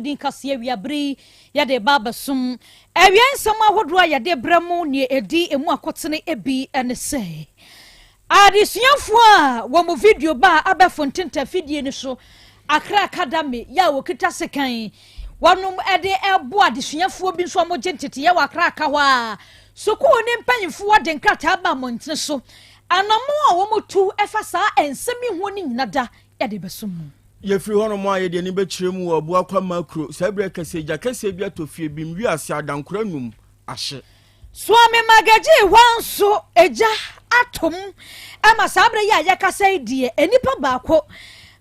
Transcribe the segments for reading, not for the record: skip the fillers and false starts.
din kaseɛ awiabere yi yɛde ba abɛsom. Awia nsɛm ahodoɔ a yɛde brɛ mu nea ɛdi emu akotene bi ne sɛ adesuafoɔ a wɔn mu video ba a abɛfo ntentafidie no so Accra Academy yɛ a wɔkita sekan wɔnom de ɛbo adesuafoɔ bi nso a wɔgye nteteyɛ wɔ Accra aka hɔ a sukuu ne mpanyinfoɔ de nkrataa ba mmɔntene so anamo a wɔn tu fa saa nsɛm yi ho no nyina da yɛde bɛso mu. Yɛfiri hɔnom a yɛde ani bɛkyerɛ mu wɔ Abuakwa Makuro. Saa berɛ kɛseɛ gya kɛseɛ bi atɔ fie bi mu wiase adankora num ahye. Suame Magagye hɔ nso egya atom ama saa berɛ yi a yɛkasa yi deɛ nnipa baako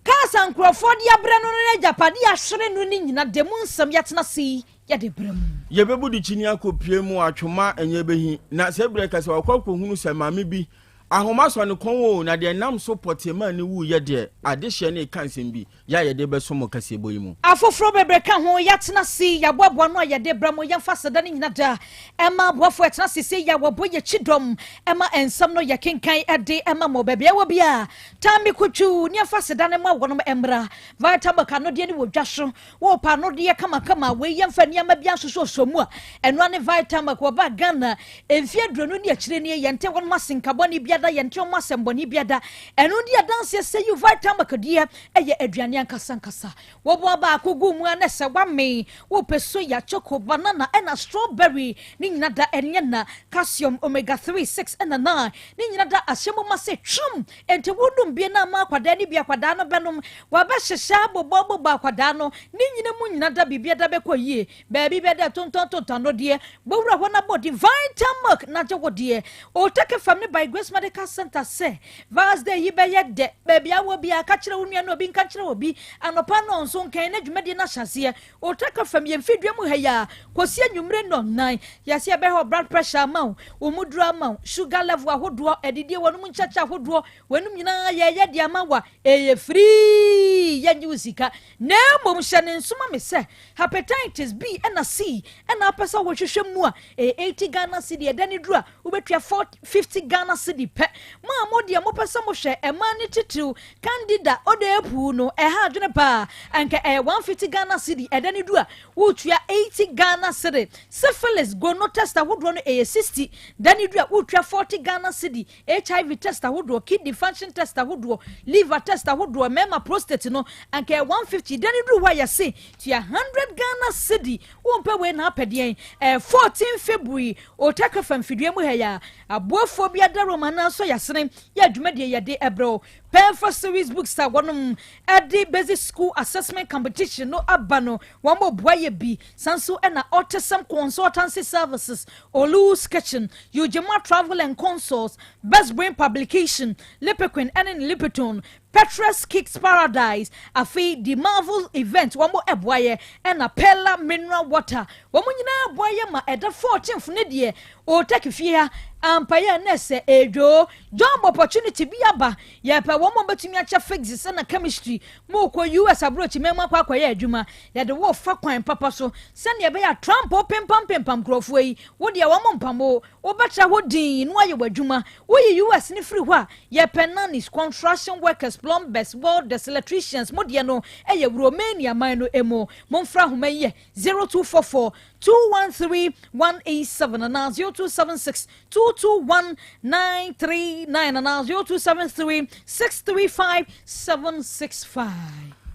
kaasa nkurɔfoɔ de abrɛ no no n'agyapadeɛ ahwere no ne nyina da mu nsɛm yɛtena se yi yɛde brɛ mu. Yɛbɛbu de kyini akɔpie mu atwoma ɛnyɛ bɛhi na sɛ berɛ kɛsɛ wakɔ akɔhunu sɛ maame bi ahoma sɔ ne kɔn o na deɛ nam so pɔtee maa ne wuyɛ deɛ adehyeɛ ne ɛka nsɛm bi yɛ a yɛde bɛso mo kaseɛbɔ yi mu. Afoforɔ bebree ka ho yɛatena se yɛaboaboa no a yɛde brɛ mo. Yɛmfa seda no nyina da ɛma aboafoɔ ɛtena se sɛ yɛ wɔbɔ yɛkyi dɔm ɛma nsɛm no yɛkenkan ɛde ɛma mo baabi ɛwɔ bi a tame kotwu ne yɛmfa seda no ma wɔnom mmra. Vitamilk anodeɛ ne wɔ dwa so wɔpa anodeɛ kamakama wei yɛmfa nneɛma bi asosɔ mu a ɛnoa ne Vitamilk. Wɔba Ghana mfie 20 ne akyire nie yɛnte wɔnom asenkabɔne biada, yɛnte wɔn asɛmbɔne biada. Ɛno di adanseɛ sɛ yi Vitamilk deɛ ɛyɛ aduane ankasa nkasa. Wɔboa baako gu mu a na sɛ wame wopɛ soya, choco, banana ɛna strawberry ne nyina da ɛnyɛ na calcium, omega 3, 6 ɛna 9 ne nyina da ahyɛ mu ma sɛ twam. Enti wodum bie na ama akwadaa ne bi akwadaa no bɛnom wabɛhyehyɛ abobɔ abobɔ akwadaa no ne nyina mu nyina da biribia da bɛkɔ yie. Baabi bɛda tontɔn no deɛ bɔwura hɔ na bɔ di Vitamilk na gye wo deɛ Otake fam ne by Grace Medical Center sɛ Vals Day yi bɛyɛ dɛ. Baabi awɔ bi a ka kyerɛ wo nua no obi nka kyerɛ obi anɔpa no nso nkɛn na dwumadie no ahyɛ aseɛ. Otake fam yɛn fidua mu ha yi a kɔsi anwummere 4:00 yɛsɛ yɛbɛhwɛ blood pressure ama wo, wo mu duro ama wo, sugar level ahodoɔ, adidie wɔnom nkyɛkyɛ ahodoɔ wɔnom nyinaa yɛyɛ de ama wa ɛyɛ free, yɛnye wo sika. Na mmom hyɛ ne nsoma me sɛ hepatitis B ɛna C ɛna apɛ sɛ wɔhwehwɛ mu a ɛyɛ 80 Ghana cedi. Ɛda ne duru a wobɛtua 50 Ghana cedi pɛ. Mo a mo deɛ mopɛ sɛ mohwɛ ɛmaa ne titiriw candida ɔda apu no ɛha adwene paa anka ɛyɛ 150 Ghana cedi. Ɛda ne duru a wotua 80 Ghana cedi. Syphilis, gono test ahodoɔ no ɛyɛ 60. Da ne duru a wotua 40 Ghana cedi. HIV test ahodoɔ, kidney function test ahodoɔ, liver test ahodoɔ, mmarima prostate no anka ɛyɛ 150. Da ne duru hɔ a yɛse tua 100 Ghana cedi. Wompɛ wei na apɛdeɛn? 14 February Otaka fam fidua mu ha yi a aboafoɔ bi adaroma anaasɔ yɛasene yɛ adwumadie yɛde ɛbrɛw Pɛnfa Series Books a wɔnom ɛde Basic School Assessment Competition no aba no wɔn mo boa yɛ bi sanso. Ɛna Autism Consultancy Services, Olu's Kitchen, Ujima Travel and Consults, Best Brain Publication, Lipiquin ɛne ne Lipiton, Petrus Kicks Paradise, afei the Marvel Event wɔn mo ɛboa yɛ, ɛna Pella Mineral Water wɔn nyinaa boa yɛ ma ɛda 14th ne deɛ Otaki fie ha ampayɛ ne sɛ edwo job opportunity bi aba. Yɛpɛ wɔn a wɔbɛtumi akyɛ physics ɛna chemistry. Mo kɔ US aburokyi mɛmu akɔ akɔyɛ adwuma, yɛde wɔ fa kwan papa so sɛnea ɛbɛyɛ a Trump pimpam pimpam nkurɔfoɔ yi wo deɛ wɔn mpam o wobɛkyerɛ hɔ din na wayɛ w'adwuma. Woyi US ne firi hɔ a yɛpɛ nannies, construction workers, plumbers, welders, electricians. Mo deɛ no ɛyɛ Romania man no emu. Momfra ahoma yi yɛ 0244 213 187 anaa 0276 221 939 anaa 0273 635 765.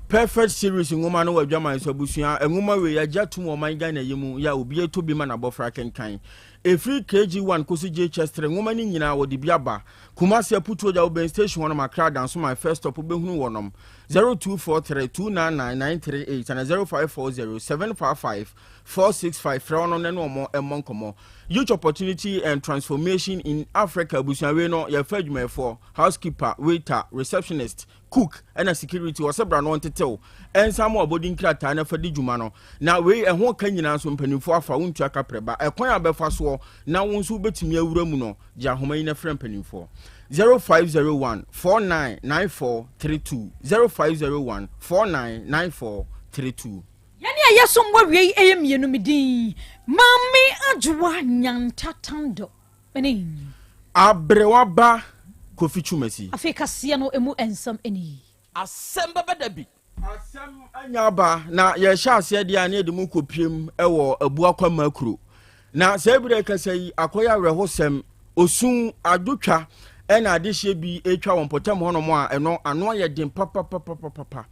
Perfect Series nwoma no wɔ adwaman so. Abusua nwoma wei yɛagye atom wɔ ɔman Ghana yi mu yɛ a obi atɔ bi ma n'abɔfra kenkan ɛfiri KG1 kɔsi JHS3. Nwoma no nyinaa wɔde bi aba Kumase Aputuo gya wobɛn station hɔnom, Akra Danso my first stop wobɛhunu wɔnom 0243 299 938 ana 0540 755 465. Frɛ wɔnom ne ne ɔmo ɛmmɔ nkɔmmɔ. Youth Opportunity and Transformation in Africa. Abusua wei no yɛfa adwumayɛfoɔ housekeeper, waiter, receptionist, cook ɛna security. Wɔsɛ bra no ɔntetew ɛnsa ma ɔbɔdi nkrataa na fa di dwuma no na wei ɛho ka nyinaa nso mpanimfoɔ afa wontua kaprɛ ba. Ɛkwan a bɛfa soɔ na wo nso wobɛtumi awura mu no gye ahoma yi na frɛ mpanimfoɔ 0501 499432, 0501 499432. Yɛne a yɛsom wɔ wie yi ɛyɛ mmienu. Me din Maame Adwoa Nyantatando mene Aberewa ba Kofi Twumasi. Afei kaseɛ no ɛmu nsɛm ɛni. Asɛm bɛbɛ da bi. Asɛm anya aba na yɛhyɛ aseɛ deɛ a ne yɛde mu kɔpiem wɔ Abuakwa kuro. Na saa berɛ kasa yi akɔyɛ awerɛhosɛm, osu, adwotwa ɛna adehyeɛ bi retwa wɔ mpɔtam hɔnom a ɛno ano ayɛ den papapapapapa.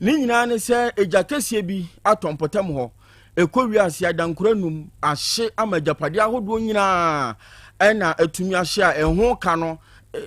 Ne nyinaa ne sɛ egya kɛseɛ bi atɔ mpɔtam hɔ. Ɛkɔ wiase adankora num ahye ama agyapadeɛ ahodoɔ nyinaa ɛna atumi ahye a ɛho ka no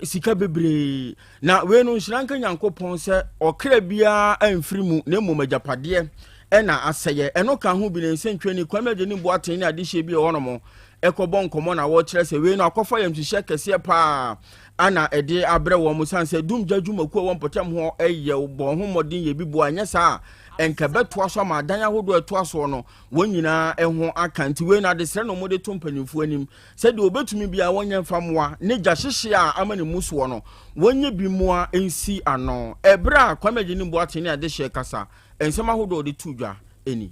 sika bebree. Na wei no nhyira nka Nyankopɔn sɛ ɔkra biara amfiri mu na mmom agyapadeɛ ɛna asɛeɛ. Ɛno ka ho bi ne nsɛntwerɛni Kwame Agyenim Boateng ne adehyeɛ bi a ɛwɔ hɔnom ɛkɔbɔ nkɔmmɔ na wɔkyerɛ sɛ wei no akɔfa yamhyehyeɛ kɛseɛ paa ana ɛde abrɛ wɔn sane sɛ dumgya dwumakuo a ɛwɔ mpɔtam hɔ ɛyɛ bɔ ho mmɔden yɛ bi boa nyɛ saa a ɛnka bɛtoa so ama adan ahodoɔ ɛtoa soɔ no wɔn nyinaa ɛho aka. Nti wei no adesrɛ na wɔde to mpanimfoɔ anim sɛdeɛ wɔbɛtumi biara wɔnyɛ mfa mmoa ne gya hyehye a ama ne mu soɔ no wɔnyɛ bi mmoa nsi ano. Ɛberɛ a Kwame Agyenim Boateng ne adehyeɛ kasa, nsɛm ahodoɔ a wɔde to dwa ni.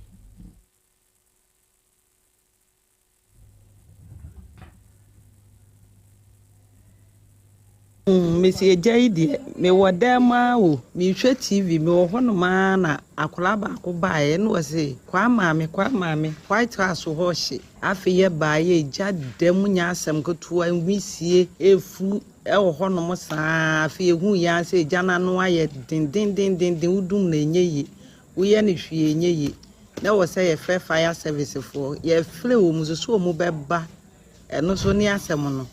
Mese agya yi deɛ, mewɔ dan mu ara o, merehwɛ TV, mewɔ hɔnom ara na akwadaa baako baeɛ na ɔse, Kwaa maame, kwaa maame, White House hɔ rehye. Afei yɛbaeɛ, egya da mu nyɛ asɛm ketewa, nwisie refu wɔ hɔnom saa ara. Afei yɛhuiɛ ara sɛ egya no ano ayɛ dendendenden, wodum no a ɛnyɛ yie, woyɛ no hwee a ɛnyɛ yie. Na ɛwɔ sɛ yɛfrɛ fire service foɔ, yɛfrɛ wɔn nso sɛ wɔbɛba, ɛno nso ne asɛm no.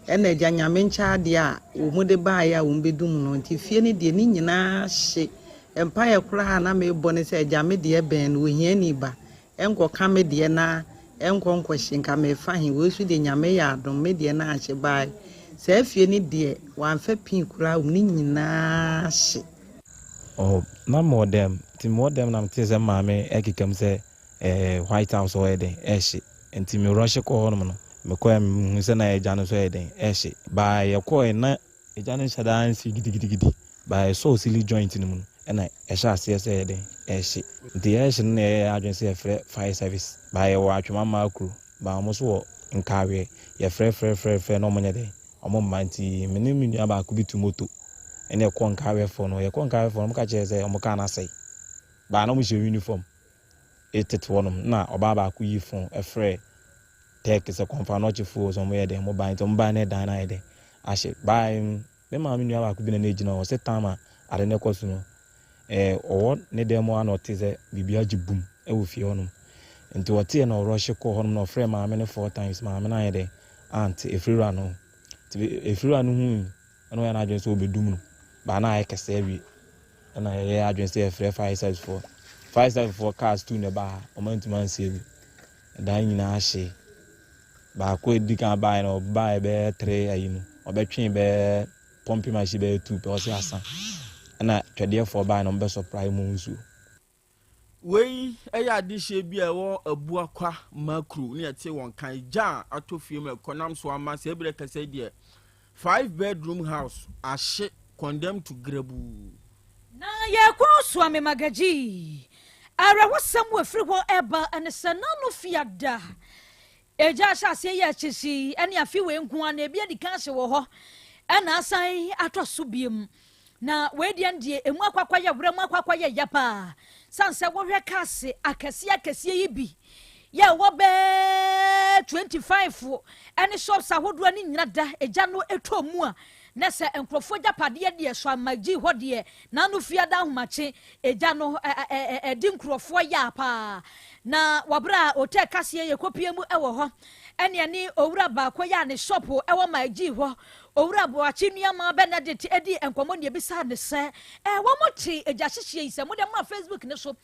Ɛna agya Nyame nkyɛ adeɛ a wɔn de baeɛ a wɔn bɛdum no nti fie no deɛ ne nyinaa hye. Mpaeɛ koraa a na mebɔ ne sɛ agya me deɛ bɛn no ohiani ba ɛnkɔka me deɛ na ɛnkɔ nkɔhye nka mefa he wei nso deɛ Nyame yɛ adom me deɛ no anhye bae saa fie no deɛ wamfa pii koraa wɔ mu ne nyinaa hye. Oh, na mewɔ dɛm. Nti mewɔ dɛm na metee sɛ me maame ɛkeka mu sɛ eh, White House hɔ yɛ dɛn, ɛhye. Nti me rush kɔɔ hɔnom no, mekɔɛ mehuu sɛ na agya no nso ɛyɛ dɛn, ɛhye. But yɛkɔɔɛ na agya no nhyɛ da nsi gidigidigidi, but ɛsɔɔ silly joint no mu no, ɛna ɛhyɛɛ aseɛ sɛ ɛyɛ dɛn, ɛhye. Nti ɛhye no na yɛyɛɛ yɛn adwene sɛ yɛfrɛ fire service. But yɛwɔ Atwema Kuro, but wɔn nso wɔ Nkaweɛ. Yɛfrɛfrɛfrɛfrɛ na wɔnyɛ dɛn, wɔn mma. Nti me ne me nua baako bi tu moto ɛna yɛkɔɔ Nkaweɛfoɔ no hɔ. Yɛkɔɔ Nkaweɛfoɔ no, wɔka kyerɛɛ yɛn sɛ wɔn kaa no asɛe. But na wɔhyɛ uniform. Tete hɔnom na ɔbaa baako yi fon frɛɛ Turkey sɛ kɔmfa nɔkyefoɔ sɛ wɔyɛ dɛn wɔn bae nti wɔn bae na ɛdan no ayɛ dɛn ahye bae no me maame nua baako bi na na egyina hɔ sɛ time a ade no kɔ so no ɛɛ ɔwɔ ne dan mu a na ɔte sɛ biribi agye bum ɛwɔ fie hɔnom nti ɔteɛ na ɔrɔhye kɔɔ hɔnom na ɔfrɛɛ maame no four times maame no ayɛ dɛn ante efiriwura no nti efiriwura no hui ɛna ɔyɛ n'adwene sɛ ɔbɛdum no baa na ayɛ kɛse awie. Ɛna yɛyɛɛ adwene sɛ yɛfrɛ fire service foɔ. Fire service foɔ cars tu na ɛbaa ha, wɔn antumi ansie bi. Ɛdan nyinaa hyee. Baako a edi kan baeɛ no, ɔbaeɛ bɛyɛ three ayi no, ɔbɛtwee bɛyɛ pumping machine bɛyɛ two pɛ, ɔse asa. Ɛna twɛdeɛfoɔ baeɛ na wɔbɛ supply mu nsuo. Wei yɛ adehyeɛ bi a ɛwɔ Abuakwa Makru ne ɛte wɔn kan gya a atɔ fie mu ɛkɔ nam so ama sɛ ebere kɛsɛ deɛ five bedroom house ahye condemned to grabuu. Na yɛkɔ Suame Magaji. Awerɛhosɛm wɔ ɛfiri hɔ ɛba ne sɛ n'ano fiada. Egya ahyɛ aseɛ yɛ akyekye ɛne afe wei nko ara na ebi adi kan ahye wɔ hɔ ɛna asan atɔ so biom. Na wei deɛ deɛ emu akɔ akɔyɛ werɛ mu akɔ akɔyɛ ya paa. San sɛ wohwɛ cars akɛseɛ akɛseɛ yi bi yɛ ɛwɔ bɛɛ 25 ɛne shops ahodoɔ ne nyina da egya no ɛtɔ mu a na sɛ nkurɔfoɔ agyapadeɛ deɛ so ama gyi hɔ deɛ n'ano fiada ahomakye Egya no di nkurɔfoɔ yaa paa. Na wɔ berɛ a hotel kaseɛ yɛkɔpie mu wɔ hɔ, ɛne ɛne owura baako yɛ a ne shop wɔ Maagyi hɔ, Owura Boakye nuamaa Bernadette dii nkɔmmɔ na yɛbisaa no sɛ, eh, wɔn te egya hyehyeɛ yi sɛ mode maa Facebook no so,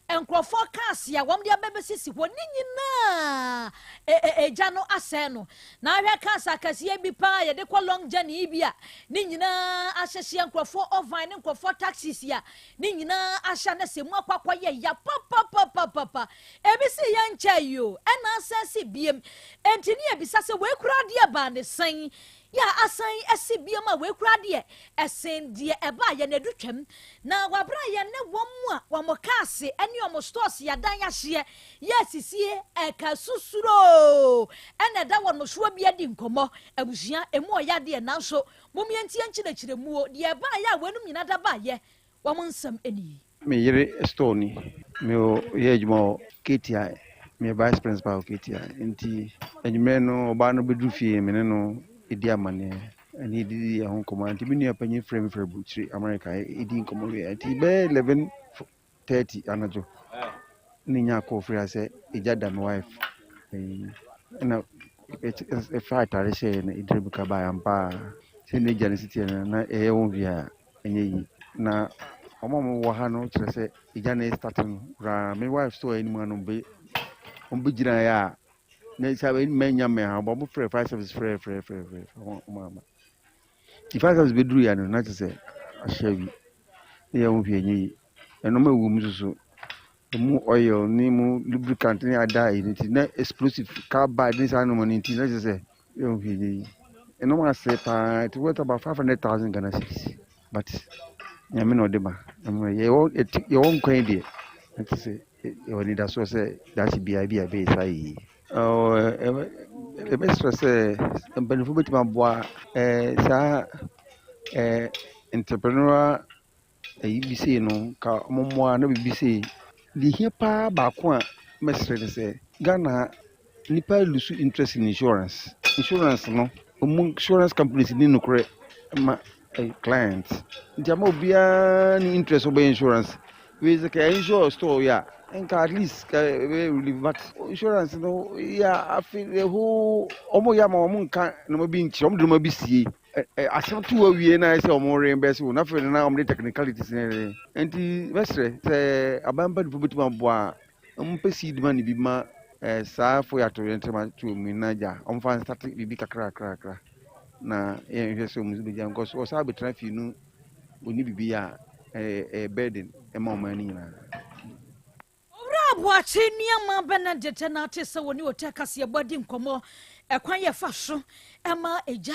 nkurɔfoɔ cars a wɔn de abɛbɛsisi hɔ ne nyinaa egya no asɛe no. Na ahwɛ cars akɛseɛ bi paa yɛde kɔ long journey yi bi a ne nyinaa ahyehyeɛ, nkurɔfoɔ ovan ne nkurɔfoɔ taxis a ne nyinaa ahyɛ na sɛ mu akɔ akɔyɛ ya papapapapa. Ebi si yɛ nkyɛe yi o, ɛna asan si biem. Enti ne yɛbisa sɛ wei koraa deɛ baa ne sɛn? Yɛ a asan asi biem a wei koraa deɛ ɛsen deɛ ɛbaa yɛn adu twam. Na wɔabrɛ yɛn ne wɔn a wɔn cars ne wɔn stores yɛadan ahyeɛ yɛ asisie ɛka susuroo ɛna ɛda wɔn soɔ bi adi nkɔmmɔ. Abusua, emu ɔya deɛ nanso mom yɛntie nkyerɛkyerɛmuo deɛ ɛbaeɛ a weinom nyinaa da baeɛ wɔn nsɛm nie. Me yere store ni. Me yɛ adwuma wɔ KTI. Me yɛ vice principal wɔ KTI. Nti anwummerɛ no ɔbaa no bɛduru fie me ne no ɛdi amanneɛ ɛne ɛdidi yɛn ho nkɔmmɔ. Nti me nua panyin frɛ me frɛ aburukyire America ɛdi nkɔmmɔ wie. Nti bɛyɛ 11:30 anadwo ne nya call frɛ sɛ ɛgya da me wife. Ɛna ɛfa atare hyɛɛ no ɛdiri mu ka baeɛ ampa a sɛ ne gya no si teɛ no na ɛyɛ wɔn hwee a ɛnyɛ yie. Na wɔn a wɔwɔ ha no kyerɛ sɛ egya no start no koraa me wife store anim ha no bɛ wɔn bɛgyina yɛ a na sɛ mɛnya mmɛn ha wɔn frɛ fire service frɛ frɛ frɛ frɛ wɔn wɔn ama nti fire service bɛduru yɛ no na kyerɛ sɛ ahyɛ awie ne yɛ ho hwee nyɛ yie. Nneɛma ɛwɔ mu nso so emu oil ne mu lubricant ne ada yi nti na explosive carbide ne saa nneɛma no nti na kyerɛ sɛ yɛ ho hwee nyɛ yie. Nneɛma asɛe paa, it worth about 500,000 Ghana cedis, but Nyame na ɔde ma. Yɛwɔ yɛwɔ nkwan yi deɛ na kyerɛ sɛ yɛwɔ anidasoɔ sɛ daakye biara bi a ɛbɛyɛ saa yie. Ɛbɛsrɛ sɛ mpanimfoɔ bɛtumi aboa saa entrepreneurial ɛyi bi sei no ka ɔmo na biribi sei. Deɛ hia paa baako a mɛsrɛ ne sɛ Ghana nipa lose interest in insurance. Insurance no, ɔmo insurance companies ni nokorɛ ma client nti ama obiara ne interest ɔbɛyɛ insurance. Wei sɛ ka insure store yi a nka at least ka ɛbɛyɛ relief, but insurance no yɛ afe the whole ɔmo yɛ ama ɔmo nka nneɛma bi nkyerɛ ɔmo de nneɛma bi sie ɛ ɛ asɛm to awie na ayɛ sɛ ɔmo reimburse wo na afei na ɔmo de technicalities ne yɛ. Nti mɛsrɛ sɛ aban mpanimfoɔ bɛtumi aboa a ɔmo pɛ seed money bi ma saa fo yɛ atoyerɛnkyɛm ato mu na gya ɔmo fa start biribi kakra kakra kakra na yɛnhwɛ sɛ ɔmo nso bɛgya nkɔ so ɔsan abɛtena fie no oni biribi a ɛyɛ ɛyɛ burden ɛma ɔman no nyinaa. Owura Aboakye nneɛma Benedict na ate sɛ wɔne ɔtɛ kaseɛbɔ adi nkɔmmɔ ɛkwan yɛ fa so ɛma egya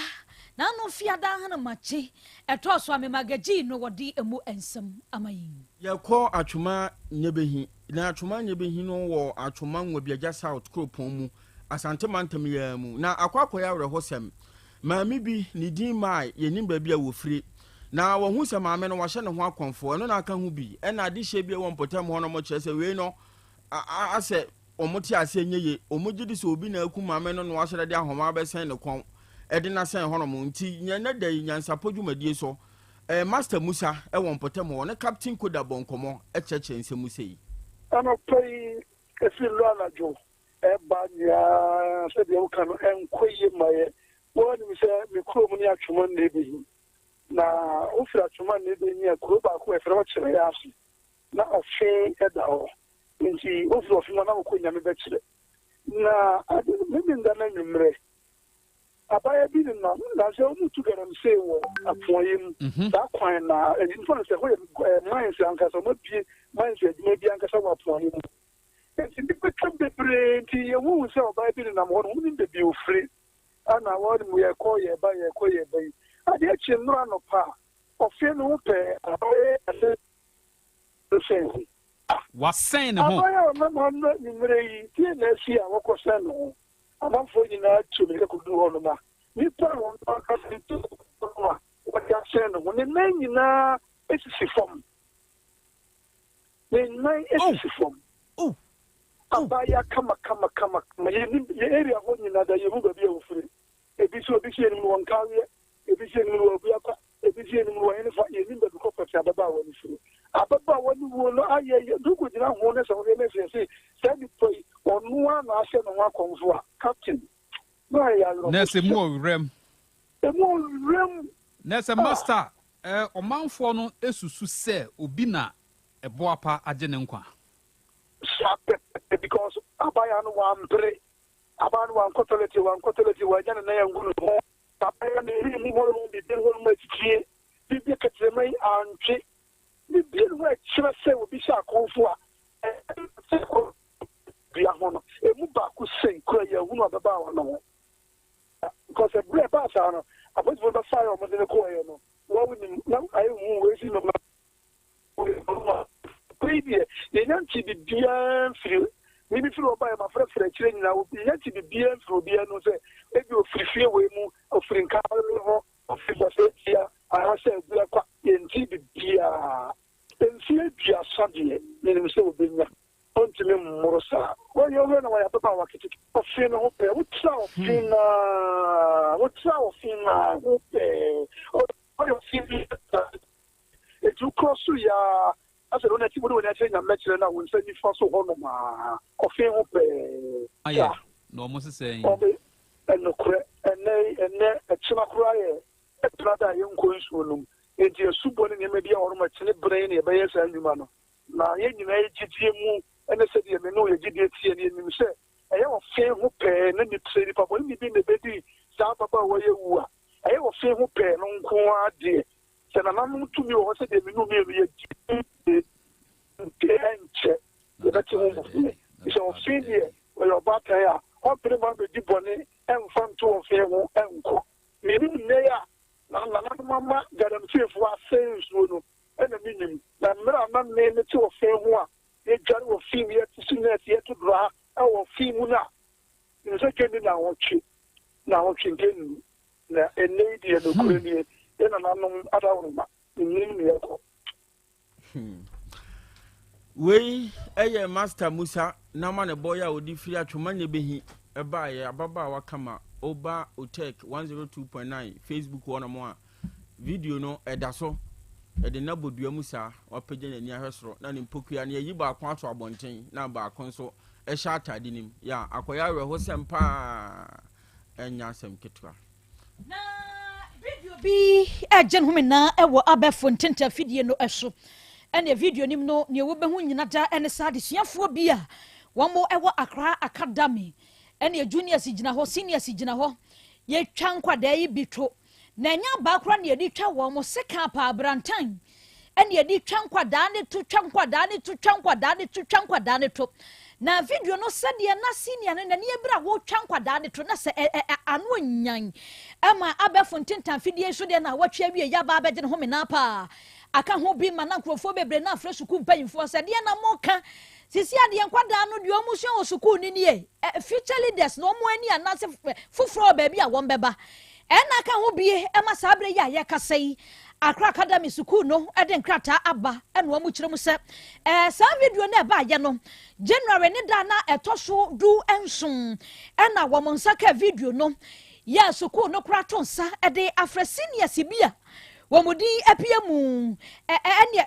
n'ano fiada hanemakye ɛtɔɔ so amemagagyi no wɔde emu nsɛm ama yi. Yɛkɔ Atwoma Nyɛbɛhi na Atwoma Nyɛbɛhi no wɔ Atwoma Nwabiagya South kuropɔn mu, Asante mantam yi mu, na akɔ akɔyɛ awerɛhosɛm. Maame bi ne din maa yɛnim baabi a wɔfiri na wɔhu sɛ maame no wahyɛ ne ho akɔmfoɔ. Ɛno na aka ho bi ɛna adehyɛ bi a ɛwɔ mpɔtam hɔ no mo kyerɛ sɛ wei no asɛ wɔn te aseɛ nyɛ ye. Wɔn gye di sɛ obi na aku maame no na wahyɛ de ahoma abɛsɛn ne kɔn ɛde n'asɛn hɔnom. Nti nyɛ ne da yi nyansapɔ dwumadie so Master Musa ɛwɔ mpɔtam hɔ ne Captain Koda bɔ nkɔmɔ ɛkyerɛkyerɛ nsɛm sɛ yi. Anɔpa yi ɛfiri nnɔ anadwo ɛba nyinaa sɛdeɛ woka no ɛnkɔ yie ma yɛ. Wɔnim sɛ me kurom ne Atwoma nna ɛbɛhi na wofiri Atwoma nna ɛbɛhi a kuro baako a ɛfrɛ hɔ kyerɛ yɛ ase na ɔfe ɛda hɔ nti wofiri ɔfe mu a na wokɔ Nyame bɛkyerɛ na ade memenda no anwummerɛ abaayewa bi nenam na sɛ ɔmu tu galamsey wɔ apoayɛ mu saa kwan na ɛyi nfa no sɛ hɔ yɛ mines ankasa. Ɔmo abie mines adwuma bi ankasa wɔ apoayɛ mu nti nnipa twa bebree nti yɛhu sɛ ɔbaa bi nenam hɔ no wɔn nim beebi ofiri ana wɔn mu yɛkɔ yɛba yɛkɔ yɛba yi adeɛ kye nnora anɔpa a ɔfie no ho pɛɛ abaayewa ase sɛn ho. Wasɛn ne ho. Abaayewa a ɔnam hɔ no nwummerɛ yi tie na asi a wɔkɔ sɛn ne ho. Amanfoɔ nyinaa tu mirika kɔduru hɔ nom a nipa a wɔn ankasa tu no a wɔde asɛn ne ho ne nan nyinaa esisi fam, ne nan esisi fam. Abaayewa kama kama kama kama. Yɛ nim yɛ area hɔ nyinaa da yɛhu baabi a wofiri. Ebi so obi si anim no wɔn kaweɛ, ebi si anim no wɔ abuakwa, ebi si anim no wɔ hene fa. Yɛnim baabi kɔ pɛtɛ ababaawa no firi. Ababaawa no wuo no ayɛ yɛ duku gyina ho ne sɛ wɔhwɛ ne sɛ sɛ saa nipa yi ɔno a na ahyɛ ne ho akɔmfo a captain na ayɛ awerɛho. Na ɛsɛ mu ɔwerɛm. Emu ɔwerɛm. Na ɛsɛ master ɔmanfoɔ no esusu sɛ obi na ɛboapa agye ne nkwa. Saa pɛpɛ because abaayewa no wampere, abaayewa no wankɔ toilet, wankɔ toilet, wanya ne nan angu ne ho. Abaayewa no eri mu hɔ nom biribi hɔ nom akyikyie biribi kɛtɛrɛma yi antwe biribi ne ho ɛkyerɛ sɛ obi hyɛ akɔnfo a ɛsɛ dua ho no emu baako sɛn kura yɛ ahunu ababaawa no ho because ɛberɛ ɛbaa saa no apolisifoɔ bɛfa yɛ ɔmo de ne kɔɔyɛ no wɔn nim na ayɛ hu wei si nom wei deɛ yɛnya nti biribiara mfiri mímí firi ɔba yɛ ma frɛfrɛ akyire nyinaa yɛnya nti biribiara mfiri obiara no sɛ ebi ofiri fie wei mu ofiri nkaare hɔ ofiri bɔsɛ tia anaasɛ ebu akwa yɛnti biribiara mfie 30. Masa, wɔyɛ owura na wɔyɛ ababaawa ketekete. Ɔfe no ho pɛɛ. Wotra ɔfe no ara, wotra ɔfe no ara ho pɛɛ. Ɔyɛ ɔfe bi eti wokɔ so yi ara, asɛ wode w'ani akyerɛ Nyamɛkyerɛ no a, wo nsa nifa so hɔnom a, ɔfe ho pɛɛ. Ayɛ na wɔn sesɛɛ yi. Ɔbe, ɛnokorɛ, ɛnnɛ yi, ɛnnɛ, ɛkyena koraa yɛ ɛkyena da a yɛnkɔ nsuo nom, enti asubɔ ne nneɛma bi a wɔnom ɛkyene berɛ yi na yɛbɛyɛ saa nnwuma no. Na yɛn nyinaa yɛ gyidie mu ne sɛdeɛ me ne wo yɛ gyidie teɛ no, yɛnim sɛ ɛyɛ ɔfe ho pɛɛ na nip sɛ nipa bɔneni bi na ɛbɛdi saa ababaawa yi awu a, ɛyɛ ɔfe ho pɛɛ no nko ara deɛ, sɛ nananom tumi wɔ hɔ sɛdeɛ me ne wo mmienu yɛ gyidie deɛ, ɛnkyɛ yɛbɛte ho mmusuo. Ɛfiri sɛ ɔfe deɛ, ɔyɛ ɔbaatan a ɔmpene mma bɛdi bɔne mfa nto ɔfe ho nkɔ. Menim nnɛ yi a na nananom ama Galamseyfoɔ asɛe nsuo no, na minnim. Na mmerɛ a na me mete ɔfe ho a yɛdware wɔ fi mu, yɛte so nɛɛse, yɛto draa wɔ fi mu no a, menim sɛ kɛnni naawɔtwe, naawɔtwe nkɛnni. Na ɛnnɛ yi deɛ nokorɛ nie, yɛn nananom adaworoma, mennim deɛ ɛkɔ. Wei yɛ Master Musa n'amanebɔ yi a ɔde firi Atwoma Nyebehi baeɛ, ababaawa kama, Oba Otek 102.9 Facebook hɔnom a Video no, ɛda so. Yɛde no abɔ dua mu saa, wapagya n'ani ahwɛ soro, na ne mpokua no, yɛayi baako ato abɔnten, na baako nso hyɛ atade no mu. Ya, akɔyɛ awerɛhosɛm paa, ɛnyɛ asɛm ketewa. Na video bi regye ne home na wɔ abɛɛfo ntentan afidie no so. Ɛnna video no mu no, nea wobehu nyina da ne saa adesuafoɔ bi a wɔn wɔ Accra Academy. Ɛnna juniors gyina hɔ, seniors gyina hɔ. Yɛtwa nkwadaa yi bi to. Na ɛnyɛ abaa koraa na yɛde twa wɔn, sekan paa, brantan ɛna yɛde twa nkwadaa ne to, twa nkwadaa ne to, twa nkwadaa ne to, twa nkwadaa ne to. Na video no sɛdeɛ na senior no n'ani abere a wɔretwa nkwadaa ne to na sɛ ɛ ɛ ano nyan ɛma abɛɛfo ntentan fidie so deɛ na wɔatwe awie yaba abɛgye ne ho menaa paa aka ho bi ma na nkurɔfoɔ bebree na afrɛ sukuu mpanyinfoɔ sɛ deɛ na moka sisi adeɛ nkwadaa no deɛ wɔn sua wɔ sukuu no nie future leaders na wɔn ani anaasɛ foforɔ wɔ baabi a wɔn bɛba Ɛna aka ho bie ma saa berɛ yi a yɛrekasa yi, Accra Academy sukuu no de nkrataa aba na wɔn kyerɛ mu sɛ ɛɛ saa video no ɛbaayɛ no January ne da na ɛtɔ so 17 ɛna wɔn nsa kaa video no yɛ sukuu no koraa to nsa de afrɛ seniors bi a wɔn din apue mu ɛneɛ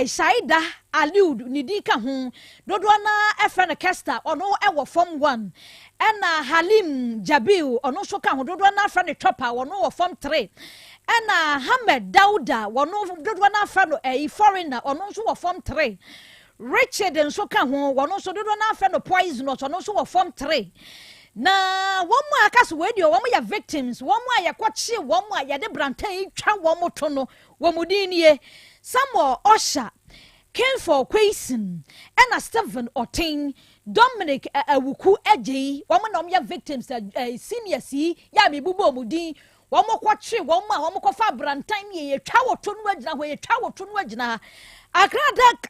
Shaida Aliud ne din ka ho dodoɔ no ara frɛ no Kesta ɔno wɔ form 1 ɛna Halim Jabil ɔno nso ka ho dodoɔ no ara frɛ no Chopper ɔno wɔ form 3 ɛna Hamed Dauda ɔno dodoɔ no ara frɛ no ɛyi foreigner ɔno nso wɔ form 3 Richard nso ka ho, wɔn nso dodoɔ no ara frɛ no poisonous, ɔno nso wɔ form 3. Na wɔn a aka so wei deɛ wɔn yɛ victims, wɔn a yɛkɔkye wɔn a yɛde brantan twa wɔn to no, wɔn din nie, Samuel Osha, Kinfo Kweisin, ɛna Stephen Oten, Dominic Awuku Agyei, wɔn na wɔn yɛ victims, seniors yi yɛ a mebobɔ wɔn din. Wɔkɔkye wɔn a wɔkɔfa abrantan ne yɛtwa wɔ to no agyina hɔ, yɛtwa wɔ to no agyina ha. Accra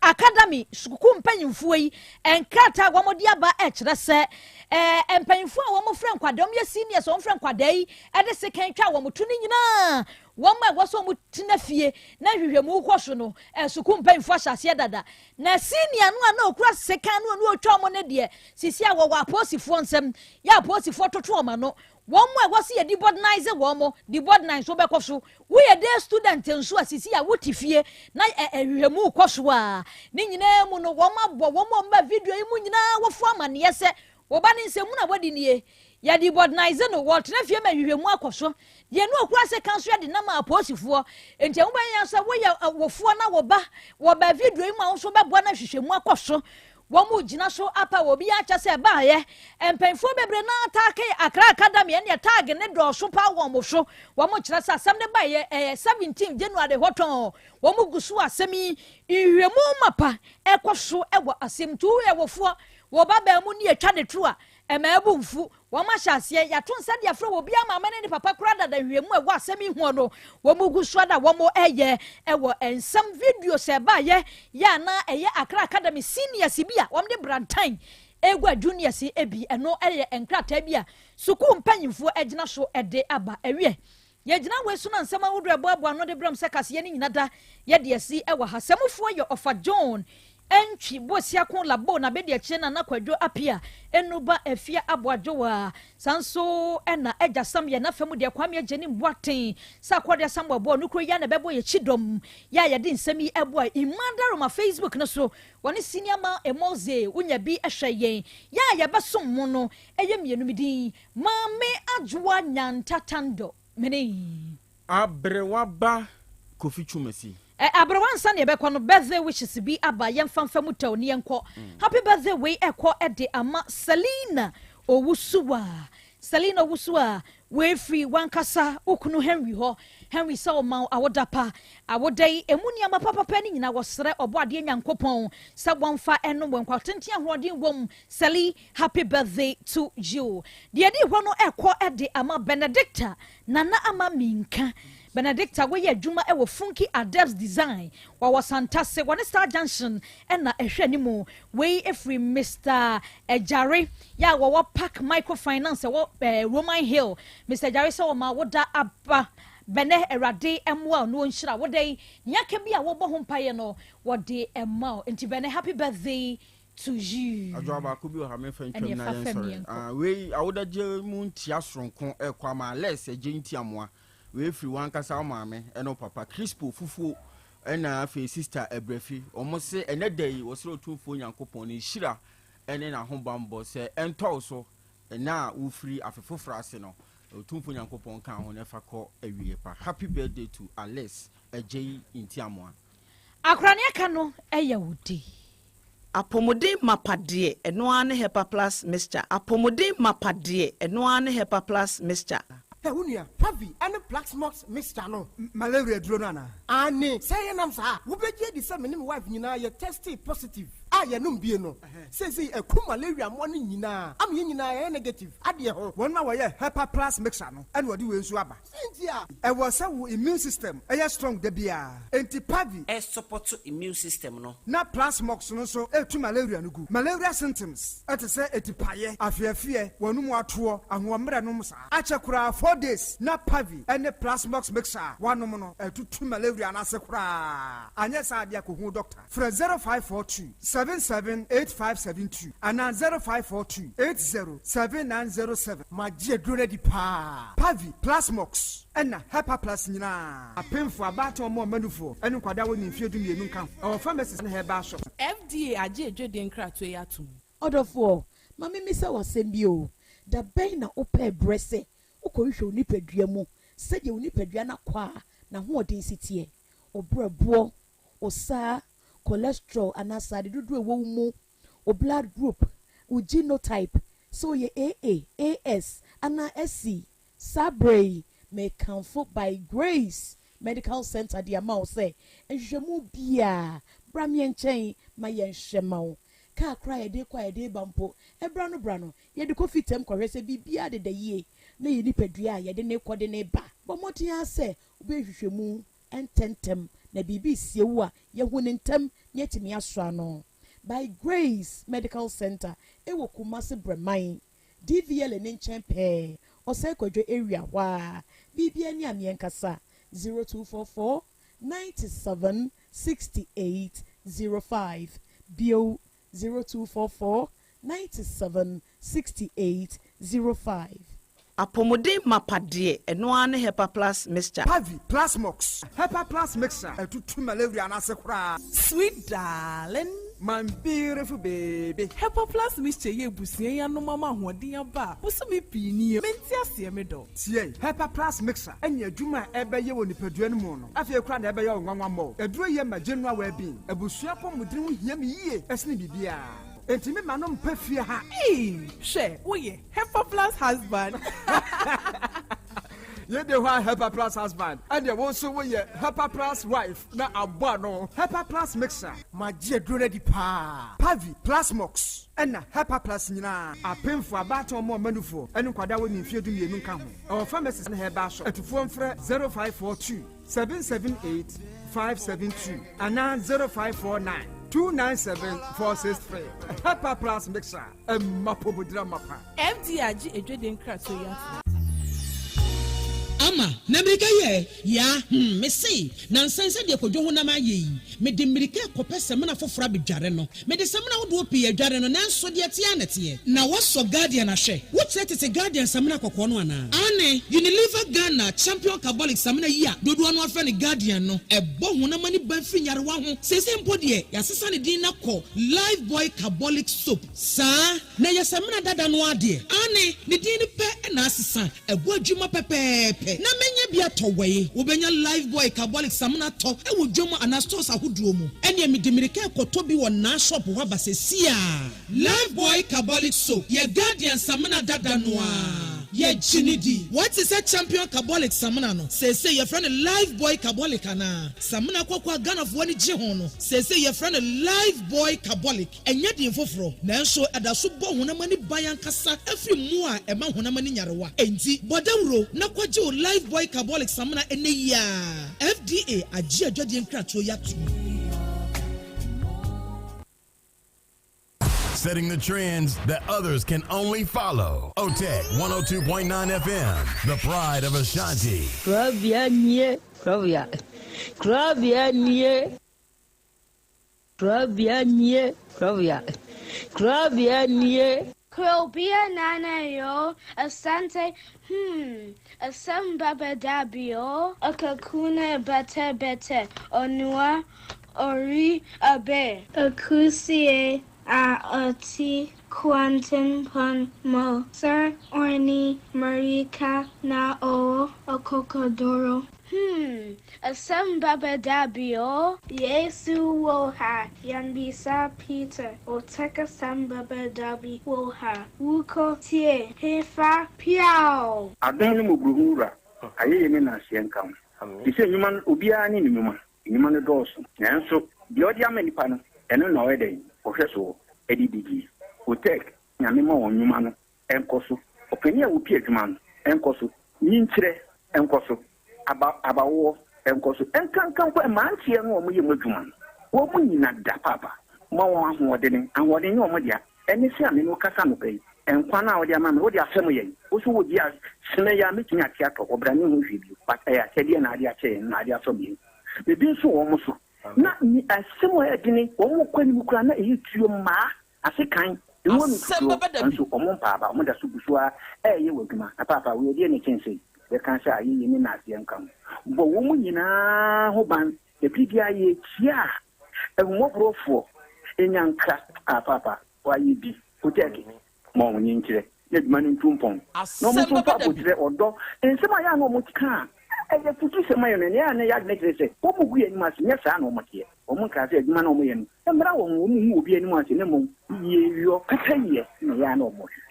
Academy sukuu mpanyinfoɔ yi nkrataa a wɔde aba kyerɛ sɛ ɛɛ mpanyinfoɔ a wɔfrɛ nkwadaa, wɔyɛ seniors a wɔfrɛ nkwadaa yi de sekan twa wɔn to no nyinaa, wɔn a ɛwɔ sɛ wɔtena fie na nhwehwɛmu kɔ so no, sukuu mpanyinfoɔ ahyɛ aseɛ dada. Na senior no a na ɔkura sekan no a na ɔtwa wɔn no deɛ, sisi a wɔwɔ apolisifoɔ nsam, yɛ apolisifoɔ toto wɔn ano. Wɔn a ɛwɔ sɛ yɛ debɔdnaise wɔn, debɔdnaise wobɛkɔ so. Woyɛ day student nso a, sisi a wote fie na nhwehwɛmu rekɔ so a, ne nyinaa mu no wɔn abɔ wɔn a wɔba video yi mu nyinaa wɔfo amaneɛ sɛ wo ba no nsɛmhunu a wadi nie. Yɛ debɔdnaise no, wɔretena fie ma nhwehwɛmu akɔ so. Deɛ ne ɔkura sekan nso yɛde nam apolisifoɔ. Enti ɛho bɛhia sɛ woyɛ wofoɔ na wo ba wɔba video yi mu a wo nso wobɛboa na nhwehwɛmu akɔ so. Wɔgyina so apa wɔ obiara kyɛ sɛ ɛbaeɛ. Mpanyinfoɔ bebree no ara taake Accra Academy ɛneɛ tag ne dɔɔso paa wɔ wɔn so. Wɔn kyerɛ sɛ asɛm no baeɛ ɛyɛ 17 January hɔ tɔn. Wɔn gu so asɛm yi nhwehwɛmu mapa ɛkɔ so wɔ asɛm nti woyɛ wofoɔ wɔ ba baa mu ne yɛtwa ne to a ɛma ɛbo mfu. Wɔn ahyɛ aseɛ, yɛato nsa de afrɛ obiara maame ne ne papa koraa dada nhwehwɛmu a ɛwɔ asɛm yi ho no, wɔn gu so ara wɔn reyɛ wɔ nsɛm video sɛ ɛbaayɛ yɛ a na ɛyɛ Accra Academy seniors bi a wɔn de brantan egu a juniors bi ɛno yɛ nkrataa bi a sukuu mpanyinfoɔ agyina so de aba ɛwiɛ Yɛgyina wei so na nsɛm ahodoɔ a ɛboaboa ano de brɛ mo sɛ kaseɛ no nyina da yɛde asi wɔ ha. Sɛmufoɔ yɛ Ɔfa John. Antwi, Boasiako, Labo, na bedi akyire Nana Kwadwo Apia, Enuba, Afia Aboadwowa. Saa nso na Agya Sam yɛ n'afa mu deɛ Kwame Agyenim Boateng, Sarkodie Asamoah Boa, Nukuro yi ara na ɛbɛbɔ yɛn kyidɔm yɛ a yɛde nsɛm yi ɛboa Emma Daroma Facebook no so wɔne Senior Ma Emoze wonya bi hwɛ yɛn yɛ a yɛbɛsom mo no ɛyɛ mmienu me din Maame Adwoa Nyanta Tando mene. Aberewa ba Kofi Twumasi. Eh aberewa ansa na yɛbɛkɔ no birthday wishes bi aba yɛmfa mfa mu tɛw ne yɛnkɔ happy birthday wei ɛkɔ de ama Selina Owusuwa Selina Owusuwa wei firi wankasa wo kunu Henry hɔ Henry sɛ ɔma wo awoda pa awoda yi emu nneɛma papapa ne nyinaa wɔsrɛ ɔbɔ adeɛ Nyankopɔn sɛ wɔmfa ɛnom wɔ nkwa tenten ahoɔden wom Seli happy birthday to you deɛ ɛdi hɔ no ɛkɔ de ama Benedicta Nana Ama Minka Benedicta woyɛ adwuma wɔ Funky Adepts Design wɔwɔ Santase wɔne Star Junction na ɛhwɛ anim wei firi Mister Agyare yɛ a wɔwɔ Park Microfinance ɛwɔ eh, Roman Hill Mister Agyare sɛ wɔma woda aba Bɛnɛ Awurade mmoa wo na ɔnhyira wo dɛ nea aka bi a wɔbɔ ho mpaeɛ no wɔde ɛma wo nti Bɛnɛ happy birthday to you. Adwoa baako bi wɔ ha memfa ntwam Ɛneɛ na fa fam yɛnsɔre. yɛnkɔ. Ah, wei awodagye mu ntia soronko ɛkɔ ama Alex agye ntiamoa. Wei firi w'ankasa wo maame ɛne wo papa Crispo Fufuo ɛna afei sister Abrafi. Wɔn se ɛnɛ da yi wɔsrɛ Otumfoɔ Nyankopɔn ne nhyira ɛne n'ahobanbɔ sɛ ɛntɔ wo so ɛnɛ a wofiri afe foforɔ ase no. Otumfoɔ Nyankopɔn nka wo ho na ɛfa kɔ awieɛ pa. Happy birthday to Alice Agyei Ntiamoa. Akora nea ɛka no yɛ wo de. Apɔmuden mapa deɛ, ɛno ara ne Hepa Plus Mixture. Apɔmuden mapa deɛ, ɛno ara ne Hepa Plus Mixture. Hɛ, wo nua, Pavi ne Plaxmox mixture no, Malaria aduro no anaa? Aane, sɛ yɛnam saa a, wobɛgye adi sɛ me ne me wife nyinaa yɛ testee positive a yɛnom bie no. Seesei aku malaria mmoa no nyinaa ama yɛn nyinaa yɛayɛ negative adeɛ ho. Wɔn a wɔyɛ Hepa Plus mixture no na wɔde wei nso aba. Sɛ nti a. Ɛwɔ sɛ wo immune system yɛ strong da biara. Enti Pavi. Ɛsupɔto immune system no. Na Plasmox no nso tu malaria no gu. Malaria symptoms te sɛ atipaeɛ, afeafeɛ, w'anomu atoɔ, ahoɔmmerɛ nom saa. Akyɛ koraa 4 days na Pavi ne Plasmox mixture a woanom no atutu malaria no ase koraa. Anyɛ saa deɛ a kɔhu doctor. Frɛ 0542 778572 anaa 0542 807907. Magye aduro no adi paa. Pavi, Plasmox ɛna Hepa Plus nyinaa. Apemfo, abaatan, ɔmo ɔmanufoɔ ne nkwadaa a wɔnni mfeɛ 12 nka ho. Ɛwɔ pharmacies ne herbal shops. FDA agye adwadie nkratoɔ yi atom. Ɔdɔfoɔ, ma memmisa wo asɛm bi o, da bɛn na wopɛɛ berɛ sɛ wokɔhwehwɛ wo nipadua mu sɛdeɛ wo nipadua no akɔ a n'ahoɔden si teɛ, wo berɛboɔ, wo saa, cholesterol anaa srade dodoɔ a ɛwɔ wo mu, wo blood group, wo genotype, sɛ woyɛ AA, AS anaa SC? Saa berɛ yi, mekamfo By Grace Medical Center de ama wo sɛ nhwehwɛmu biara, bra me nkyɛn ma yɛnhwɛ ma wo. Kaa koraa a yɛde rekɔ a yɛde reba mpo, ɛberɛ ano berɛ ano, yɛde kɔ fitam kɔhwɛ sɛ biribiara deda yie na yɛn nipadua a yɛde no rekɔ de no reba. Bɔ mmɔden ara sɛ wobɛyɛ nhwehwɛmu ntɛmntɛm na biribi resie wo a, yɛahu no ntɛm na yɛatumi asɔ ano. By Grace Medical Center wɔ Kumasi Brɛman, DVLA no nkyɛn pɛɛ, Ɔsɛe Kwadwo area hɔ ara. Biribiara ni a meɛnkasa, 0244 97 68 05, bio 0244 97 68 05. Apɔmuden mapa deɛ, ɛno ara ne Hepa Plus Mixture. Pavi, Plasmox, Hepa Plus mixture atutu malaria no ase koraa. Sweet darling. My beautiful baby. Hepa Plus Mixture yɛ abusua yi anom ama ahoɔden aba a bosome pii nie. Mente aseɛ me dɔ. Tie, Hepa Plus mixture ɛne adwuma a ɛbɛyɛ wɔ nipadua no mu no. Afei koraa na ɛbɛyɛ wo nwanwa mmɔ. Aduro yɛ ma general well-being. Abusua pɔmuden ho hia me yie ɛsene biribiara. Enti me ma no mpɛ fie ha. Ee, hwɛ, woyɛ Hepa Plus husband. Yɛde hɔ a Hepa Plus husband ɛdeɛ wo nso woyɛ Hepa Plus wife na abɔ ano. Hepa Plus mixture. Magye aduro no adi paa. Pavi, Plasmox ɛna Hepa Plus nyinaa. Apemfo, abaatan, ɔmo ɔmanufoɔ ɛne nkwadaa wɔ ne mfeɛ 12 nka ho. Ɛwɔ pharmacies ne herbal shop. Atufoɔ mfrɛ 0542 778 572 anaa 0549 297 463. Hepa Plus mixture ɛmma pomodira mapa. FDA agye adwadie nkratoɔ yi atom. Ama, na mmirika yi ɛ? Yaa, hmm, mese, nansa yi sɛdeɛ Kwadwo honam ayɛ yi, mede mmirika rekɔpɛ samina foforɔ abɛdware no. Mede samina ahodoɔ pii adware no, nanso deɛ ɛteɛ ara na ɛteɛ. Na woasɔ Guardian ahwɛ? Wokyerɛ tete Guardian samina kɔkɔɔ no anaa? Aane, Unilever Ghana Champion Carbolic samina yi a dodoɔ no ara frɛ no Guardian no, ɛbɔ honam ani ban firi nyarewa ho. Seesei mpo deɛ, yɛasesa ne din no akɔ Lifebuoy Carbolic Soap. Saa, na ɛyɛ samina dada no ara deɛ. Aane, ne din no pɛ na asesa. Ɛbɔ adwuma pɛpɛɛpɛ. Na mɛnya bi atɔ wai? Wobɛnya Lifebuoy Carbolic Samina atɔ wɔ dwam anaa stores ahodoɔ mu. Ɛneɛ mede mirika rekɔtɔ bi wɔ Naa shop hɔ aba sesiaa. Lifebuoy Carbolic Soap yɛ Guardian samina dada no ara. Yɛgye no di. Woate sɛ Champion Carbolic Samina no, seesei yɛfrɛ no Lifebuoy Carbolic anaa? Samina kɔkɔɔ a Ghanafoɔ ani gye ho no, seesei yɛfrɛ no Lifebuoy Carbolic. Ɛnyɛ din foforɔ, nanso ɛda so bɔ honam ani ban ankasa firi mmoa a ɛma honam ani nyarewa. Enti, bɔ dawuro na kɔgye wo Lifebuoy Carbolic Samina ɛnnɛ yi ara. FDA agye adwadie nkratoɔ yi atom. Setting the trends that others can only follow. OTEC 102.9 FM, the pride of Ashanti. Kurabea nie, kurabea, kurabea nie. Kurabea nie, kurabea, kurabea nie. Kurobia nana yo, asante, hmm, asem baba dabio, akakuna bete bete, onua, ori abe. Akusie a ɔte kwantempɔn mu sɛ ɔne mmirika na ɔwɔ akokoduru. Hmm, asɛm bɛba da bi o. Yesu wɔ ha, yɛmmisa Peter, Otec asɛm bɛba da bi wɔ ha, wokɔ tie hefa piaw! Adom ne mmɔborɔhunu Wura, ayɛyie ne nnaseɛ nka wo. Te sɛ nnwuma no, obiara ne ne nnwuma. Nnwuma no dɔɔso, nanso deɛ ɔde ama nnipa no, ɛno na ɔyɛ dɛn? Ɔhwɛ soɔ de didie. Otec, Nyame ma wɔn nnwuma no nkɔ so. Ɔpanin a ɔpi adwuma no nkɔ so. Nyinkyerɛ nkɔ so. Aba, abawoɔ nkɔ so. Nkanka mpo mmeranteɛ no a wɔyɛ mu adwuma no, wɔn nyina da paapa. Ma wɔn ahoɔdene. Ahoɔden nyɛ wɔn dea. Ɛne sɛ a me ne wo kasa anɔpa yi, nkwa no a wode ama me, wode afɛm yɛn. Wo nso wɔ bi a, sene yi a mɛtumi ate atɔ hɔ, bra menhu hwee bio. But ɛyɛ akyɛdeɛ na ade akyɛ yɛn, na ade asɔ yɛn. Ebi nso wɔ wɔn so. Na asɛm a ɛyɛ dene, wɔn kɔ anim koraa na ɛyɛ tuo mmaa. Ase kan, emu ano Asɛm tutuɔ, bɛba da bi. nanso wɔn mpaaba, wɔn da so gu so ara reyɛ wɔ adwuma. Na paapa, wei ɛdeɛn na ɛkyɛn sei? Yɛka sɛ ayeyie ne nnaseɛ nka ho. Bɔ wɔn nyinaa ho ban, na bere biara yɛkyia a, ahummɔborɔfoɔ nya nkra. Ah, paapa, woayɛ bi. Otɛɛke, ma wɔn nkyerɛ na adwuma no ntu mpɔn, na wɔn Asɛm nso mfa bɛba da bi. aboterɛ, ɔdɔ, nsɛm a ɛyɛ a na wɔka a ɛyɛ afutusɛm ma yɛn no, ɛnna ɛyɛ a na yɛn adwene kyerɛ sɛ wɔgu yɛn anim ase. Nyɛ saa na wɔteɛ. Wɔnkaa sɛ adwuma no a wɔyɛ no mmra wɔn ho, wɔnhu obi anim ase, na mmom yieyɔ, pɛpɛyɛ na ɛyɛ a na wɔhwehwɛ.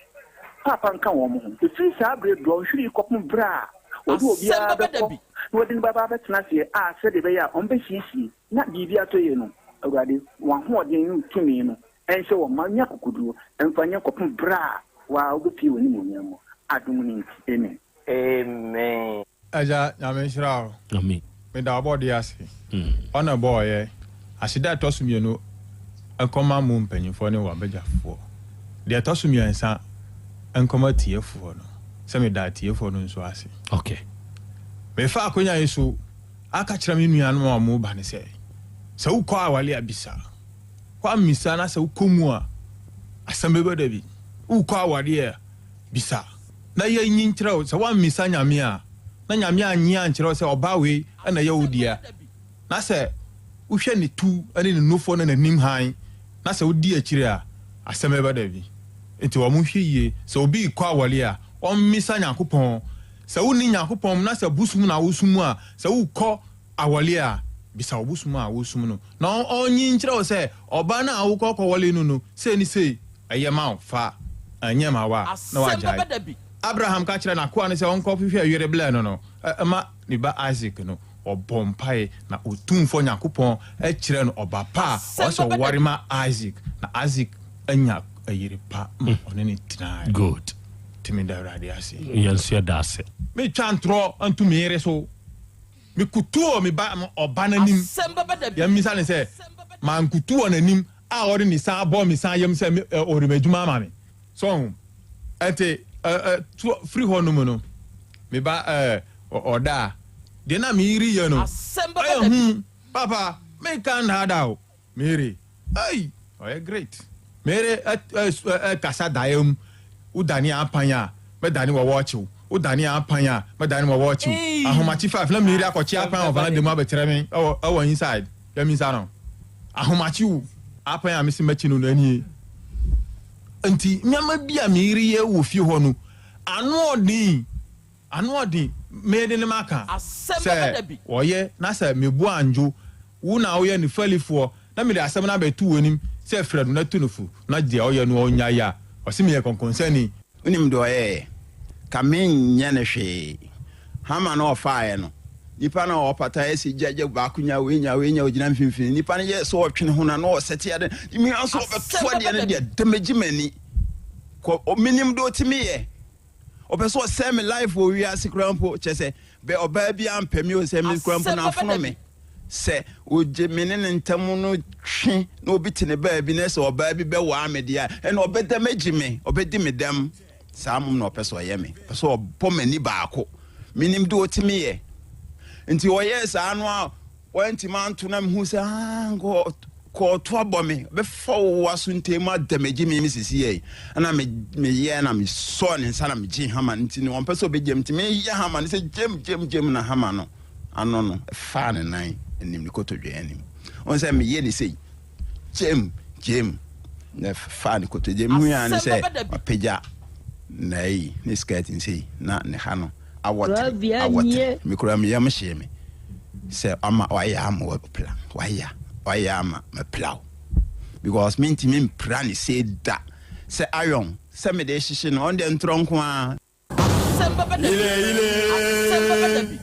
Paapa nka wɔn ho. Ɛfiri saa berɛ dɔnhwere yi kɔpem berɛ a wɔde Asɛm obiara bɛba da bɛkɔ bi. na wɔde no bɛba abɛtena aseɛ a sɛdeɛ ɛbɛyɛ a wɔbɛsiesie na biribi atɔ yie no, Awurade, w'ahoɔden ne wo tumi no nhyɛ wɔn ma wɔnya akokoɔduro mfa nyɛ kɔpem berɛ a wo ara wobɛpue w'animuonyam mu. Adom no nti, amen. Amen. Agya Nyame nhyira wo. Amen. Meda ɔbɔdeɛ ase. Ɔna ɛbɔɔ yɛ. Aseda a ɛtɔ so mienu nkɔma mo mpanyinfoɔ ne w'abagyafoɔ. Deɛ ɛtɔ so miɛnsa nkɔma atiefoɔ no, sɛ meda atiefoɔ no nso ase. Okay. Mefa akonya yi so aka kyerɛ me nuanom a wɔn ba no sɛ, sɛ wokɔ awale a bisa. Woammisa na sɛ wokɔ mu a, asɛm bɛba da bi. Wokɔ awadeɛ a, bisa na yɛnyi nkyerɛ wo. Sɛ woammisa Nyame a, na Nyame annye ankyerɛ wo sɛ ɔbaa wei na ɛyɛ wo dea, na sɛ wohwɛ ne tu ne ne nufoɔ ne n'anim hann, na sɛ wodi akyire a, asɛm bɛba da bi. Nti wɔn nhwɛ yie, sɛ obi rekɔ awɔre a, ɔmmisa Nyankopɔn. Sɛ wonni Nyankopɔn mu na sɛ bosom na wosom a, sɛ wokɔ awɔre a, bisa wo bosom a wosom no, na ɔnyi nkyerɛ wo sɛ ɔbaa no a wokɔ kɔwɔre no no, sei ne sei, ɛyɛ ma wo, fa, ɛnyɛ ma wo a, na Asɛm wagyae. bɛba da bi. Abraham ka kyerɛɛ n'akoa no sɛ ɔnkɔhwehwɛ yere brɛ no no ma ne ba Isak no, ɔbɔɔ mpae, na Otumfoɔ Nyankopɔn kyerɛɛ no ɔba pa a Asɛm ɔwɔ sɛ bɛba da ɔware bi. ma Isak, na Isak anya yere pa ma ɔne no tenae. Good. Nti meda Awurade ase. Yɛn nso yɛda ase. Metwa ntorɔ nto me yere so. Mekutu wɔ me ba ɔba no anim. Asɛm bɛba da bi. Yɛmmisa no sɛ, mankutu wɔ n'anim a ɔde ne nsa abɔ me nsa yam sɛ ɔde m'adwuma ama me. So ɔho? Ɛnti, to, firi hɔ nom no, me ba, ɛ, Ɔda a, deɛ na me yere yɛ no, ɔyɛ hu papa, menka nnaadaa o, me yere, ei, ɔyɛ great. Me yere kasa daeɛ mu, wo dane apan a, mɛdane wɔ wɔɔkye wo, wo dane apan a, mɛdane wɔ wɔɔkye wo. Ahomakye five na me yere akɔkye apan wɔ veranda mu abɛkyerɛ me ɛwɔ inside, yɛ me nsa no. Ahomakye o, apan a mese mɛkye no no ɛnie. Nti nneɛma bi a me yere yɛ wɔ fie hɔ no, ano ɔden. Ano ɔden, mede no maka sɛ ɔyɛ, na sɛ mebu andwo wo na woyɛ ne fɛlifoɔ, na mede asɛm no abɛto w'anim sɛ frɛ no na tu no fo, na deɛ ɔyɛ no ɔnnyae a, ɔse meyɛ kɔnkɔnsani. Wonim deɛ ɔyɛeɛ? Ka menyɛ no hwee. Hammer no a ɔfaeɛ no, nipa no a ɔpata yɛ sɛ gya gya baako nya wei nya wei nya ɔgyina mfimfini. Nipa no yɛ sɛ ɔtwe ne ho na na ɔsɛte ade. Mia nso ɔbɛto adeɛ no deɛ damage m'ani. Kɔ menim deɛ ɔtumi yɛ. Ɔpɛ sɛ ɔsɛe me life wɔ wiase koraa mpo kyɛ sɛ bɛ ɔbaa bi ampɛ me o sɛ me koraa mpo na afono me sɛ ogye me ne ne ntam no twe na obi te ne baabi na sɛ ɔbaa bi bɛwaa me deɛ a ɛna ɔbɛdam agye me ɔbɛdi me dɛm saa mom na ɔpɛ sɛ ɔyɛ me ɔpɛ sɛ ɔbɔ m'ani baako menim de ɔtumi yɛ nti ɔyɛɛ saa no a Wantumi anto na mehu sɛ ah nka kɔɔto abɔ me bɛfa wo aso ntɛm mu adamagye me me sisi yɛ ɛna me meyɛ na mesɔɔ ne nsa na megye hama no nti no ɔmpɛ sɛ ɔbɛgyam nti meyɛ hama no sɛ gyam gyam gyam na hama no ano no ɛfaa ne nan anim ne kotodwe anim ɔn sɛ meyɛ ne sei Gyem, gyem, na faa ne kotodwe mu hui ne sɛ wapagya n'ayi ne skirt nsei na ne ha no awɔtere awɔtere. Me koraa me yam hyee me sɛ ama wayɛ ama wapira wayɛ wayɛ ama mapira wo because mentumi mpira ne sei da sɛ iron sɛ mede hyehye no ɔno deɛ ntorɔ nko ara. Asɛm bɛba da bi, asɛm bɛba da bi.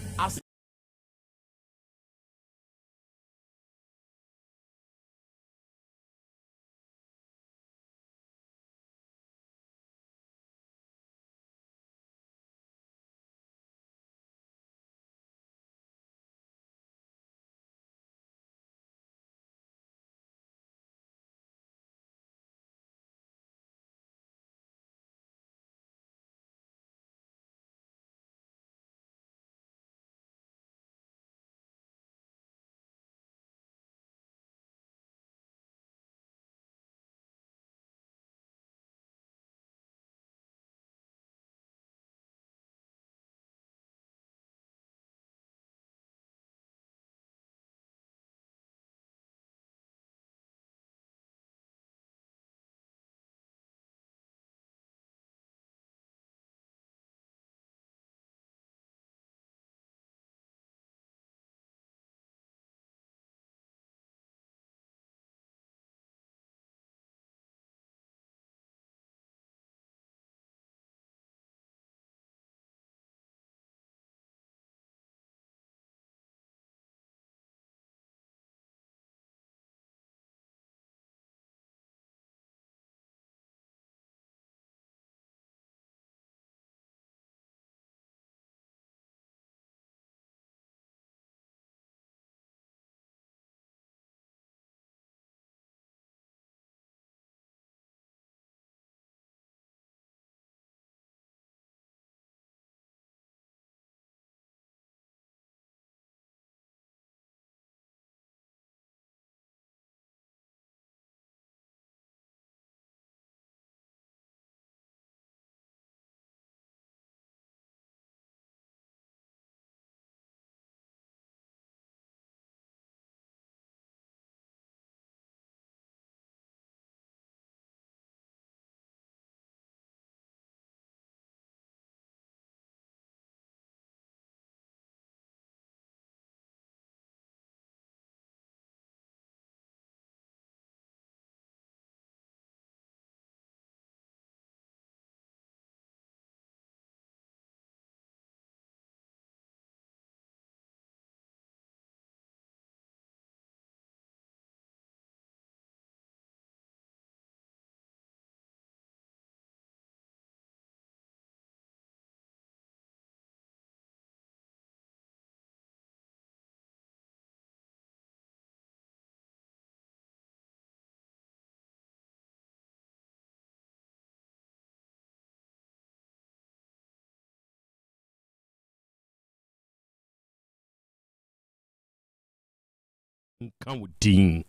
nka wo din.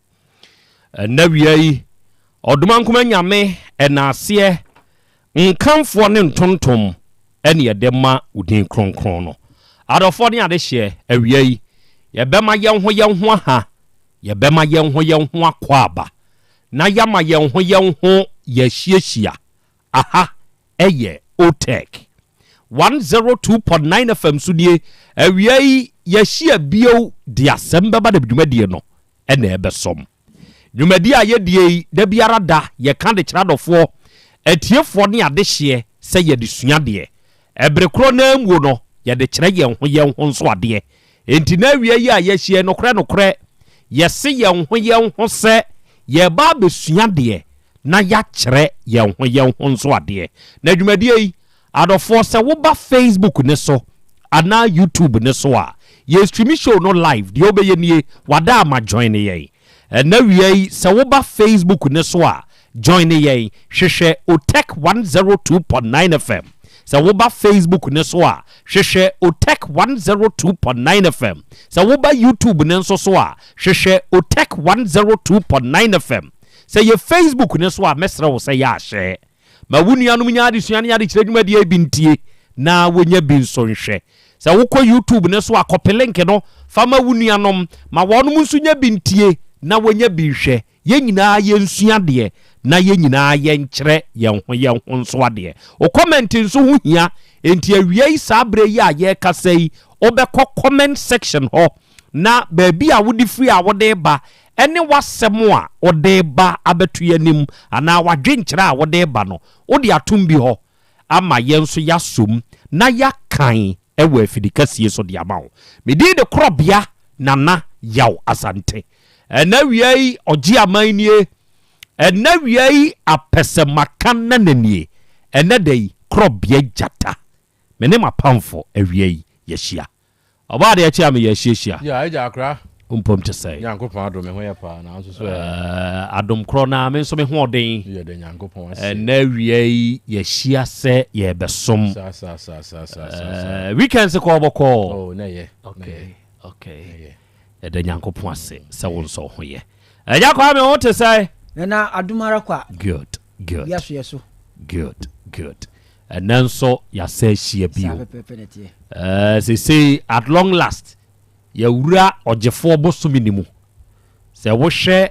Ɛnnɛ awia yi, Ɔdomankoma Nyame ɛnaaseɛ, nkamfoɔ ne ntontom ɛne yɛde ma wo din kronkron no. Adɔfoɔ ne adehyeɛ, awia yi, yɛbɛma yɛn ho yɛn ho aha, yɛbɛma yɛn ho yɛn ho akwaaba, na yɛama yɛn ho yɛn ho yɛahyiahyia. Aha ɛyɛ Otec 102.9 FM so nie. Awia yi yɛahyia bio de asɛm bɛba da dwumadie no ɛna ɛbɛsɔm. Dwumadie a yɛdie yi da biara da yɛka de kyerɛ adɔfoɔ, atiefoɔ ne adehyeɛ sɛ yɛde sua adeɛ. Ɛbere korɔ no ara muo no yɛde kyerɛ yɛn ho yɛn ho nso adeɛ. Enti na awia yi a yɛahyia yi nokorɛ nokorɛ yɛse yɛn ho yɛn ho sɛ yɛreba abɛsua adeɛ na yɛakyerɛ yɛn ho yɛn ho nso adeɛ. Na dwumadie yi, adɔfoɔ sɛ woba Facebook no so anaa YouTube no so a, yɛ stream show no live, deɛ wobɛyɛ nie, wada ama join yɛn. Ɛnnɛ awia yi sɛ woba Facebook no so a, join yɛn, hwehwɛ Otec 102.9 FM. Sɛ woba Facebook no so a, hwehwɛ Otec 102.9 FM. Sɛ woba YouTube no nso so a, hwehwɛ Otec 102.9 FM. Sɛ yɛ Facebook no so a, mɛsrɛ wo sɛ yɛ ahyɛ. Ma wo nuanom nya adesua ne adekyerɛ dwumadie yi bi ntie na wɔnya bi nso nhwɛ. Sɛ wokɔ YouTube no so a, kɔpe link no fa ma wo nuanom ma wɔnom nso nya bi ntie na wɔnya bi nhwɛ. Yɛn nyinaa yɛnsua adeɛ na yɛn nyinaa yɛnkyerɛ yɛn ho yɛn ho nso adeɛ. Wo comment nso ho hia, enti awiei saa berɛ yi a yɛrekasa yi, wobɛkɔ comment section hɔ na baabi a wode firi a wode reba ne w'asɛm a wode reba abɛto yɛn anim anaa w'adwenkyerɛ a wode reba no, wode atom bi hɔ ama yɛn nso yɛasom na yɛakan wɔ afidikɛseɛ so de ama wo. Me din de Korɔbea Nana Yaw Asante. Ɛnnɛ awia yi, ɔgye aman nie. Ɛnnɛ awia yi, apɛsɛmaka nana nie. Ɛnnɛ da yi, Korɔbea Gyata. Me ne m'apamfo awia yi, yɛahyia. Ɔbaa deɛ kye a meyɛ ahyiahyia. Yeah, agya akora. Wo mpom te sɛn? Nyankopɔn adom me ho yɛ paa na nso so ɛ. Eh, adom korɔ na me nso me ho ɔden. Yɛ de Nyankopɔn ase. Ɛnɛ awia yi yɛahyia sɛ yɛrebɛsom. Saa saa saa saa saa saa. Eh, weekends kɔɔ bɔkɔɔ. Oh, na yɛ. Okay, okay. Yɛda Nyankopɔn ase sɛ wo nso wo ho yɛ. Agya Kwame wo te sɛn? Nana adom ara kwa. Good, good. Bia so yɛ so. Good, good. Ɛnɛ nso yɛasa ahyia bio. Saa pɛpɛɛpɛ na ɛteɛ. Ɛɛ seesei at long last yɛawura ɔgyefoɔ bosome no mu. Sɛ wohwɛ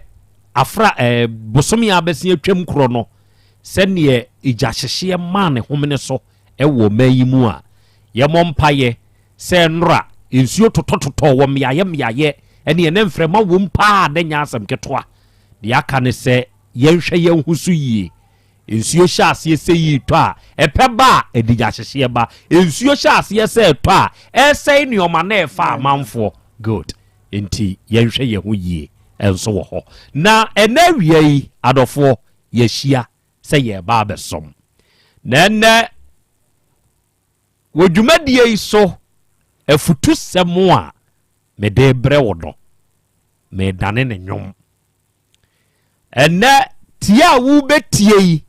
afra ɛɛ bosome a abɛsen atwam korɔ no sɛdeɛ egyahyehyeɛ maa ne homene so wɔ ɔman yi mu a, yɛmmɔ mpaeɛ sɛ nnora nsuo totɔtotɔ wɔ mmeaeɛ mmeaeɛ ɛne ɛnɛ mframa wom paa na ɛnyɛ asɛm ketewa. Deɛ aka ne sɛ yɛnhwɛ yɛn ho so yie. Nsuo hyɛ aseɛ sɛ yi retɔ a, ɛpɛ ba a, ɛde gyahyehyeɛ ba. Nsuo hyɛ aseɛ sɛ ɛtɔ a, ɛresɛe nneɛma na ɛfa amanfoɔ. Good. Enti yɛnhwɛ yɛn ho yie nso wɔ hɔ. Na ɛnnɛ awia yi, adɔfoɔ, yɛahyia sɛ yɛreba abɛsom. Na ɛnnɛ, wɔ dwumadie yi so, afutusɛm a mede rebrɛ wo no, meredane no nnwom. Ɛnnɛ, tie a worebɛtie yi,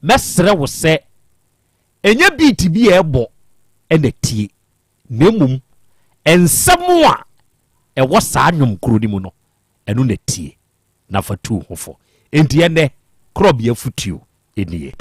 mɛsrɛ wo sɛ, ɛnyɛ beat bi a ɛbɔ na tie, na mmom nsɛm a ɛwɔ saa nnwom koro no mu no, ɛno na tie na fa tu wo ho fo. Enti ɛnnɛ, Korɔbea Afotuo nie.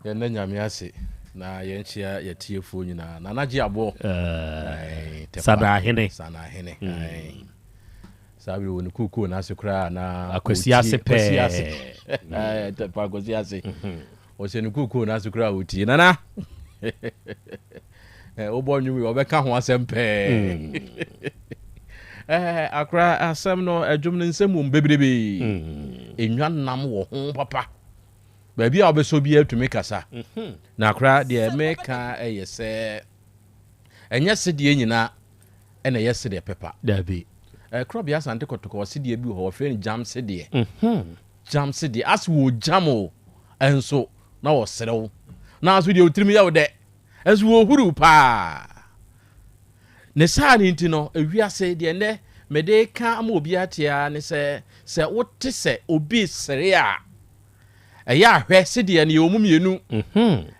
Yɛnda Nyame ase na yɛnkyea yɛtiefoɔ nyinaa. Nana gye aboɔ. Eh, Sanahene. Sanahene. Mm. Saa bere wɔ ne kuukuu n'ase koraa na Akwasi ase pɛɛ. Akwasi ase. Mm. Tɛpa Akwasi ase. Mm-hmm. Ɔhyɛ ne kuukuu n'ase koraa ɔtie. Nana. Eh, wobɔ nnwom yi ɔbɛka ho asɛm pɛɛ. Mm. Eh, akora asɛm no adwom no nsɛm wom bebrebe. Mm. Enwa nam wɔ ho papa. Baabi a wobɛsɔ biara tumi kasa. Na koraa deɛ meka yɛ sɛ ɛnyɛ sedeɛ nyina ɛna ɛyɛ sedeɛ pɛpa. Dabi. Korɔbea Asante Kɔtɔkɔ wɔ sedeɛ bi wɔ hɔ wɔfrɛ no gyam sedeɛ. Gyam sedeɛ ase wɔ gyam o ɛnso na wɔserew nanso deɛ otirim yɛ wo dɛ ɛnso wɔhuru paa. Ne saa no nti no, ewiase deɛ nnɛ mede reka ama obi ate ara ne sɛ, sɛ wote sɛ obi resere a, ɛyɛ a hwɛ sedeɛ no yɛwɔ mu mmienu.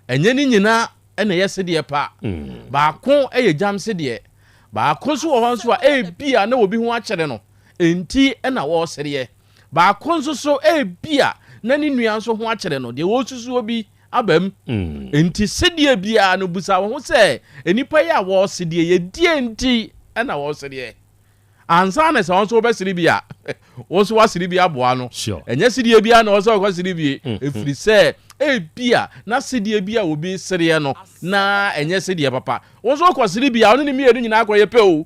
Ɛnyɛ ne nyina na ɛyɛ sedeɛ pa. Baako yɛ gyam sedeɛ, baako nso wɔ hɔ nso a ebia na obi ho akyere no nti na ɔresereɛ. Baako nso so ebia na ne nua nso ho akyere no, deɛ ɔresusuo bi aba mu. Enti sedeɛ biara no, bisa wo ho sɛ, 'Nnipa yi a wɔresedeɛ yi, ɛdeɛn nti na wɔresedeɛ? Ansa na sɛ wo nso wobɛsere bi a, wo nso woasere bi aboa no. Ɛnyɛ sedeɛ biara na ɛwɔ sɛ wokɔsere bi, ɛfiri sɛ ebia na sedeɛ bi a obi resereɛ no na ɛnyɛ sedeɛ papa. Wo nso wokɔsere bi a, wo ne ne mmienu nyinaa akɔyɛ pɛ o.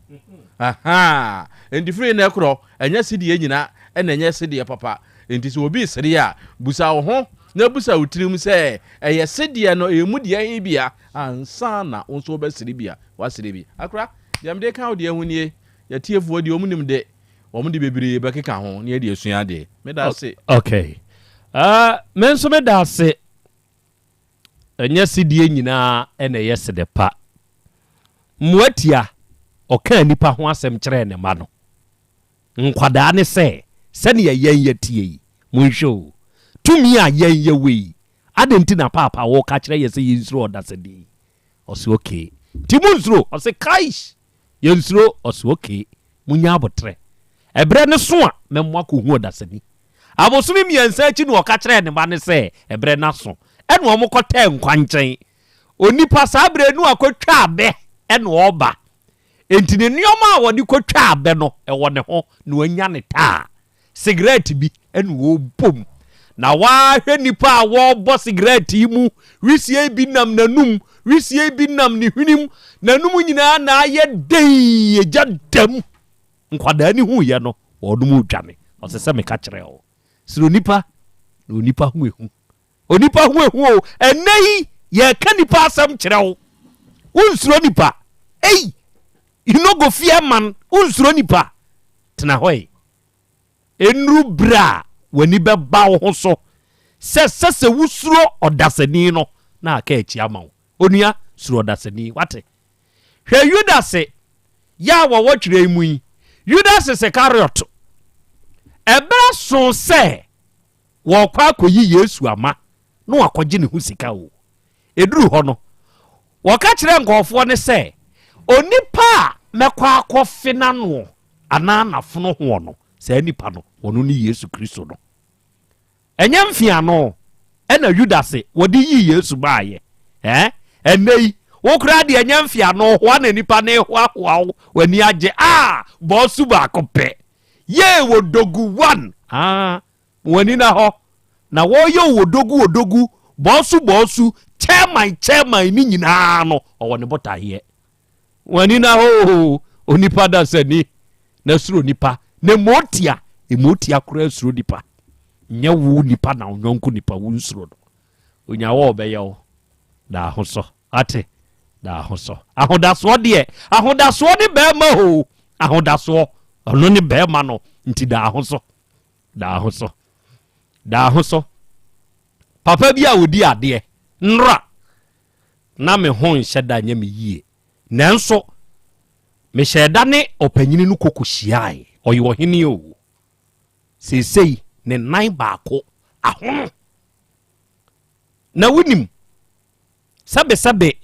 Ahaa, enti firi nnɛ korɔ, ɛnyɛ sedeɛ nyina na ɛnyɛ sedeɛ papa. Enti sɛ obi resere a, bisa wo ho na bisa wo tirim sɛ, 'Ɛyɛ sedeɛ no emu deɛ he bi a? Ansa na wo nso wobɛsere bi a, woasere bi. Akora, deɛ mede reka wo deɛ ho nie, Y'atiefoɔ deɛ wɔn nim de, wɔn de bebree bɛkeka ho na yɛde asua adeɛ. Meda ase. Okay. Uh, me nso meda ase. Ɛnyɛ sedie nyinaa na ɛyɛ sede pa. Mmoatia, ɔkaa nnipa ho asɛm kyerɛɛ ne mma no. Nkwadaa ne sɛ, sɛdeɛ yɛn yɛteɛ yi, monhwɛ o, tumi a yɛn yɛwɔ yi, adɛn nti na paapa woka kyerɛ yɛn sɛ yɛnsuro ɔdasani yi? Ɔse okay. Nti monsuro? Ɔse kaish! Yɛnsuro? Ɔse okay, monya aboterɛ. Ɛberɛ no so a, mɛmo akɔhu ɔdasani. Abosome mmiɛnsa akyi na ɔka kyerɛɛ ne mma no sɛ ɛberɛ no aso. Ɛna wɔkɔtɛɛ nkwankyɛn. Onipa saa berɛ no akɔtwa abɛ ɛna ɔreba. Enti ne nneɛma a wɔde kɔtwa abɛ no, ɛwɔ ne ho, na wanya ne taa. Sigaret bi na ɔrebɔ mu. Na wahwɛ nnipa a wɔrebɔ sigaret yi mu, wisie bi nam n'anum, wisie bi nam ne hwenem, n'anum nyinaa na ayɛ dɛn, egya da mu. Nkwadaa no huiɛ no, wɔnom redwane. Ɔsɛ sɛ meka kyerɛ wo, suro nipa, na onipa ho ehu. Onipa ho ehu o, ɛnnɛ yi yɛreka nipa asɛm kyerɛ wo. Wonsuro nipa. Ei, you no go fear man, wonsuro nipa. Tena hɔ yi. Ennuru bere a w'ani bɛba wo ho so sɛ sɛ sɛ wosuro ɔdasani no na aka akyi ama wo. Onua, suro ɔdasani, wate? Hwɛ Yudase yɛ a wɔwɔ twerɛ yi mu yi, Yudas Iskariot. Ɛberɛ soo sɛ wɔrekɔ akɔyi Yesu ama na wakɔgye ne ho sika o. Ɛduru hɔ no, wɔka kyerɛ nkurɔfoɔ no sɛ, Onipa a mɛkɔ akɔfe n'ano anaa n'afono hoɔ no, saa nipa no, ɔno ne Yesu Kristo no. Ɛnyɛ mfeano ɛna Yudase wɔde yii Yesu maayɛ. Ɛɛ, ɛnnɛ yi, wo koraa deɛ ɛnyɛ mfeano hoa na nipa no rehoahoa wo, w'ani agye. Ah, bɔɔsu baako pɛ. Yee wodogu one ah ma w'ani na hɔ na wɔyɛ wo wodogu wodogu bɔɔsu bɔɔsu chairman chairman ne nyinaa no ɔwɔ ne botaeɛ w'ani na hɔ oo onipa dasani na suro nipa na emotia emotia koraa suro nipa nyɛ wo nipa na onyɔnko nipa wo nsuro no onya wɔ ɔbɛyɛ wo na ahosɔ Wate? Na ahosɔ. Ahodasoɔ deɛ, ahodasoɔ ne bɛrima o. Ahodasoɔ, ɔno ne bɛrima no. Nti da ahosɔ. Da ahosɔ. Da ahosɔ. Papa bi a ɔdi adeɛ, nnora, na me ho nhyɛ da nyɛ me yie. Nanso, mehyɛɛ da ne ɔpanyini no kɔkɔ hyiae. Ɔyɛ ɔhene o. Seesei, ne nan baako ahono. Na wonim, sɛbesɛbe,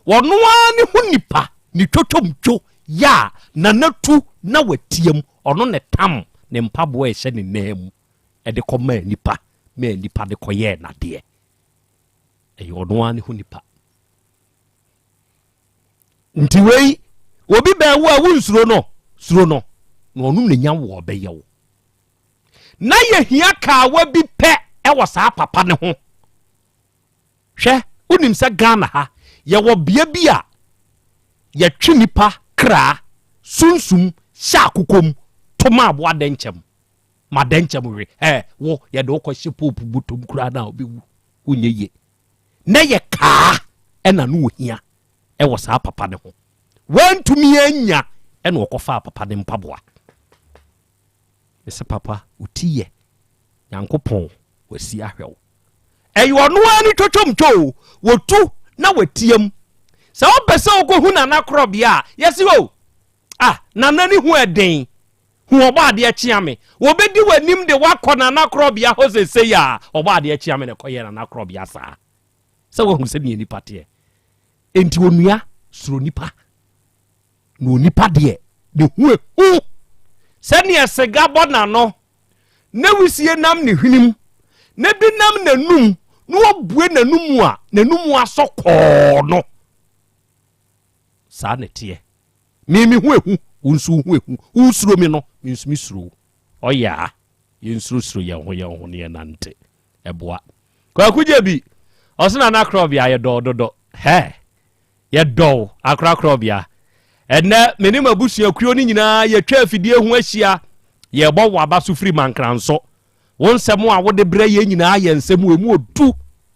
ɔno ara ne ho nipa, ne twotwomtwo yɛ a Nana tu na wateam, ɔno na ɛtam ne mpaboa a ɛhyɛ ne nan mu de kɔmaa nipa, maa nipa de kɔyɛɛ n'adeɛ. Ɛyɛ ɔno ara ne ho nipa. Nti wei, obi bɛn wo a wonsuro no, suro no, na ɔno na nya wo ɔbɛyɛ wo. Na yɛhia kaawa bi pɛ ɛwɔ saa papa ne ho. Hwɛ, wonim sɛ Ghana ha, yɛwɔ bea bi a yɛtwe nipa kra sunsum hyɛ akokɔ mu to ma aboa dɛnkyɛm. Ma dɛnkyɛm we. Ɛ, wo, yɛde wo kɔhyɛ pope bɔtɔm koraa na wobɛwu. Wonyɛ yie. Na yɛ kaa ɛna no ohia ɛwɔ saa papa no ho. Wantumi anya ɛna ɔkɔfaa papa no mpaboa. Mese papa, wo ti yɛ. Nyankopɔn wasi ahwɛ wo. Ɛyɛ ɔno ara ne twotwomtwo o, wɔtu na wateam. Sɛ wopɛ sɛ wokɔhu Nana Korɔbea a, yɛse o, ah, Nana ne hu ɛden, hu ɔbɔ adeɛ kyea me. Wɔbɛdi w'anim de woakɔ Nana Korɔbea hɔ sesei a, ɔbɔ adeɛ kyea me na ɛkɔyɛɛ Nana Korɔbea saa. Sɛ woahu sɛdeɛ nipa teɛ. Enti onua, suro nipa. Na onipa deɛ, ne ho ehu. Sɛdeɛ sega bɔ n'ano, na wisie nam ne hwenem, na bi nam n'anum, na wɔbue n'anum a, n'anum asɔ kɔɔ no. Saa na ɛteɛ. Me me ho ehu, wo nso wo ho ehu. Wosuro me no, me nso mesuro wo. Ɔyɛ a, yɛnsurosuro yɛn ho yɛn ho na yɛnante. Ɛboa. Kwaku Gyebi, ɔse Nana Korɔbea yɛdɔ wo dodo. Hɛ! Yɛdɔ wo, akorakorɔbea. Ɛnnɛ, me ne m'abusuakuo no nyinaa yɛatwa afidie ho ahyia. Yɛrebɔ wo aba so firi Mankranso. Wo nsɛm a wode brɛ yɛn nyinaa yɛ nsɛm a ɛmu ɔdu.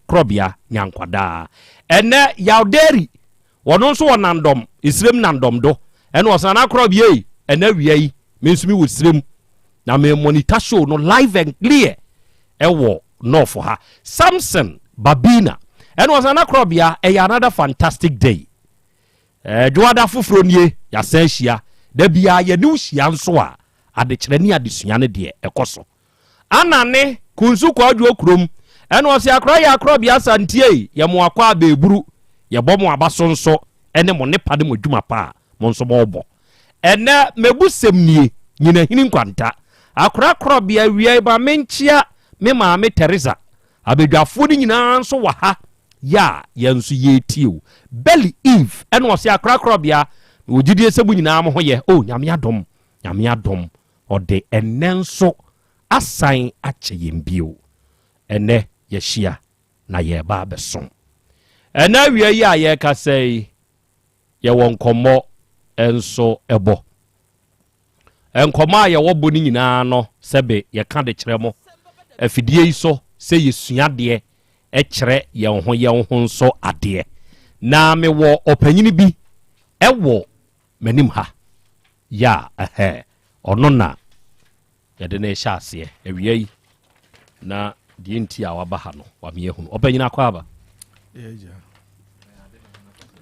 Korɔbea, nya nkwa daa. Ɛnnɛ, Yaw Deri, ɔno nso wɔ Nandɔm, Esirem Nandɔm do. Ɛna ɔse, Nana Korɔbea ei, ɛnnɛ awia yi, me nso mewɔ Esirem. Na me monitor show no live and clear ɛwɔ North ha. Samson Babina ɛna ɔsɛ Nana Korɔbea ɛyɛ another fantastic day. Eh, Dwoada foforɔ nie, yɛasan ahyia. Da biara yɛne wo hyia nso a, adekyerɛ ne adesua no deɛ ɛkɔ so. Anna ne Kunsu Kwadwo kurom ɛna ɔsɛ akora yɛ akorɔbea Asantie yɛ mo akɔ abɛɛburu yɛbɔ mo aba so nso ɛne mo nnepa ne mo adwuma pa a mo nso mobɔ. Ɛnnɛ mɛbusɛm nie, Nyinahini Nkwanta, Akora Korɔbea Awiai ma menkyea me maame Theresa, abadwafoɔ no nyinaa nso wɔ ha yɛ a yɛn nso yɛretie o. Belly Eve ɛna ɔse Akora Korɔbea, mewɔ gyidie sɛ mo nyinaa mo ho yɛ, oh Nyame adom, Nyame adom, ɔde ɛnnɛ nso asan akyɛ yɛn bio. Ɛnnɛ yɛahyia na yɛreba abɛsom. Ɛnnɛ awia yi a yɛrekasa yi, yɛwɔ nkɔmmɔ nso bɔ. Nkɔmmɔ a yɛwɔ bɔ no nyinaa no, sɛbe yɛka de kyerɛ mo afidie yi so sɛ yɛsua adeɛ kyerɛ yɛn ho yɛn ho nso adeɛ. Na mewɔ ɔpanyini bi wɔ m'anim ha, yɛ a ɛhɛ, ɔno na Yɛde no rehyɛ aseɛ awia yi na deɛ nti a waba ha no wame ahunu. Ɔpanyin akɔ aba.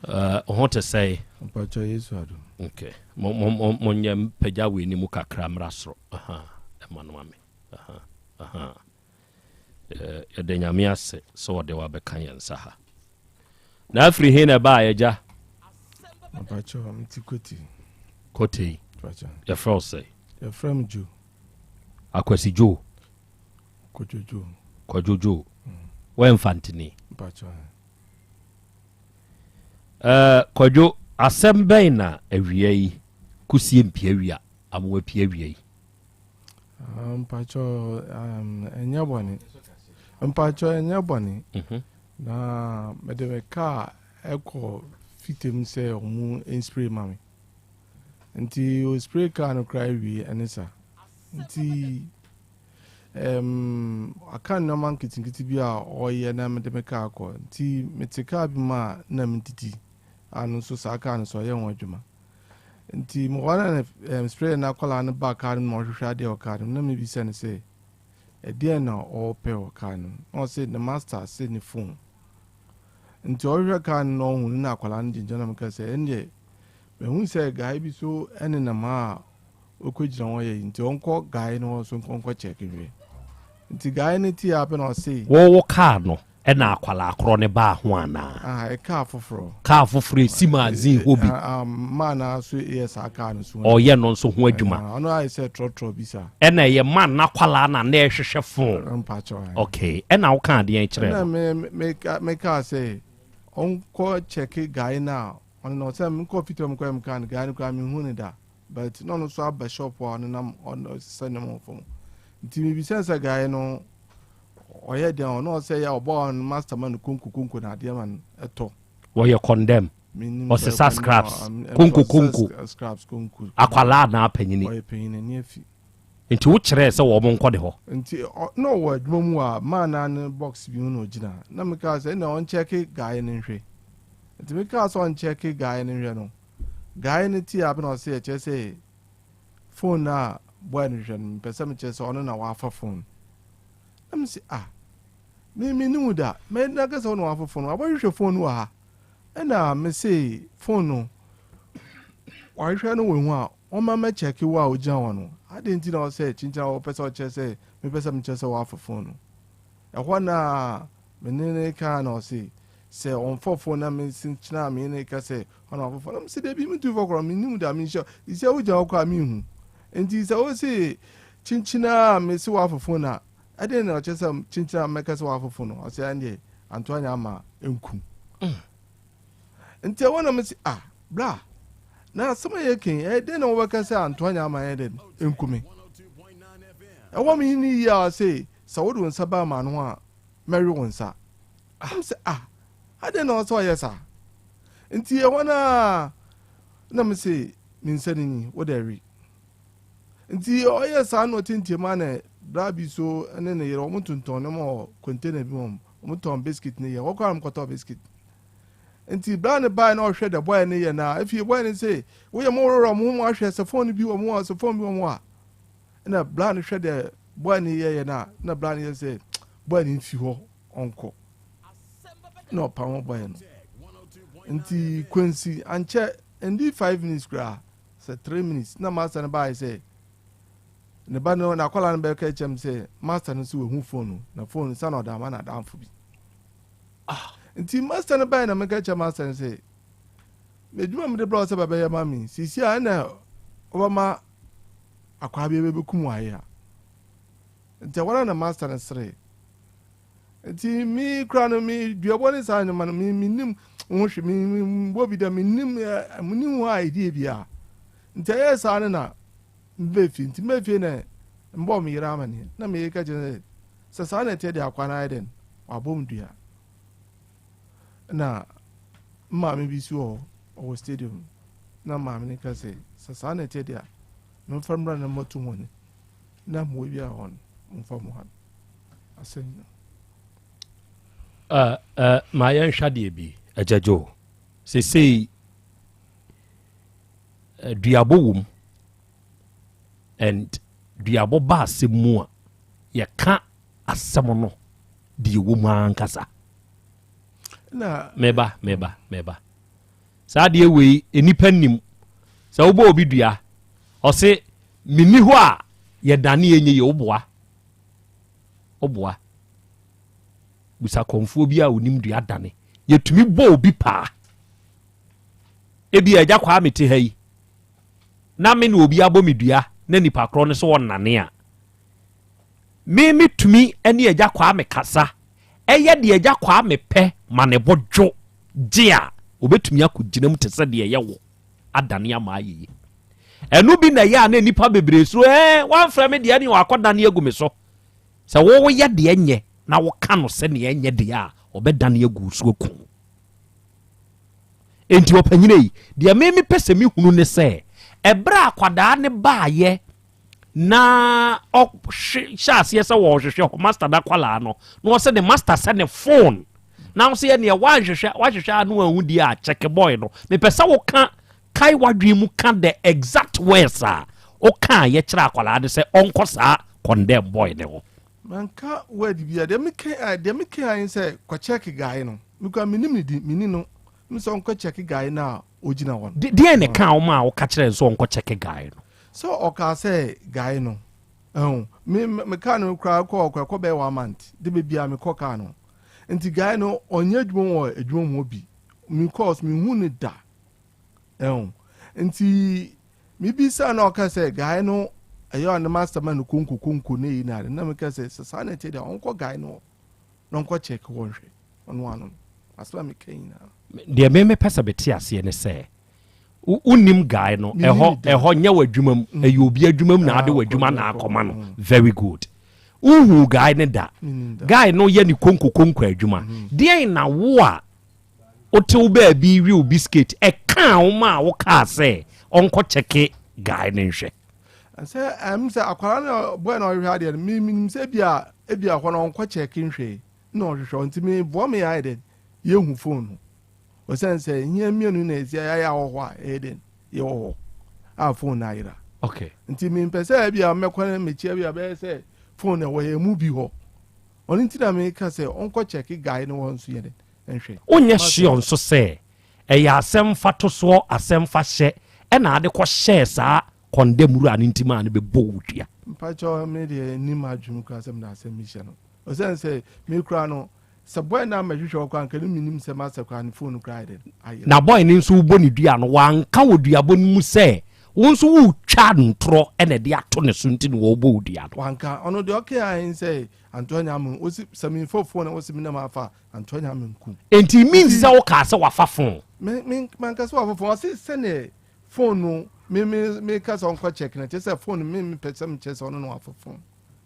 Uh, ho te sɛe. Mpakyɛ Yesu adom. Okay. Mo mo mo monyɛ mpagya wei ni mu kakra mmra soro. Aha. Ɛma no ame. Aha. Aha. Yɛda Nyame ase sɛ ɔde wo abɛka yɛn nsa ha. Na afiri he na ɛbaa agya? Mpakyɛ mete Kotei. Kotei. Yɛfrɛ wo sɛ? Yɛfrɛ me Joe. Akwasi Joe. Kwadwo Joe. Kwadwo Joe. Mm. Wɔyɛ Mfantini. Mpakyɛ. Uh, Kwadwo, asɛm bɛn na awia yi kusie mpiawia amoa piawia yi? Ah, mpakyɛ um, ɛnyɛ bɔne. Mpakyɛ ɛnyɛ bɔne. Mm -hmm. Na mede me kaa ɛkɔ fitam sɛ ɔmo nspray ma me. Nti o spray car no koraa wie ɛne sa. Nti um, aka nneɛma nketenkete bi a ɔyɛ na mede me car kɔ. Nti mete car bi mu a na medidi a no nso saa car no so ɔyɛ ho adwuma. Nti mewɔ na um, spray na akwadaa no ba car no mu na ɔhwehwɛ adeɛ wɔ car no mu na mebisa no sɛ ɛdeɛn na ɔrepɛ wɔ car no mu. Na ɔse ne master se ne phone. Nti ɔhwehwɛ car no na ɔhu no na akwadaa no gyinagyina na meka sɛ ɛndeɛ Mahu sɛ guy bi so nenam ha a ɔkɔgyina hɔ yɛ yi nti ɔnkɔ guy no hɔ so nkɔnkɔ check nhwɛ. Nti guy no te a pɛ na ɔse. Wo wo car no. Ɛna akwadaa korɔ no baa ho anaa? Ah, kaa foforɔ. Kaa foforɔ esi magazine hɔ bi. Ah, ah, man na so yɛ saa kaa no so. Ɔyɛ no nso ho adwuma. Ah, ɔno ayɛ sɛ trɔtrɔ bi saa. Ɛna ɛyɛ man n'akwadaa na na ɛhwehwɛ phone. Mpakyɛw. Okay, ɛna woka adeɛ kyerɛ no. Ɛna me me me kaa sɛ ɔnkɔ kyɛke guy no a ɔno na ɔsɛ nkɔ fitaa mu kɔ yɛ me kaa no guy no koraa mehu no da but na ɔno nso aba shop a ɔnenam ɔno sɛ nneɛma wɔ fam nti mebisa sɛ guy no ɔyɛ dɛn ɔno ɔsɛ yɛ ɔbɔ ɔno master ma no konko konko na adeɛ ma no ɛtɔ. Wɔyɛ condemn ɔsesa scraps konko konko scraps konko akwalaa anaa panyini. Ɔyɛ panyin ani afi. Nti wo kyerɛɛ sɛ wɔn nkɔ ne hɔ. Nti na ɔwɔ adwuma mu a maa naa ne box bi ho na ɔgyina na me kaa sɛ ɛna ɔnkyɛke guy no nhwɛ nti me kaa sɛ ɔnkyɛke guy no nhwɛ no guy no tie abena ɔsɛ ɛkyerɛ sɛ phone no a boy no hwehwɛ no mepɛ sɛ mekyerɛ sɛ ɔno na wafa phone Na me se, ah, me me ne wo da, mɛ na kasa wo na wafo phone, wabɛhwehwɛ phone no wɔ ha. Ɛna me se phone no, wahwehwɛ no wɔ hu a, ɔma mɛ check wo a ogyina hɔ no. Adɛn nti na ɔsɛ kyinkyin a wɔpɛ sɛ ɔkyerɛ sɛ mepɛ sɛ mekyerɛ sɛ wafo phone no. Ɛhɔ na me ne ne ka na ɔse sɛ ɔmfa phone na me se kyena me ne ka sɛ ɔna wafo phone. Na me se dabi me tu fɔ korɔ me nim da me nhyɛ. Sɛ wogyina hɔ koraa me hu. Nti sɛ wose kyinkyin a mese woafofo no a, ɛdeɛn na ɔkyerɛ sɛ kyinkyin a mɛka sɛ woafofo no? Ɔse ɛndeɛ anto anyɛ ama nku. Mm. Nti ɛwɔ na mese ah bra na asɛm a yɛka yi ɛyɛ dɛn na wobɛka sɛ anto anyɛ ama yɛ dɛn nku me? Ɛwɔ me ne yie a ɔse sɛ wode wo nsa ba ma no a mɛwe wo nsa. Ah. Sɛ ah adɛn na ɔsɛ ɔyɛ saa? Nti ɛwɔ no a na mese me nsa no ni wode we. Nti ɔyɛ saa na ɔtentam a na bra bi so ne ne yere wɔn tontɔn nneɛma wɔ container bi mu wɔn tɔn biscuit ne yɛ wɔkɔ a wɔn kɔtɔ biscuit nti bra ne baa na ɔhwɛ dɛ bɔyɛ ne yɛ na efie bɔyɛ ne se woyɛ mo worɔ mo ho mo ahwɛ sɛ phone bi wɔ mo a sɛ phone bi wɔ mo a ɛna bra ne hwɛ dɛ bɔyɛ ne yɛ yɛ na na bra ne yɛ sɛ bɔyɛ ne nfi hɔ ɔnkɔ na ɔpam bɔyɛ no nti kwansi ankyɛ ndi 5 minutes koraa Sɛ 3 minutes na master no baeɛ sɛ ne ba no n'akwadaa no bɛka kyerɛ me sɛ master no nso wahu phone no na phone no sɛ na ɔde ama n'adamfo bi. Ah, nti master no baeɛ na meka kyerɛ master no sɛ m'adwuma mede brɛ wo sɛ bɛbɛyɛ ma me sisi a ɛna ɔbɛma akwaa bi bɛbɛkum wɔ ayɛ a nti ɛhɔ na master no seree Nti me koraa no me duabɔ ne saa nneɛma no me menim ho hwe me mbɔ bi da menim menim ho idea biara nti ɛyɛ saa no na mbɛ fie nti mbɛ fie na mbɔ me yere amaneɛ na me yere ka kyerɛ sɛ sɛ saa na ɛteɛ deɛ akwa no ayɛ dɛn wabɔ me dua na maame bi si wɔ ɔwɔ stadium na maame no ka sɛ sɛ saa na ɛteɛ deɛ a memfa mmra na mmɔto ho ne na mmoa bi a hɔ no momfa mmoa no asɛm no. Uh, uh, ma yɛnhwɛ adeɛ bi agya Joe sesei uh, duabɔ wom and duabɔ ba asɛm mu a yɛka asɛm no deɛ wɔ mu ankasa meba meba meba saa adeɛ wei nnipa nim sɛ wobɔ obi dua ɔse menni hɔ a yɛdane ɛnyɛ yɛ woboa Woboa. Bisa kɔmfoɔ bi a onim dua dane. Yɛtumi bɔ obi paa. Ebi agya kwaa mete ha yi na me na obi abɔ me dua na nipa korɔ no sɛ ɔnnane a, me metumi ne agya kwaa me kasa ɛyɛ deɛ agya kwaa me pɛ ma ne bo dwo gye a obɛtumi akɔgyina mu te sɛ deɛ ɛyɛ wo adane ama ayɛ yie. Ɛno bi na ɛyɛ a na nnipa bebree suro ɛɛ wamfrɛ me deɛ ne wakɔdane agu me so. Sɛ woyɛ deɛ nyɛ na woka no sɛdeɛ ɛnyɛ deɛ a ɔbɛdane agu so aku. Enti ɔpanyini yi, deɛ me mepɛ sɛ mehunu ne sɛ ɛberɛ a akwadaa ne baayɛ na ɔhyɛ aseɛ sɛ wɔhwehwɛ hɔ master no akwadaa no na ɔsɛ ne master sɛ ne phone na ɔsɛ yɛ neɛ wanhwehwɛ wahwehwɛ ano ahu deɛ a check boy no mepɛ sɛ woka kae w'adwene mu ka the exact words a woka a yɛkyerɛ akwadaa no sɛ ɔnkɔ saa condemn boy ne ho. Manka word bi a deɛ meka eh, deɛ meka ayɛ sɛ kɔ check guy no mekura menim ne din meni no me sɛ ɔnkɔ check guy no a ɔgyina hɔ no. Deɛn ne ka wo ma a woka kyerɛ no sɛ ɔnkɔ check guy no? Sɛ ɔkaa sɛ guy no ɛho me me car no koraa kɔ ɔkɔ ɛkɔ bɛyɛ one month de bɛ bia me kɔ car no. Nti guy no ɔnyɛ adwuma wɔ adwuma mu hɔ bi. Because mehu no da. Ɛho. Nti mebisa na ɔka sɛ guy no ɛyɛ ɔne master ma no konko konko ne yi na ade. Na meka sɛ sɛ saa na ɛte deɛ ɔnkɔ guy no hɔ na ɔnkɔ check hɔ nhwɛ. Ɔno ano no. Asɛm a meka nyinaa. Deɛ me mepɛ sɛ mete aseɛ ne sɛ wonnim guy no ɛhɔ ɛhɔ nyɛ w'adwuma mu mm. ɛyɛ obi adwuma mu na ade ah, w'adwuma na akɔma no mm. very good wohu guy no da guy no yɛ ne konko konko adwuma mm. deɛn na wo a wote wo baabi we wo biscuit ɛkaa wo ma a wokaa sɛ ɔnkɔ kyɛke guy no nhwɛ sɛ ɛm sɛ akwara no bɔɛ na ɔhwehwɛ adeɛ no menim sɛ ebia ebia hɔ no ɔnkɔ kyɛke nhwɛ na ɔhwehwɛ nti meboa me ayɛ dɛ yɛhu phone no Osiane sɛ hia mmienu na ɛsi ayɛ wɔ hɔ a ɛyɛ dɛn yɛwɔ hɔ a phone no ayera. Okay. Nti mempɛ sɛ bi a mɛkɔ ne mekyia bi a bɛyɛ sɛ phone na ɛwɔ yɛn mu bi hɔ. Ɔno nti na meka sɛ ɔnkɔ kyɛke guy no hɔ nso yɛ dɛn nhwɛ. Wonyɛ sure nso sɛ ɛyɛ asɛm fa to soɔ asɛm fa hyɛ ɛna ade kɔ hyɛɛ saa kɔndɛm wura no nti maa no bɛbɔ wo dua. Mpakyɛw me deɛ nni m'adwene mu koraa sɛ mede asɛm bi hyɛ no. Osiane sɛ me koraa no Sɛ boy no ammɛhwehwɛ wo koraa anka no mennim sɛ master koraa ne phone no koraa ayɛ dɛn ayera. Na boy no nso wobɔ ne dua no wanka wɔ duabɔ no mu sɛ wo nso woretwa ntorɔ na ɛde ato ne so nti na wɔrebɔ wo dua no. Wanka, ɔno deɛ ɔkae ara ne sɛ Antoa Nyame ɔsi sɛ memfa phone a ɔsi me na mafa Antoa Nyame nku. Enti it means sɛ wokaa sɛ wafa phone? Me me manka sɛ wafa phone, ɔse sɛdeɛ phone no me me meka sɛ ɔnkɔ check no kyerɛ sɛ phone no me mepɛ sɛ mekyerɛ sɛ ɔno na wafa phone.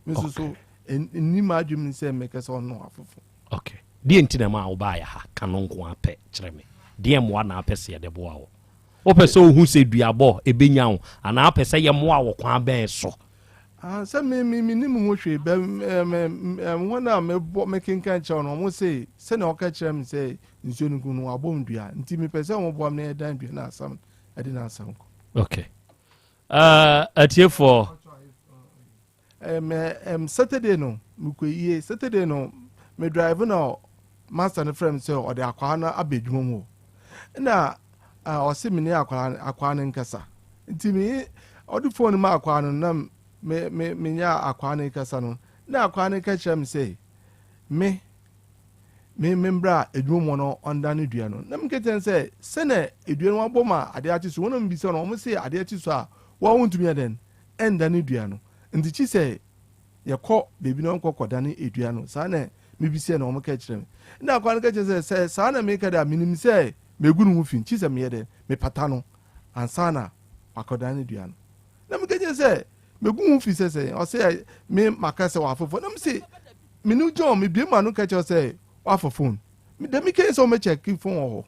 Me nso so ɛnni m'adwene mu sɛ mɛka sɛ ɔno afofo. Okay. Deɛ nti na ɛma wobaeɛ ha? Ka no nko ara pɛ kyerɛ me. Deɛ mmoa na apɛ sɛ yɛde boa wo? Wopɛ sɛ wohu sɛ duabɔ ɛbɛnya wo anaa wopɛ sɛ yɛmmoa wo kwan bɛn so? Ah, sɛ me me menim ho hwee bɛ wɔn a mebɔ mekenkan kyerɛ wɔn wɔn se sɛnea wɔka kyerɛ me sɛ nsuo no gu no wɔabɔ me dua nti mepɛ sɛ wɔboa me na yɛdan dua no asam ɛde n'asɛm kɔ. Okay. Uh, atiefoɔ. Um, um, Saturday no mekɔ yie Saturday no me drive na master no frɛ me sɛ ɔde akwaa no aba adwuma mu hɔ na uh, ɔse me ne akwaa akwaa no nkasa nti me ɔde phone ma akwaa no na me me menya akwaa no kasa no na akwaa no ka kyerɛ me sɛ me me me mbra adwuma mu no ɔndane dua no na meka kyerɛ no sɛ sɛnɛ dua no wabɔ ma adeɛ akye so wɔn na mbisa no wɔn se adeɛ akye so a wɔn wɔntumi yɛ dɛn ɛndane dua no nti kyi sɛ yɛkɔ baabi na ɔnkɔ kɔdane dua no saa na mebisa na wɔn ka kyerɛ me na akwa no ka kyerɛ sɛ sɛ saa na meka de a menim sɛ megu ne ho fi kyi sɛ meyɛ dɛn mepata no ansa na wakɔdane dua no na meka kyerɛ sɛ megu ho fi sɛ sɛ ɔsɛ me maka sɛ wafofo na mese Me ne John me bie m'ano ka kyerɛ sɛ wafa phone. Me da mi kɛn sɛ wɔn check phone wɔ hɔ.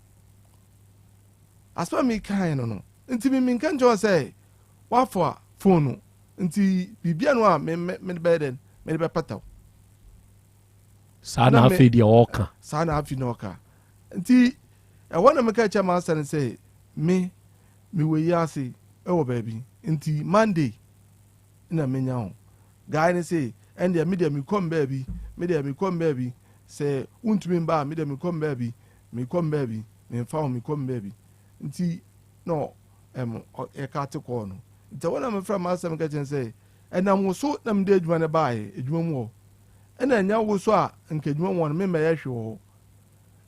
Asɛm a mi kan no no nti mi mi nka nkyerɛ sɛ wafa phone no nti biribi ano a me me me bɛyɛ dɛ me de bɛpata o. Saa na afei deɛ ɔɔka. Saa na afei na ɔka nti ɛhɔ na meka kyerɛ master no sɛ me me wɔ yi ase ɛwɔ baabi nti Monday na menya ho. Guy no se, ɛndeɛ me deɛ mekɔ me baabi, me deɛ mekɔ me baabi, sɛ wontumi mba a, me deɛ mekɔ me baabi, mekɔ me baabi, memfa ho, mekɔ me baabi. Nti na ɛm, yɛka te kɔɔ no. Nti ɛhɔ na mefrɛ m'asɛm ka kyerɛ no sɛ, ɛnam wo so na mede adwuma no baeɛ, adwuma mu hɔ. Ɛna ɛnyɛ wo so a, nka adwuma mu hɔ no, memmɛyɛ hwee wɔ hɔ.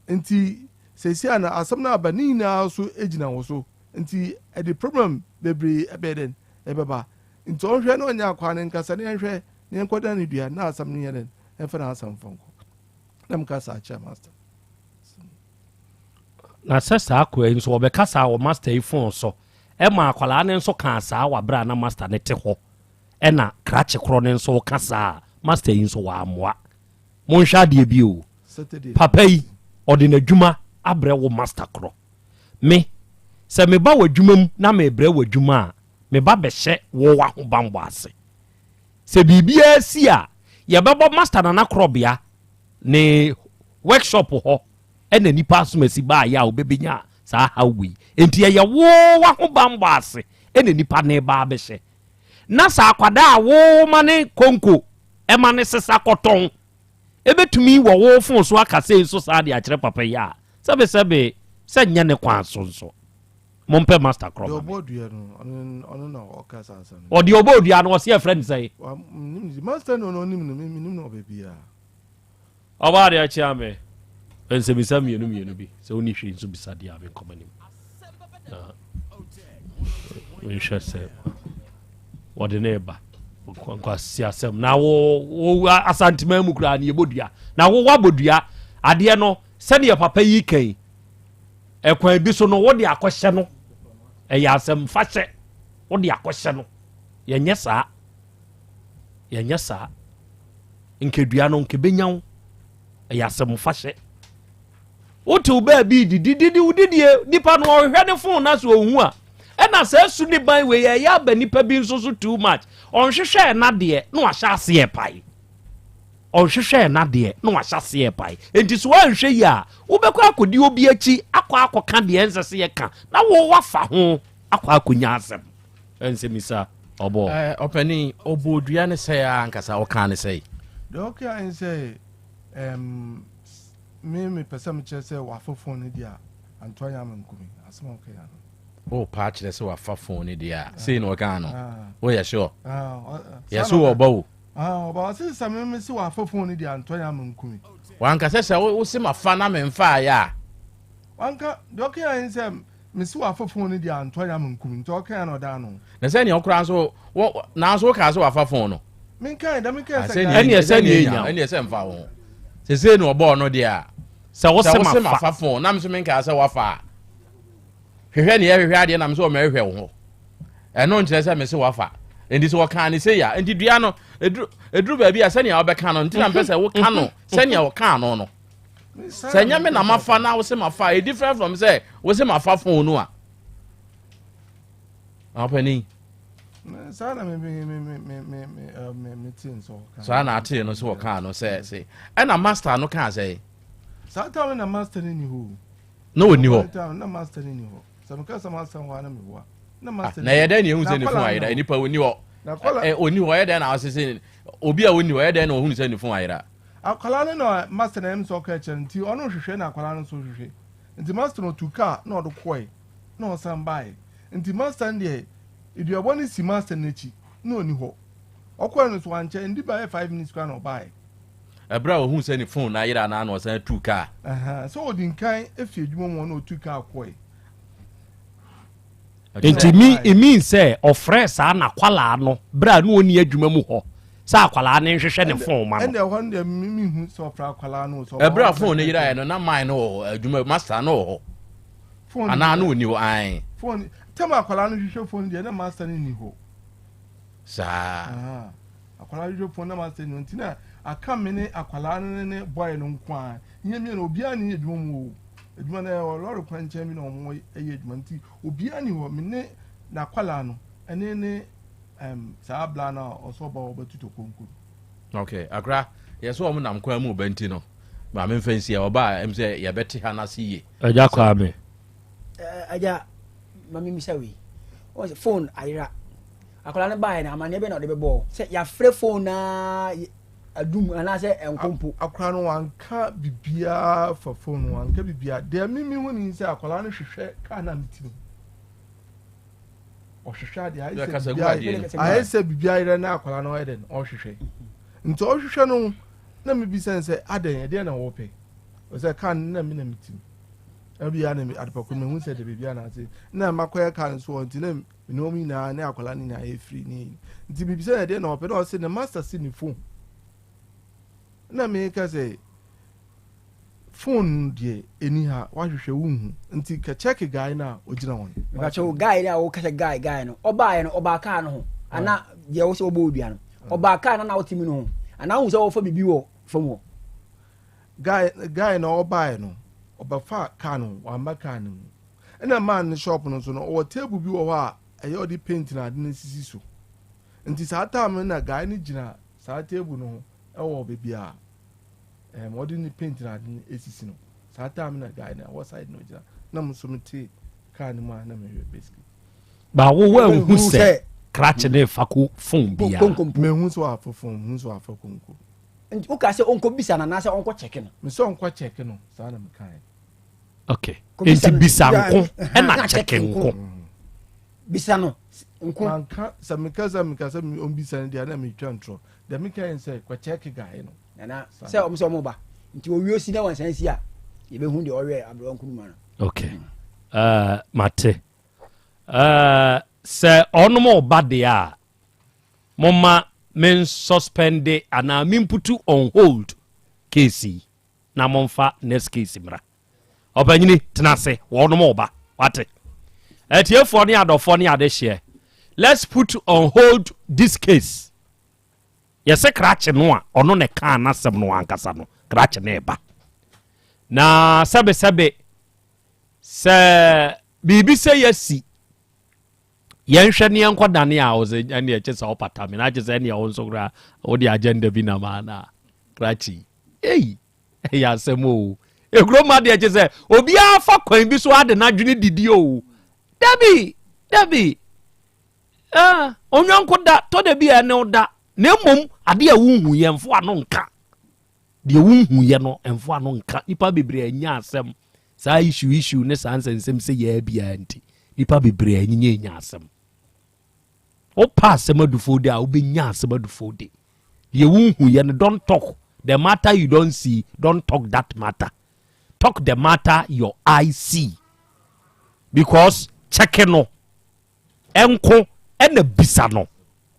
Nti seesei a na asɛm no aba, ne nyinaa so gyina wo so. Nti ɛde problem bebree ɛbɛyɛ dɛn, ɛbɛba. Nti ɔnhwɛ na ɔnyɛ akwaa no nkasa na yɛnhwɛ na yɛnkɔdan no dua na asɛm no nyɛ dɛn ɛmfa n'asɛm mfa nkɔ. Na meka saa kyerɛ master. Na sɛ saa akoa yi nso ɔbɛka saa wɔ master yi phone so ɛma akwadaa no nso kaa saa wɔ abere a na master no te hɔ ɛna krakye korɔ no nso ka saa master yi nso wammoa. Monhwɛ adeɛ bi o. Papa yi ɔde n'adwuma abrɛ wo master korɔ. Me sɛ meba w'adwuma mu na mebrɛ w'adwuma a Me ba bɛhyɛ wo w'ahobanbɔ ase. Sɛ biribiara si a, yɛbɛbɔ Master Nana Korɔbea ne workshop hɔ ɛna nipa asomasi baayɛ a ɔbɛbɛnya saa haw wei. Enti ɛyɛ wo w'ahobanbɔ ase ɛna nipa ne ba abɛhyɛ. Na sɛ akwadaa a wo ma ne konko ɛma ne sesa kɔtɔn ɛbɛtumi wɔ wo fon so aka sei nso saa de akyerɛ papa yi a, sɛbesɛbe sɛ nyɛ ne kwan so nso. Mompɛ master korɔ ma me. Ɔdeɛ ɔbɔ dua no ɔse ɛfrɛ no sɛn? Master no ɔno ɔnim no menim no ɔbɛ biara. Ɔbaa deɛ kyea me. Nsɛmisa mmienu mmienu bi sɛ wonni hwee nso bisa deɛ a menkɔ m'anim na menhwɛ sɛ wɔde ne ba nkwasi asɛm na wo wo asantema mu koraa ne yɛbɔ dua na wo wabɔ dua adeɛ no sɛdeɛ papa yi kan ɛkwan bi so no wode akɔhyɛ no ɛyɛ asɛm fa hyɛ wode akɔhyɛ no yɛnyɛ saa yɛnyɛ saa nkadua no nkɛbɛnya wo ɛyɛ asɛm fa hyɛ wotew baabi didi didi wo didie nipa no ɔhwehwɛ ne fon na so ohu a ɛna saa su ne ban wei ɛyɛ aba nipa bi nso so too much ɔnhwehwɛ n'adeɛ na wahyɛ aseɛ pae ɔnhwehwɛ n'adeɛ na wahyɛ aseɛ pae nti so wanhwɛ yi a wobɛkɔ akɔdi obi akyi akɔ akɔka deɛ ɛnsɛ sɛ yɛka na wo wafa ho akɔ akɔnya asɛm ɛnsɛmisa ɔbɔ eh, ɔpanin ɔbɔ dua ne sɛe a ankasa ɔkaa ne sɛe deɛ ɔkaa ne sɛ um, me mepɛ sɛ mekyerɛ sɛ wafa phone no deɛ a antoa yɛ ama nkumi asɛm a ɔka yɛ no. O paa kyerɛ sɛ wafa phone no deɛ a sei na ɔkaa no woyɛ sure yɛ so wɔ ɔba o. Ɔba ɔse sɛ me me se wafa phone no deɛ antoa yɛ ama nkumi. Wanka sɛ sɛ wo se mafa na memfaa yɛ a. Wanka deɛ ɔka yɛ sɛ mese wafa phone no deɛ antoa yɛ ama nkumi nti ɔka yɛ na ɔdaa no. Na sɛ nea ɔkora nso wɔ nanso wokaa sɛ wafa phone no. Menkae da menkae sɛ ɛneɛ sɛ neɛ nya ɛneɛ sɛ mfa wo ho sesei na ɔbɔɔ no deɛ a sɛ wo se mafa phone na me so menkaa sɛ wafa a hwehwɛ neɛ hwehwɛ adeɛ na me so ɔmɛhwehwɛ wo ho ɛno nkyerɛ sɛ me se wafa nti sɛ wɔkaa ne sei a nti dua no ɛduru ɛduru baabi a sɛnea wɔbɛka no nti na mpɛ sɛ woka no sɛnea wɔkaa no no sɛ nyɛ me na mafa na wo se mafa a different from sɛ wo se mafa phone no a ɔpanin saa na me me me me me me me me me te nso ɔka. Saa na ate no so ɔkaa no sɛ se ɛna master no kaa sɛ. Saa time na master no ni hɔ. Na ɔni hɔ. Time na master no ni hɔ. Sɛ meka sɛ master hɔ a na meboa. Na master. Na ɛyɛ dɛn na ehu sɛ ne fon ayera nipa ɔni hɔ. Ɛ ɔni hɔ ɛyɛ dɛn na ɔsɛ sɛ obi a ɔni hɔ ɛyɛ dɛn na ɔhunu sɛ ne fon ayera. Akwadaa no na master na ɛm sɛ ɔka kyerɛ no nti ɔno hwehwɛ na akwadaa no nso hwehwɛ nti master no ɔtu kaa na ɔde kɔɛ na ɔsan baeɛ nti master no deɛ Aduabɔ no si master no akyi na ɔnni hɔ. Ɔkɔɛ no nso wankyɛ, ɛndi bɛyɛ 5 minutes koraa na ɔbaeɛ. Ɛberɛ a ɔhuu sɛ ne phone no ayera no ara na ɔsan tuu kaa. Ahaa, sɛ ɔdi nkan firi adwuma mu hɔ na ɔtuu kaa kɔe. Nti mi it means sɛ ɔfrɛɛ saa n'akwalaa no berɛ a na ɔnni adwuma mu hɔ sɛ akwalaa no nhwehwɛ ne phone ma no. Ɛnna ɛhɔ no deɛ me menhu sɛ ɔfrɛ akwalaa no o, sɛ ɔba Ɛberɛ a hɔ phone no sɛ. yeraeɛ no na man no wɔ hɔ, adwuma master no wɔ hɔ. Phone Anaa na ɔnni hɔ, ae. Phone, tɛm akwadaa no hwehwɛ phone deɛ na master no nni hɔ. Saa. Akwadaa hwehwɛ phone na master nni hɔ nti na aka me ne akwadaa no ne ne boy no nko ara. Nyɛ mmienu obiara ni adwuma mu o. Adwuma no ɛwɔ lɔre kwan nkyɛn bi na wɔn yɛ adwuma nti obiara ni hɔ me ne n'akwadaa no ɛne ne ɛm saa abla no a ɔsɔ ɔba ɔbɛtutu konko. Okay, akora yɛ sɛ wɔn nam kwan mu ba nti no maame nfa nsi a ɔba a ɛm sɛ yɛbɛte ha n'ase yie. Agya Kwame. Agya, ma memmisa wei. Wɔn sɛ phone ayera. Akwadaa no baeɛ no, amanneɛ bɛn na ɔde bɛbɔɔ? Sɛ yɛafrɛ phone na adum anaasɛ ɛnkɔ mpo. Akwadaa no wanka biribiara fa phone no, wanka biribiara. Deɛ me mehu ni sɛ akwadaa no hwehwɛ kaa no a mete mu. Ɔhwehwɛ adeɛ ayɛ sɛ biribi ayɛ sɛ biribi ayera na akwadaa no ɔyɛ dɛn ɔhwehwɛ. Nti ɔhwehwɛ no na mebisa no sɛ adɛn ɛdeɛn na wɔpɛ? Ɔsɛ kaa no na me na me tim. Ɛbi ya na adepako mehu sɛ de biribi anaase na makɔyɛ kaa no so hɔ nti na me ne wɔn nyinaa ne akwadaa no nyinaa yɛ firi ne nti mebisa no ɛdeɛ na ɔpɛ na ɔsɛ ne master si ne phone na meka sɛ phone deɛ ɛni ha wahwehwɛ wonhu nti ka check guy no a ɔgyina hɔ no. Mepakyɛ wo guy no a woka sɛ guy guy no ɔbaeɛ no ɔbaa kaa no ho ana deɛ wo sɛ wɔbɔ odua no ɔbaa kaa no na wote mu no ho anaa wohu sɛ wɔfa biribi wɔ fam hɔ. Guy guy na ɔbaeɛ no ɔbɛfa kaa no wamba kaa no mu ɛna man no shop no nso no ɔwɔ table bi wɔ hɔ a ɛyɛ ɔde paint na ade no sisi so nti saa time no na guy no gyina saa table no ho ɛwɔ baabi a ɛm ɔde ne paint na ade no esisi no saa time na guy no ɛwɔ side no gyina na mo nso mete kaa no mu a na mehwɛ basically. Ba wo wanhu sɛ krakye ne fa ko phone bia. Mehu sɛ wafa phone mehu sɛ wafa konko. Nti woka sɛ ɔnkɔ bisa no anaasɛ ɔnkɔ kyɛke no? Mesɛ ɔnkɔ kyɛke no saa na mekae. Okay. Nti bisa nko ɛna kyɛke nko. Bisa no nko. Manka sɛ meka sɛ meka sɛ ɔmbisa no deɛ na metwa ntorɔ. Deɛ meka yɛ sɛ kɔ kyɛke guy no. Nana sɛ ɔmo sɛ ɔmo ba nti owie osi na wansan si a. Yɛbɛhu deɛ ɔwɛ aberewa nkuruma no. Okay. Mate. Sɛ ɔnom ɔba deɛ a, momma men suspende anaa memputu on hold case yi na momfa next case mmra. Ɔpanyini, tena ase, wɔnom ɔba. Wate? Atiefoɔ ne adɔfoɔ ne adehyeɛ, let's put on hold this case. Yɛse krakye no a ɔno na ɛkaa n'asɛm no ankasa no, krakye no reba. Na sɛbesɛbe sɛ biribi sɛ yɛasi, yɛnhwɛ ne yɛnkɔ dane a, ɔsɛ ɛne ɛkyɛ sɛ ɔpata me na akyɛ sɛ ɛne ɛwo nso koraa wode agenda bi nam ana krakye. Ei, ɛyɛ asɛm o. Ekuro ma deɛ kyɛ sɛ obiara fa kwan bi so ade n'adwene didi o. Dabi, dabi. Ah, onyɔnko da, tɔ da bi a ɛne wo da. Na mmom, adeɛ a wonhu yɛ mfo ano nka. Deɛ wonhu yɛ no mfo ano nka. Nipa bebree anya asɛm. Saa issue issue ne saa nsɛnsɛm sɛ yɛa biara nti, nipa bebree anyinya anya asɛm. Wopa asɛm adufo de a, wobɛnya asɛm adufo de. Deɛ wonhu yɛ no, don't talk. The matter you don't see, don't talk that matter. Talk the matter your eye see. Because check no. nko na bisa no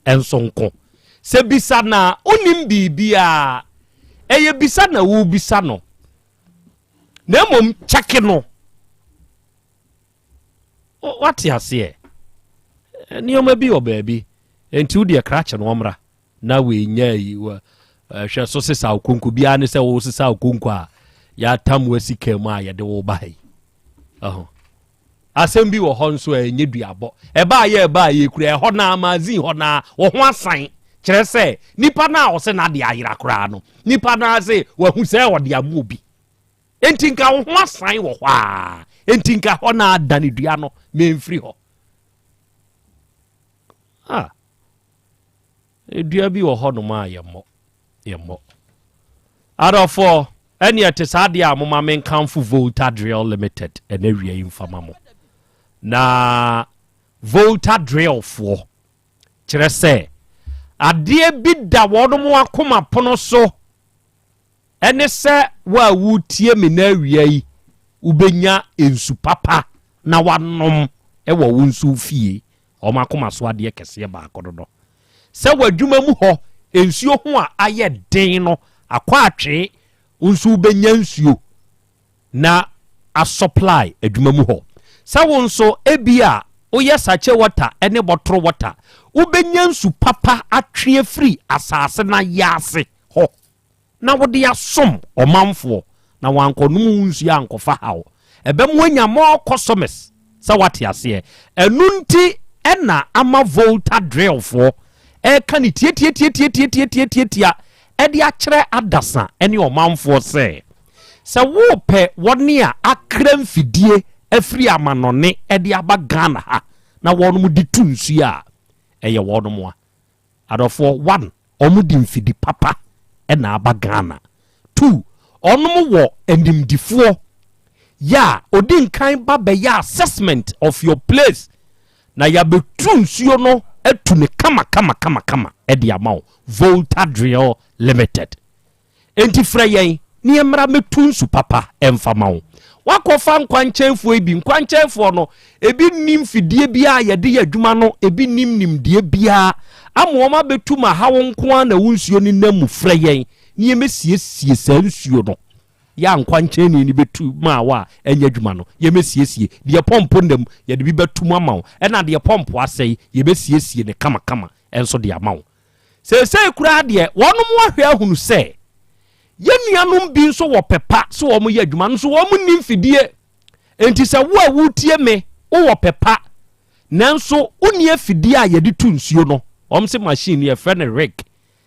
nso nko. Sɛ bisa no a, wonnim biribiara. Ɛyɛ bisa na wobisa no. Na mmom kyɛke no. Wate aseɛ? Nneɛma bi wɔ baabi. Enti wo deɛ krakye no ɔmmra na wei nyɛ yi hwɛ so sesa okonko biara ne sɛ wo sesa okonko a yɛatam wasi kaa mu a yɛde wo ba ha yi. Ɛho. Asɛm bi wɔ hɔ nso a ɛnyɛ duabɔ. Ɛbaa yɛ ɛbaa yɛ kura ɛhɔ naa magazine hɔ naa wɔ ho asan. Kyerɛ sɛ nipa no a ɔsɛ n'ade ayera koraa no, nipa no ase wahu sɛ ɔde ama obi. Enti nka wo ho asan wɔ hɔ a, enti nka hɔ naa dane dua no memfiri hɔ. Ah. Dua bi wɔ hɔnom a yɛmmɔ. Yɛmmɔ. Adɔfoɔ, ɛne ɛte saa deɛ a moma menkamfo Volta Drill Limited ɛnɛ wia yi mfama mo. Na Volta Drill foɔ kyerɛ sɛ adeɛ bi da wɔn akoma pono so Ɛne sɛ wo a woretie me nnɛ awia yi, wobɛnya nsu papa na woanom wɔ wo nso wo fie. Wɔn akoma so adeɛ kɛseɛ baako no no. Sɛ w'adwuma mu hɔ nsuo ho a ayɛ den no akɔ atwee, wo nso wobɛnya nsuo na asɔplae adwuma mu hɔ. Sɛ wo nso ebia woyɛ sachet water ne bɔtoro water, wobɛnya nsu papa atwe afiri asase no ayaase hɔ. na wode asom ɔmanfoɔ na wankɔnom wo nsuo ankɔfa haw. Ɛbɛma wanya more customers sɛ woate aseɛ. Ɛno nti na ama Volta Drill foɔ ɛreka no tiatiatiatiatiatiatiatia de akyerɛ adasa ne ɔmanfoɔ sɛ, sɛ worepɛ wɔn a akra mfidie afiri amanɔne de aba Ghana ha na wɔnom de tu nsuo a, ɛyɛ wɔnom a. Adɔfoɔ, one, wɔn de mfidi papa na aba Ghana. Two, wɔnom wɔ animdifoɔ yɛ a ɔdi nkan ba bɛyɛ assessment of your place na yɛabɛtu nsuo no atu no kama kama kama kama de ama wo. Volta Drill Limited. Enti frɛ yɛn na yɛmmra mmɛtu nsu papa mfa ma wo. Woakɔfa nkwankyɛnfoɔ yi bi. Nkwankyɛnfoɔ no, ebi nnim fidie biara a yɛde yɛ adwuma no, ebi nnim nimdeɛ biara. Ama wɔn abɛtu ma ha wo nko ara na wo nsuo no nam mu. Frɛ yɛn na yɛmmɛsiesie saa nsuo no. Yɛ a nkwankyɛnni no bɛtu maa wo a ɛnyɛ adwuma no, yɛmmɛsiesie. Deɛ pɔmpo nna mu, yɛde bi bɛto mu ama wo. Ɛna deɛ pɔmpo asɛe, yɛbɛsiesie no kamakama nso de ama wo. Seesei koraa deɛ, wɔnom ahwɛ ahunu sɛ yɛn nuanom bi nso wɔ pɛ pa sɛ wɔn yɛ adwuma no nso wɔn nni mfidie. Enti sɛ wo a woretie me wowɔ pɛ pa nanso wonni afidie a yɛde tu nsuo no, wɔn se machine no yɛfrɛ no rig.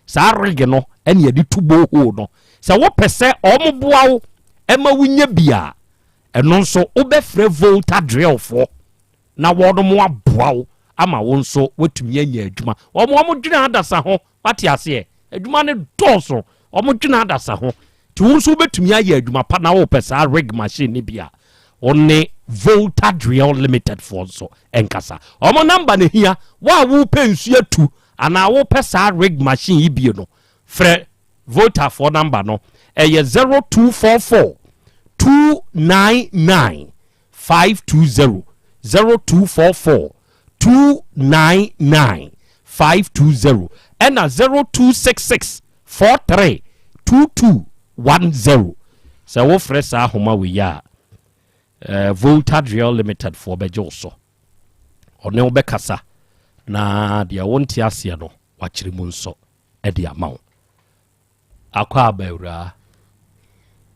Saa rig no ɛne yɛde tu borehole no. Sɛ wopɛ sɛ wɔn boa wo ɛma wonya bi a, ɛno nso wobɛfrɛ Volta Drillfoɔ na wɔnom aboa wo ama wo nso woatumi anya adwuma. Wɔn wɔn dwene adasa ho, wate aseɛ? Adwuma no dɔɔso, wɔn dwene adasa ho. Nti wo nso wobɛtumi ayɛ adwuma pa na wopɛ saa rig machine no bi a, wo ne Volta Drill Limited foɔ nso nkasa. Wɔn namba no hia, wo a wopɛ nsuo atu anaa wopɛ saa rig machine yi bie no, frɛ Volta foɔ namba no, ɛyɛ 0244 2. 299 520 0244 299 520 ɛna 0266 43 2210. Sɛ wofrɛ saa ahoma wei a, eh, Volta Drill Limited foɔ bɛgye wo so. Ɔne wo bɛkasa na deɛ wonte aseɛ no wakyerɛ mu nso de ama wo. Akɔ aba awuraa.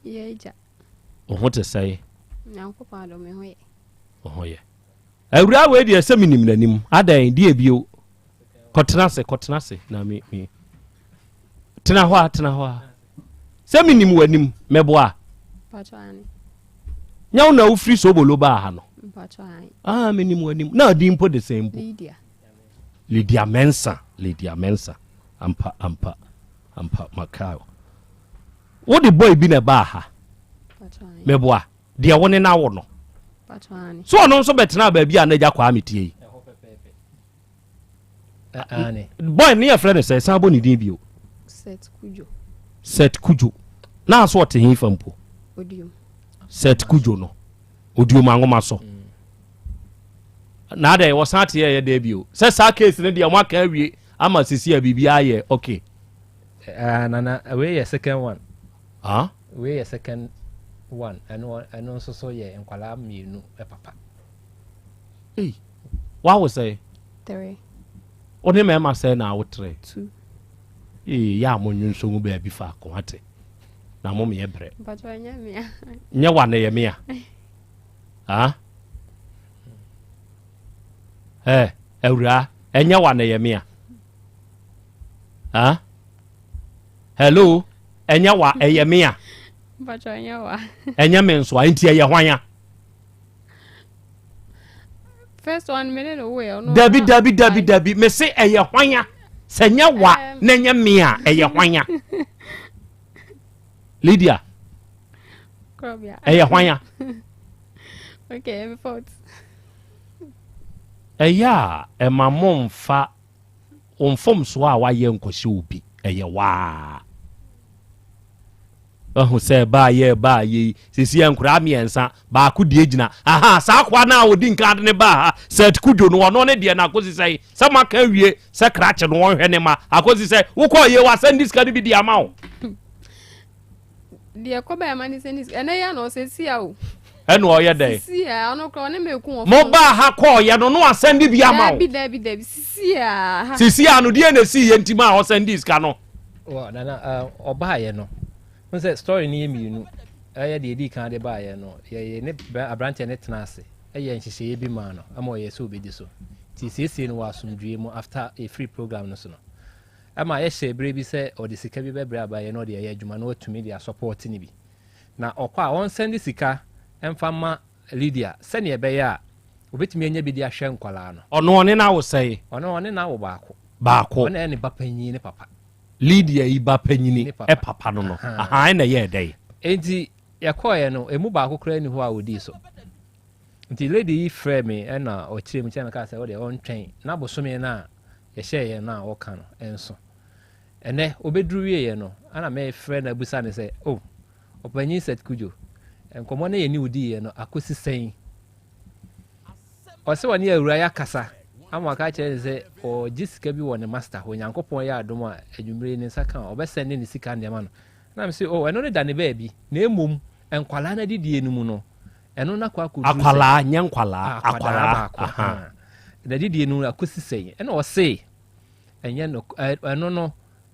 Yɛ agya. Wo ho te sɛn? Nyankopɔn adom me ho yɛ. Wo ho yɛ. Awuraa wei deɛ sɛ menim n'anim. Adɛn deɛ bio? Kɔtena ase kɔtena ase na me me. Tena hɔ a tena hɔ a. Sɛ menim w'anim mɛboa. Nyɛ wo na wofiri Sobolo baa ha no. Ah menim w'anim. Na ɔdin mpo de sɛn mpo. Lydia. Lydia Mensah, Lydia Mensah. Ampa, ampa, ampa, makae wo. Wode boy bi na ɛbaa ha. Meboa, deɛ wo ne no awo no. So ɔno nso bɛtenaa baabi a n'agya Kwame tie yi. Boy ne yɛfrɛ no sɛ, san bɔ ne din bio. Seth Kujo. Seth Kujo. Na so ɔte he fa mpo? Odiom. Seth Kujo no. Odiom anwoma so. Na adɛn wɔsan te yɛyɛ dɛ bio sɛ saa case no deɛ wɔaka awie ama sisi a biribiara yɛ okay. Uh, nana wei yɛ second one. Huh? Wei yɛ second one ɛno ɛno nso so yɛ nkwadaa mmienu papa. Ei, wawo sɛ? Three. Wo ne mmarima sɛ na awo three? Two. Ee, yɛ a mo nwo nso ngu baabi faako ate. Na mo meyɛ brɛ. Mpatsɔ ɛnyɛ mea. Nyɛ wa na ɛyɛ mea. Ah? Eh, awuraa, ɛnyɛ wa na ɛyɛ mea. Ah? Hello, ɛnyɛ wa ɛyɛ mea. Mpatsɔ ɛnyɛ wa. Ɛnyɛ me nso a, nti ɛyɛ hwan a? First one me ne no wo yɛ ɔno. Dabi dabi dabi dabi, me se ɛyɛ hwan a? Sɛ nyɛ wa na ɛnyɛ mea, ɛyɛ hwan a? Lydia. Ɛyɛ hwan a? Ɛyɛ a ɛma momfa wo mfomsoɔ a woayɛ nkɔhyɛ obi. Ɛyɛ waa. Ahu sɛ ɛbaa yɛ ɛbaa yɛ yi sisi yɛ nkoraa mmiɛnsa baako deɛ gyina aha saa akoa no a ɔdi nka de ne baa ha sɛ kudwo no ɔno ne deɛ no akɔsi sɛ sɛ maka awie sɛ krakye no wɔnhwɛ ne ma akɔsi sɛ wokɔɔ yie wasɛn de sika no bi di ama wo. Deɛ kɔ bɛyɛ ma ne sɛ ne sika ɛnɛ yɛ na ɔsɛ sia o. Ɛna ɔyɛ dɛn? Sisi a ɔno kora ɔne me ko wɔ. Mo baa ha kɔɔ yɛ no no asɛn de bi ama wo. Dabi dabi dabi sisi a ha. Sisi a no deɛ na esi yɛ nti ma ɔsɛn de sika no. Wɔ nana ɔbaa yɛ no n sɛ story no yɛ mmienu ɛyɛ deɛ edi kan de baa yɛ no yɛyɛ ne aberanteɛ ne tena ase yɛɛ nhyehyɛeɛ bi maa no ma ɔyɛɛ sɛ ɔbɛdi so. Nti yɛsiesiee no wɔ asomdwoeɛ mu after yɛfirii program no so no. Ɛma yɛhyɛɛ berɛ bi sɛ ɔde sika bi bɛbrɛ abayɛ na ɔde ayɛ adwuma na watumi de asɔpɔɔte no bi. Na ɔkɔ a ɔnsɛnde sika mfa mma Lydia sɛdeɛ ɛbɛyɛ a ɔbɛtumi anya bi de ahwɛ nkwadaa no. Ɔno ɔne no awo sɛn? Ɔno ɔne no awo baako. Baako. Ɔno na ɛyɛ ne ba panyin ne papa. Lydia yi ba panyini papa no no. Ahaa ɛna ɛyɛɛ dɛn? Enti yɛkɔeɛ no, ɛmu baako koraa nni hɔ a ɔdii so. Nti lady yi frɛɛ me ɛna ɔkyerɛɛ mu kyerɛɛ me kaa sɛ wodeɛ ɔntwɛn na bosome no a yɛhyɛeɛ no a ɔka no nso. Ɛnɛ ɔbɛduru wieeɛ no ɛna mefrɛ no abusa no sɛ oh ɔpanyin Seth Kudjo nkɔmmɔ no yɛne wo diiɛ no akɔsi sɛn? Ɔsɛ ɔne awura yi akasa ama waka akyerɛ no sɛ ɔgye sika bi wɔ ne master hɔ Onyankopɔn yɛ adom a anwummere ne nsa ka a ɔbɛsɛnde ne sika nneɛma no. Ɛna mese oh ɛno no da ne baabi na mmom nkwadaa no adidie no mu no Ɛno na kɔ akɔduru sɛ. Akwadaa, nyɛ nkwalaa, akwadaa akwadaa, baako, aha. ahaa. N'adidie no akɔsi sɛn? Ɛna ɔse, ɛnyɛ no, ɛno no,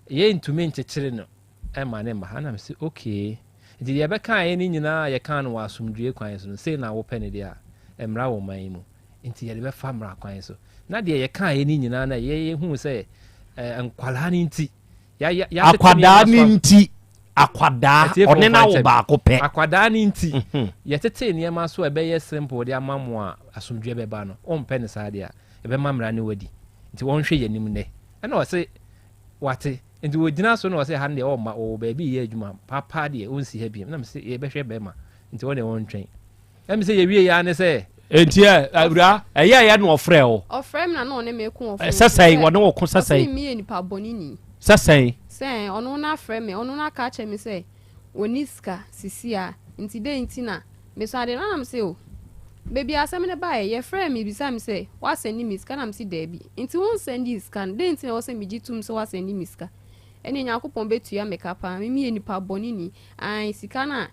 yɛntumi nkyekyere no ɛma ne mma ha. Ɛna mese, okay. Nti deɛ yɛbɛkaeɛ no nyinaa a yɛkaa no wɔ asomdwoeɛ kwan so no, sei na wopɛ no deɛ a, mmara wɔ ɔman yi mu. Nti yɛde bɛfa mmara kwan so. Na deɛ yɛkaeɛ no nyinaa no a yɛhuu sɛ nkwadaa no nti, Akwadaa no nti, akwadaa, ɔne no awo baako pɛ. Akwadaa no nti, mhm. yɛtetee nneɛma so a ɛbɛyɛ simple de ama mo a asomdwoeɛ bɛba no, ɔmpɛ no saa deɛ a, ɛbɛma mmara ne wadi. Nti wɔnhwɛ yɛn anim nnɛ. Ɛna ɔse, wate. Nti wɔgyina so na ɔse ha no deɛ ɔmma, ɔwɔ baabi yɛ adwuma, papa deɛ ɔnsi ha biom. Na mese yɛbɛhwɛ bɛrima, nti wɔn deɛ wɔntwɛn. Ɛmi sɛ yɛwie yɛ ara ne sɛ. Enti ɛ awura ɛyɛ ɛyɛ na ɔfrɛ wo. Ɔfrɛ mi na na ɔne me ko wɔ phone. Sɛ sɛn wɔne wo ko sɛ sɛn. Ɔse mi yɛ nipa bɔne ni. Sɛ sɛn. Sɛ ɔno na afrɛ me ɔno na aka akyerɛ me sɛ ɔni sika sisi a. Nti dɛn nti na mesɔ ade no? Ɛna mese o, baabi a asɛm no baeɛ, yɛfrɛɛ me bisaa me sɛ, woasɛnde me sika? Na mese daabi. Nti wonsɛndee sika no, dɛn nti na ɛwɔ sɛ megye tom sɛ woasɛnde me sika? Ɛnneɛ Nyankopɔn bɛtua me ka paa, me meyɛ nipa bɔneni. Aane, sika no a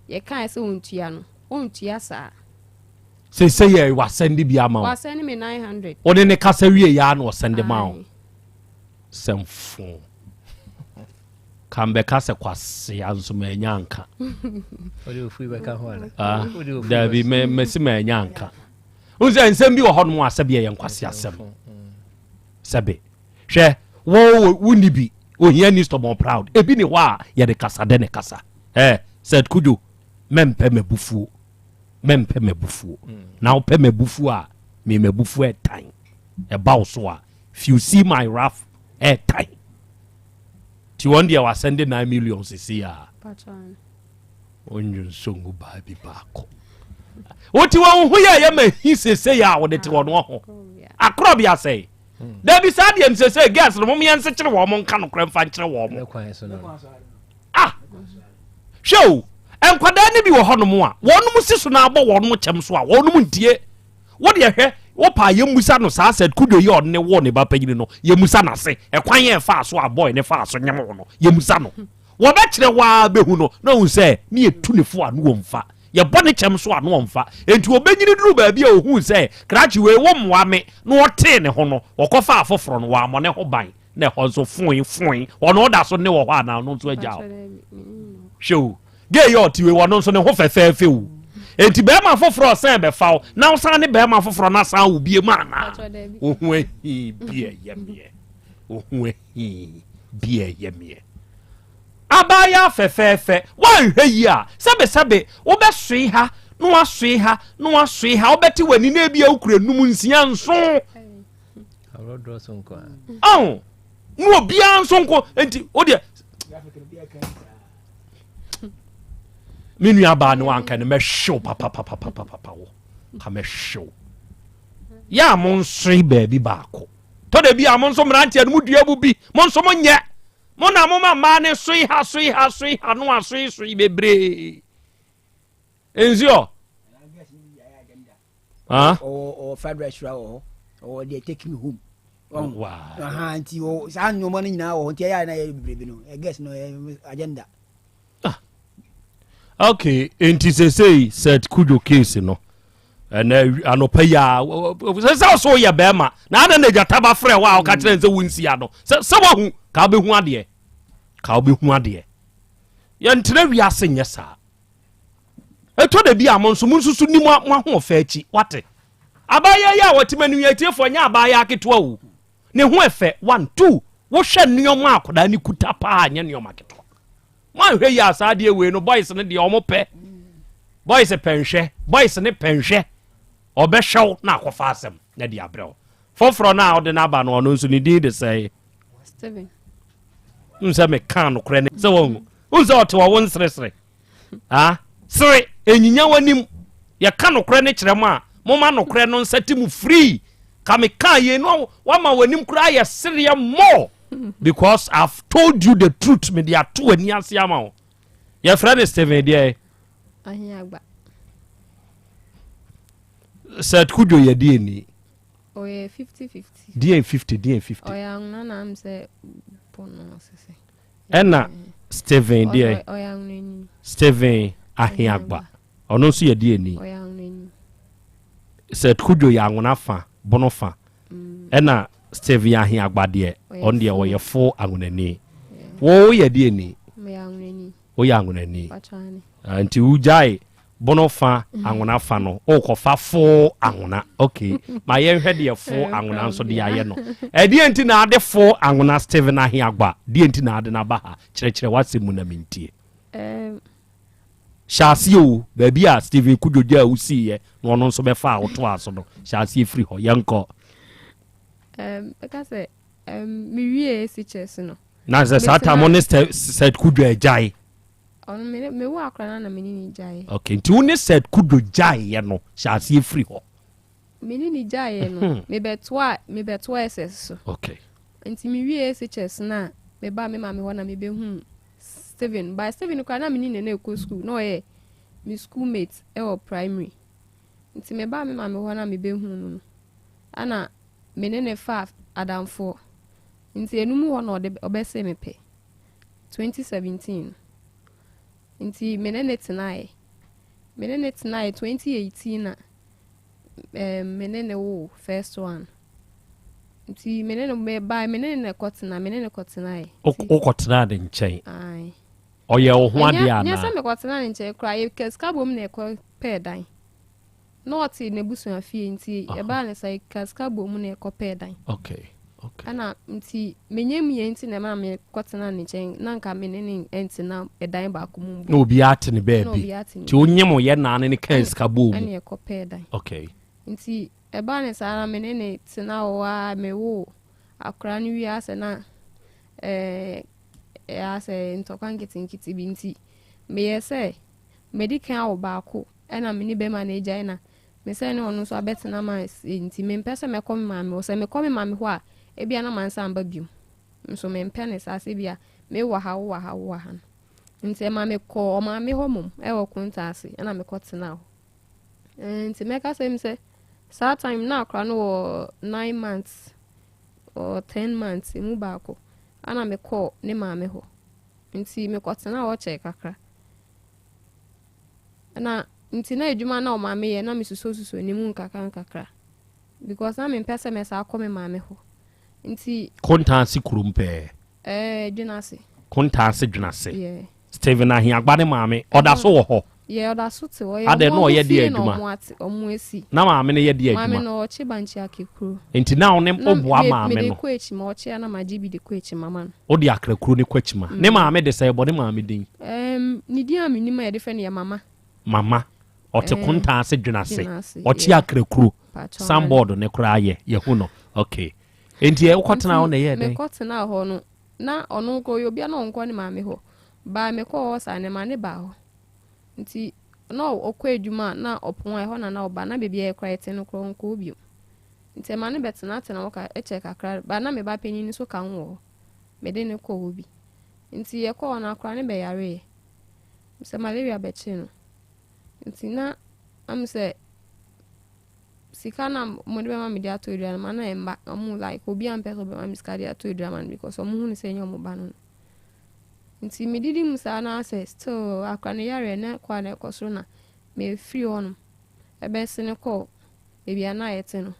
yɛkaeɛ sɛ ɔntua no, ɔntua saa. Seesei yɛ wasɛnde bi ama wo? Wasɛnde me 900. Wo ne no kasa wie yɛ a na ɔsɛnde maa wo? Sɛmfo. Ka mbɛka sɛ kwasea nso manya anka. Ah, dabi mɛsi manya anka. Wo sɛ nsɛm bi wɔ hɔ nom a sɛbi ɛyɛ nkwaseasɛm. Sɛbi. Hwɛ, wo wonni bi, ohia ni stubborn proud. Ebi ni hɔ a yɛde kasa dɛ ne kasa. Eh, Seth Kudjo, mɛmpɛ m'abufuo. Mɛmpɛ m'abufuo. Na wopɛ m'abufuo a, me m'abufuo ɛtan. Ɛba wo so a, if you see my wrath, ɛtan. Ti wɔn deɛ wasɛnde 9 million sisi a. Onyu nso ngu baa bi baako. Wote wɔn ho yɛ ɛyɛ ma hi sese yɛ a wɔde te wɔn ho. Akorɔ bi asɛe. Dabi saa deɛ no sese girls no mom yɛn nsekyere wɔn mo nka nokorɛ mfa nkyerɛ wɔn mo. Ah! Hwɛ o, nkwadaa no bi wɔ hɔnom a wɔn si so na abɔ wɔn kyɛm so a wɔn ntie. Wo deɛ hwɛ, wo paa yɛmmusa no saa sɛ Kudwo yi a ɔne woo ne ba panyini no, yɛmmusa n'ase, ɛkwan yɛ ɛfaa so a boy ne faa so nyem wo no, yɛmmusa no. Wɔbɛkyerɛ wo ara bɛhu no na wahu sɛ ne yɛtu ne fo a ne wɔmfa, yɛbɔ ne kyɛm so a ne ɔmfa. Enti ɔbɛnyini duruu baabi a ɔhuu sɛ krakye wei wommoa me na ɔtee ne ho no, ɔkɔfaa foforɔ no, wammɔ ne ho ban. Na ɛhɔ nso foe foe, ɔno ɔda so ne wɔ hɔ anaa ɔno nso agya wo? Hwɛ o, gay yi a ɔte wei, ɔno nso ne ho fɛfɛɛfɛ o. Enti bɛrima foforɔ ɔsan bɛfa wo na wosan ne bɛrima foforɔ no asan wo bie mu anaa? Wo ho ahi bi ɛyɛ meɛ. Wo ho ahi bi ɛyɛ meɛ. Abaayaa fɛfɛɛfɛ, woanhwɛ yie a, sɛbesɛbe wobɛsoe ha na wasoe ha na wasoe ha, wobɛte w'ani na ebia wokura num nsia nson. Ɔho, na obiara nso nko, enti wodeɛ me nua baa no anka no mɛhyew papapapapapa wo ka mɛhyew yɛ a mo nsoe baabi baako tɔ da bi a mo nso mmeranteɛ no mo dua mu bi mo nso mo nyɛ mo na mo ma mmaa ne soe ha soe ha soe ha no asoe soe bebree nsuo. Ɔwɔ fried rice wɔ hɔ ɔwɔ deɛ take me home. Wow. Nti saa nneɛma no nyinaa wɔ hɔ nti ɛyɛ a na yɛ bebrebe no guess no agenda. Ah. Okay, nti sesei Seth Kudwo case no ɛnɛ anɔpa yi a sɛ sɛ ɔso yɛ bɛrima na adɛn na agyata ba frɛ wo a ɔka kyerɛ sɛ wonsia no sɛ sɛ wahu ka wobɛhu adeɛ ka wobɛhu adeɛ yɛntena wiase nyɛ saa ɛtɔ da bi a mo nso mo nsusu ni mo ahoɔfɛ akyi wate Abaayewa yi a ɔte m'anim yi, atiefoɔ, nyɛ abaayewa ketewa o. Ne ho ɛfɛ, one, two, wohwɛ nneɛma a akwadaa no kuta paa, nyɛ nneɛma ketewa. Moanhwɛ yi a saa adeɛ wei no, boys no deɛ ɔmo pɛ. Boys pɛ nhwɛ, boys ne pɛ nhwɛ. Ɔbɛhwɛ wo na akɔfa asɛm na de abrɛ wo. Foforɔ no a ɔde no aba no, ɔno nso ne din de sɛe. Steven. N sɛ meka nokorɛ ne sɛ wɔn n sɛ ɔte wɔ wo nseresere. Ah, sere, enyinya w'anim. Yɛka nokorɛ no kyerɛ mo a, moma nokorɛ no nsa ti mu free. Ka me kaa yei no, wama w'anim koraa yɛ sereɛ more. Because I've told you the truth, me de ato w'ani ase ama wo. Yɛfrɛ no Steven deɛ. Ahiagba. Seth Kudwo yɛ deɛ ni. Ɔyɛ 50-50. Deɛ 50, deɛ 50. Ɔyɛ anwona na am sɛ bɔno sese. Ɛna Stephen deɛ Stephen Aheagba ɔno nso yɛ deɛ ni sɛ Kudwo yɛ anwona fa bono fa mm. ɛna Stephen Aheagba deɛ ɔno deɛ ɔyɛ fo anwonani wo yɛ deɛ ni Woyɛ anwonani. Ah, nti wogyae bono fa anwona fa no, wokɔfa fo anwona. Okay, ma yɛnhwɛ deɛ fo anwona nso de ayɛ no. Ɛdeɛ nti na ade fo anwona Stephen Aheagba, deɛ nti na ade no aba ha? Kyerɛkyerɛ w'asɛm mu na mentie. Hyɛ aseɛ o, baabi a Stephen Kudwo gyaa wo siiɛ na ɔno nso bɛfaa wo toaa so no, hyɛ aseɛ firi hɔ, yɛnkɔ. Bɛka sɛ mewie SHS no. Na sɛ saa time wo ne Seth Kudwo agyae. Ɔno me me wo akora na na me ne ne gyae. Okay, nti wo ne Seth Kudwo gyaeɛ no hyɛ aseɛ firi hɔ. Me ne ne gyaeɛ no, mhm. me bɛtoa me bɛtoa SS so. Okay. Nti me wie SHS na me ba me maame hɔ na me bɛhu Steven. By Steven koraa na me ne ne na ɛkɔ school na ɔyɛ. me school mate wɔ primary. Nti mebaa me maame hɔ na mebɛhuu no no, ɛna me ne no faa adamfoɔ. Nti ɛno mu hɔ na ɔde ɔbɛsee me pɛ, 2017 no. Nti me ne no tenaeɛ. Me ne no tenaeɛ 2018 na ɛɛm me ne no woo first one. Nti me ne no mebaeɛ me ne no na ɛkɔtena me ne no kɔtenaeɛ. Wokɔtenaa ne nkyɛn? Ae. Ɔyɛ wo ho adeɛ anaa? Nyɛ sɛ mekɔtenaa ne nkyɛn koraa, yɛka sika bom na ɛkɔ pɛɛ dan. Na ɔte n'abusua fie nti ɛbaa no saa yɛka sika bom na ɛkɔ pɛɛ dan. Okay, okay. Ɛna nti menyɛ mu yɛ nti na ɛma mekɔtenaa ne nkyɛn na nka me ne ne ntena ɛdan baako mu mpo. Na obiara te ne baabi. Nti wonyem yɛ naa ne ne kaa sika bɔɔ mu. Ɛna ɛkɔ pɛɛ dan. Okay. Nti ɛbaa no saa na me ne ne tena hɔ ara mewoo akwadaa no wie asɛ na ɛɛ Ɛyɛ a sɛ ntɔkwa nketenkete bi nti, meyɛ sɛ madi kan awo baako ɛna me ne bɛrima no agyae na me sɛ ne ɔno nso abɛtena ma nti mempɛ sɛ mɛkɔ me maame hɔ. Sɛ mekɔ me maame hɔ a, ebia na mansan aba bio. Nso mempɛ ne saa sɛ ebia mewɔ ha, wowɔ ha, wowɔ ha no. Nti ɛma mekɔɔ ɔmaame hɔ mmom ɛwɔ Konta ase ɛna mekɔtenaa hɔ. Nti mɛka sɛ sɛ saa time na akora no wɔ 9 months or 10 months emu baako. Ɛna mekɔɔ ne maame hɔ. Nti mekɔtenaa hɔ kyɛɛ kakra. Na nti na adwuma na ɔmaame yɛ na mesusuosusuo ne mu nkakra nkakra. Because na mempɛ sɛ mɛsa akɔ me maame hɔ. Nti. Kontaase kurom pɛɛ. Ɛɛ Dwenase. Kontaase Dwenase. Yeah. Stephen Ahiagba ne maame ɔda so wɔ hɔ. Yeah, ɔda so te hɔ. Adɛn na ɔyɛ deɛ adwuma? Na ɔmo ate ɔmo esi. Na maame no yɛ deɛ adwuma? Maame no ɔkye bankye akekuro. Nti na wo ne woboa maame no? Mede kɔ akyima, ɔkye a na magye bi de kɔ akyima ma no. Wode akrakuro no kɔ akyima. Ne maame de sɛ bɔ ne maame din? Um, ne din a menim a yɛde frɛ no yɛ Mama. Mama. Ɔte Kontaase Dwenase. Ɔkye akrakuro. Sanbɔɔdo ne koraa yɛ, yɛhu no. Okay. Nti wokɔtenaa hɔ na ɛyɛɛ dɛn? Mekɔtenaa hɔ no, na ɔno nko ɔyɛ obi a na ɔnkɔ ne maame hɔ. But mekɔɔ hɔ saa no, ɛma ne baa hɔ. Nti na ɔkɔ adwuma a na ɔpɔn a ɛhɔ na na ɔba. Na baabi a yɛkora yɛte no koraa ɔnkɔ hɔ bio. Nti ɛma no bɛtenatena hɔ ka kyɛɛ kakra. But na me ba panyin no nso ka ho wɔ hɔ. Mede no kɔɔ hɔ bi. Nti yɛkɔɔ hɔ no akora no bɛyareeɛ. Sɛ malaria bɛkyee no. Nti na am sɛ sika na wɔde bɛma me de atɔ aduane ma na ɛmba. Wɔn like obiara mpɛ sɛ ɔbɛma me sika de atɔ aduane ma no because wɔn hu no sɛ ɛnyɛ wɔn ba no no. Nti medidi mu saa na sɛ still akora no yareɛ na ɛkɔ a na ɛkɔ soro na mefiri hɔnom ɛbɛsene kɔɔ baabi a na yɛte no.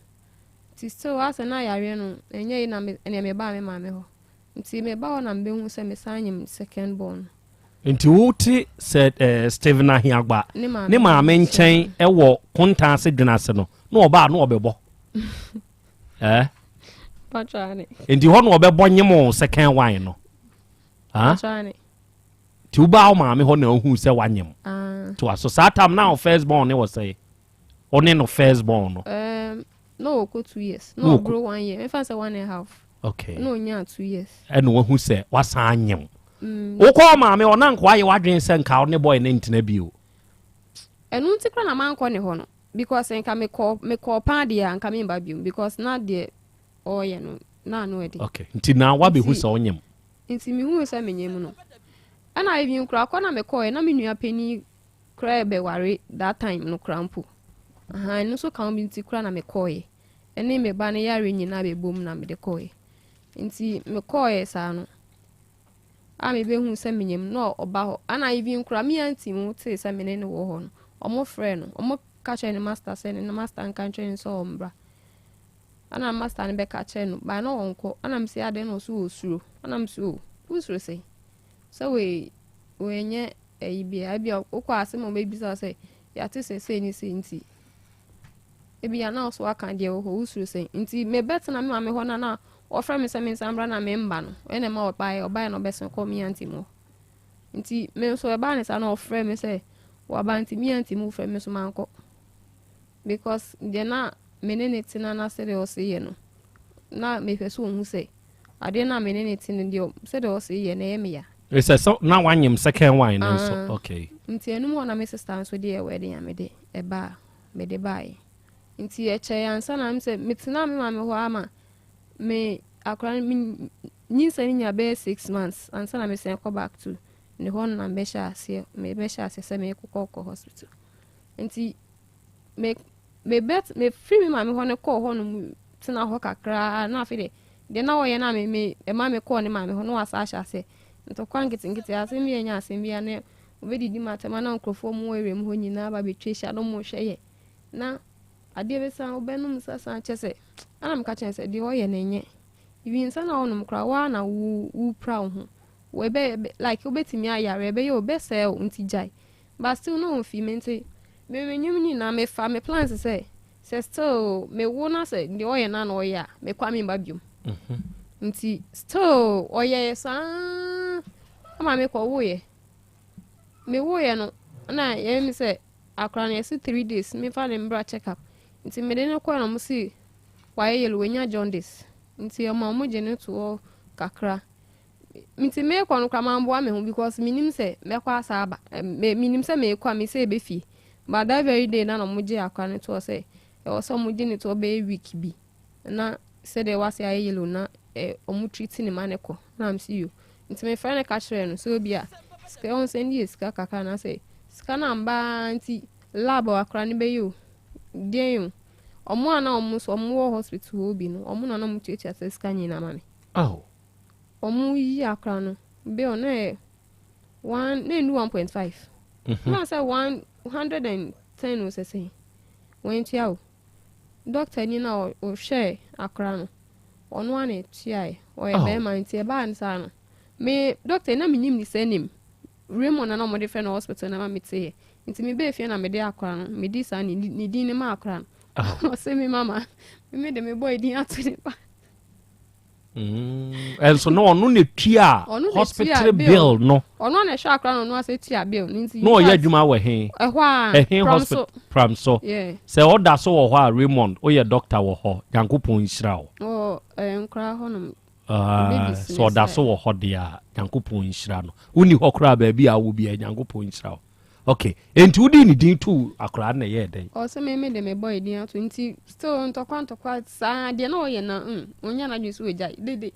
Nti still asɛ na yareɛ no ɛnyɛ yi na me ɛneɛ mebaa me maame hɔ. Nti meba hɔ na mebɛhu sɛ mesan nyem second born no. Nti wote sɛ eh, Stephen Ahiagba ne maame nkyɛn wɔ Kontaase Dwenase no na ɔbaa na ɔbɛbɔ eh? Nti hɔ na ɔbɛbɔ nyem second one no. Nti wobaa wo maame hɔ na wohuu sɛ wanyem. Ah. To aso saa tam na wo first born ne wɔ sɛ ɔne no first born no. Na ɔkɔ 2 years na ɔboro one year mefa sɛ one and a half. Okay. Na ɔnyaa 2 years. Ɛna wahu sɛ wasan anyem. Wokɔ maame hɔ na nka wayɛ w'adwene sɛ nka wo ne boy no ntena bio. Ɛno nti koraa na mankɔ ne hɔ no because nka mekɔ mekɔɔ paa deɛ a nka memba biom because na deɛ ɔreyɛ no na ano ɛden. Okay. Nti na wabɛhu sɛ wonyem. Nti mehuu sɛ menyem no ɛna even koraa kɔ na mekɔɔɛ na me nua panin koraa rebɛware that time no koraa mpo. Ahaa ɛno nso ka ho bi nti koraa na mekɔɔɛ. Ɛne me ba no yareɛ nyinaa bɛbom na mede kɔɔɛ. Nti mekɔɔɛ saa no a mebɛhuu sɛ menyem na ɔba hɔ. Ɛna even koraa me auntie mu tee sɛ me ne no wɔ hɔ no, ɔmo frɛɛ no, ɔmo ka kyerɛɛ ne master sɛ ne master nka nkyerɛ no sɛ ɔmbra. Ɛna master no bɛka kyerɛɛ no, but na ɔnkɔ. Ɛna mese adɛn na ɔse ɔsuro. Ɛna mese oh, wosuro sɛn? Sɛ wei wei ayi bia, ebia wokɔ a asɛm a ɔbɛbisa wo sɛ yɛate sɛ sei ne sei nti ebia na wo so waka deɛ wɔ hɔ, wosuro sɛn? Nti mebɛtena me maame hɔ na na ɔfrɛ me sɛ mensan mbra na memba no, ɛna ɛma ɔbaeɛ, ɔbaeɛ na ɔbɛsen kɔɔ me auntie mu hɔ. Nti me nso ɛbaa ne saa na ɔfrɛ me sɛ waba nti me auntie mu frɛ me nso mankɔ. Because deɛ na me ne ne tena na sɛdeɛ ɔse yɛ no, na mepɛ sɛ ɔhu sɛ adeɛ no a me ne ne te no deɛ sɛdeɛ ɔse yɛ no ɛyɛ me ya. Sɛ sɛ na wanyem second one no nso Ah. okay. Nti ɛnum hɔ na me sister nso de yɛ wedding a mede ɛbaa mede baeɛ. Nti ɛkyɛe ansa na sɛ metenaa me maame hɔ ama me akora no me nyinsɛn no nya bɛyɛ 6 months ansa na mesan kɔ back to Ne hɔ no na mebɛhyɛ aseɛ mebɛhyɛ aseɛ sɛ mekokɔ kɔ hospital. Nti me mebɛ mefiri me maame hɔ no kɔɔ hɔ nom tena hɔ kakraa na afei deɛ deɛ na ɔyɛ no a me me ɛma me kɔɔ ne maame hɔ no wasa ahyɛ aseɛ ntɔkwa nketenkete asɛm bi a ɛnyɛ asɛm bi a na ɔbɛdidi mu atɛm a na nkurɔfoɔ mu wɔ area mu hɔ nyinaa ba bɛtwa ahyia na wɔhwɛ yɛ na adeɛ bɛsa wobɛnom nsa san kyɛ sɛ ɛna meka kyerɛ sɛ deɛ ɔyɛ no ɛnyɛ even nsa na ɔnom koraa waa na wo wopira wo ho ɛbɛ like wobɛtumi ayare ɛbɛyɛ wobɛsɛe wo nti gyae But still na ɔnfi me nti me me nwom nyinaa me fa me plans sɛ sɛ still me wo na sɛ deɛ ɔyɛ na na ɔyɛ a me kɔ a me mba biom mhm. nti still ɔyɛ saa ama me kɔ woyɛ me woyɛ no na yɛn mi sɛ akora no yɛsi 3 days me fa ne mbra check up nti me de no kɔ na ɔmo si wayɛ yellow wanya jaundice nti ɔmo ɔmo gye no to hɔ kakra. Nti meekɔ no koraa mamboa me ho because menim sɛ mɛkɔ asa aba. Me menim sɛ meekɔ a mesɛ ɛbɛ fie. But that very day na na ɔmo gye akora no toɔ sɛ ɛwɔ sɛ ɔmo gye no toɔ bɛyɛ week bi na sɛdeɛ wase ayɛ yellow na ɛ ɔmo treat ne ma ne kɔ. Na mese yo. Nti mefrɛ no ka kyerɛɛ no sɛ obi a sika ɔhu sɛ ɛnde yɛ sika kakra na sɛ sika no amba ara nti lab a akora no bɛyɛ o deɛn o. Ɔmo a na ɔmo nso ɔmo wɔ hospital hɔ bi no ɔmo na na ɔmo tuatua saa sika nyinaa ma me. Ao. Ɔmo yi akora no bill na yɛ one na enu 1.5. Mhm. Na sɛ 110 o sɛ sɛn wɔntua o. Doctor ni na ɔhwɛ akora no ɔno ara na ɛtuae ɔyɛ bɛrima nti ɛbaa no saa no me doctor na menim ne sɛ nim Raymond na na ɔmo de frɛ no hospital na ma me teeɛ nti me bɛɛ fie na mede akora no medi saa ne ne din ne ma akora no ɔsɛ me mama me me de me bɔ edin ato ne ba. Ɛnso na ɔno na tua hospital bill no. Ɔno na ɛhwɛ akora na ɔno asɛ tua bill no nti. Na ɔyɛ adwuma wɔ he? Ɛhɔ a ɛhe hospital Pramso. Sɛ ɔda so wɔ hɔ a Raymond woyɛ doctor wɔ hɔ Nyankopɔn nhyira wo. Wɔ ɛɛ nkora hɔ nom. Sɛ ɔda so wɔ hɔ deɛ a Nyankopɔn nhyira no. Wonni hɔ koraa baabi a wɔ biara Nyankopɔn nhyira wo. Ok, enti wodii ne din too akoraa no na ɛyɛɛ dɛn? Ɔse me me de me bɔ edin ato nti still ntɔkwa ntɔkwa saa deɛ na ɔyɛ na mm ɔnya n'adwene sɛ ɔgyae dede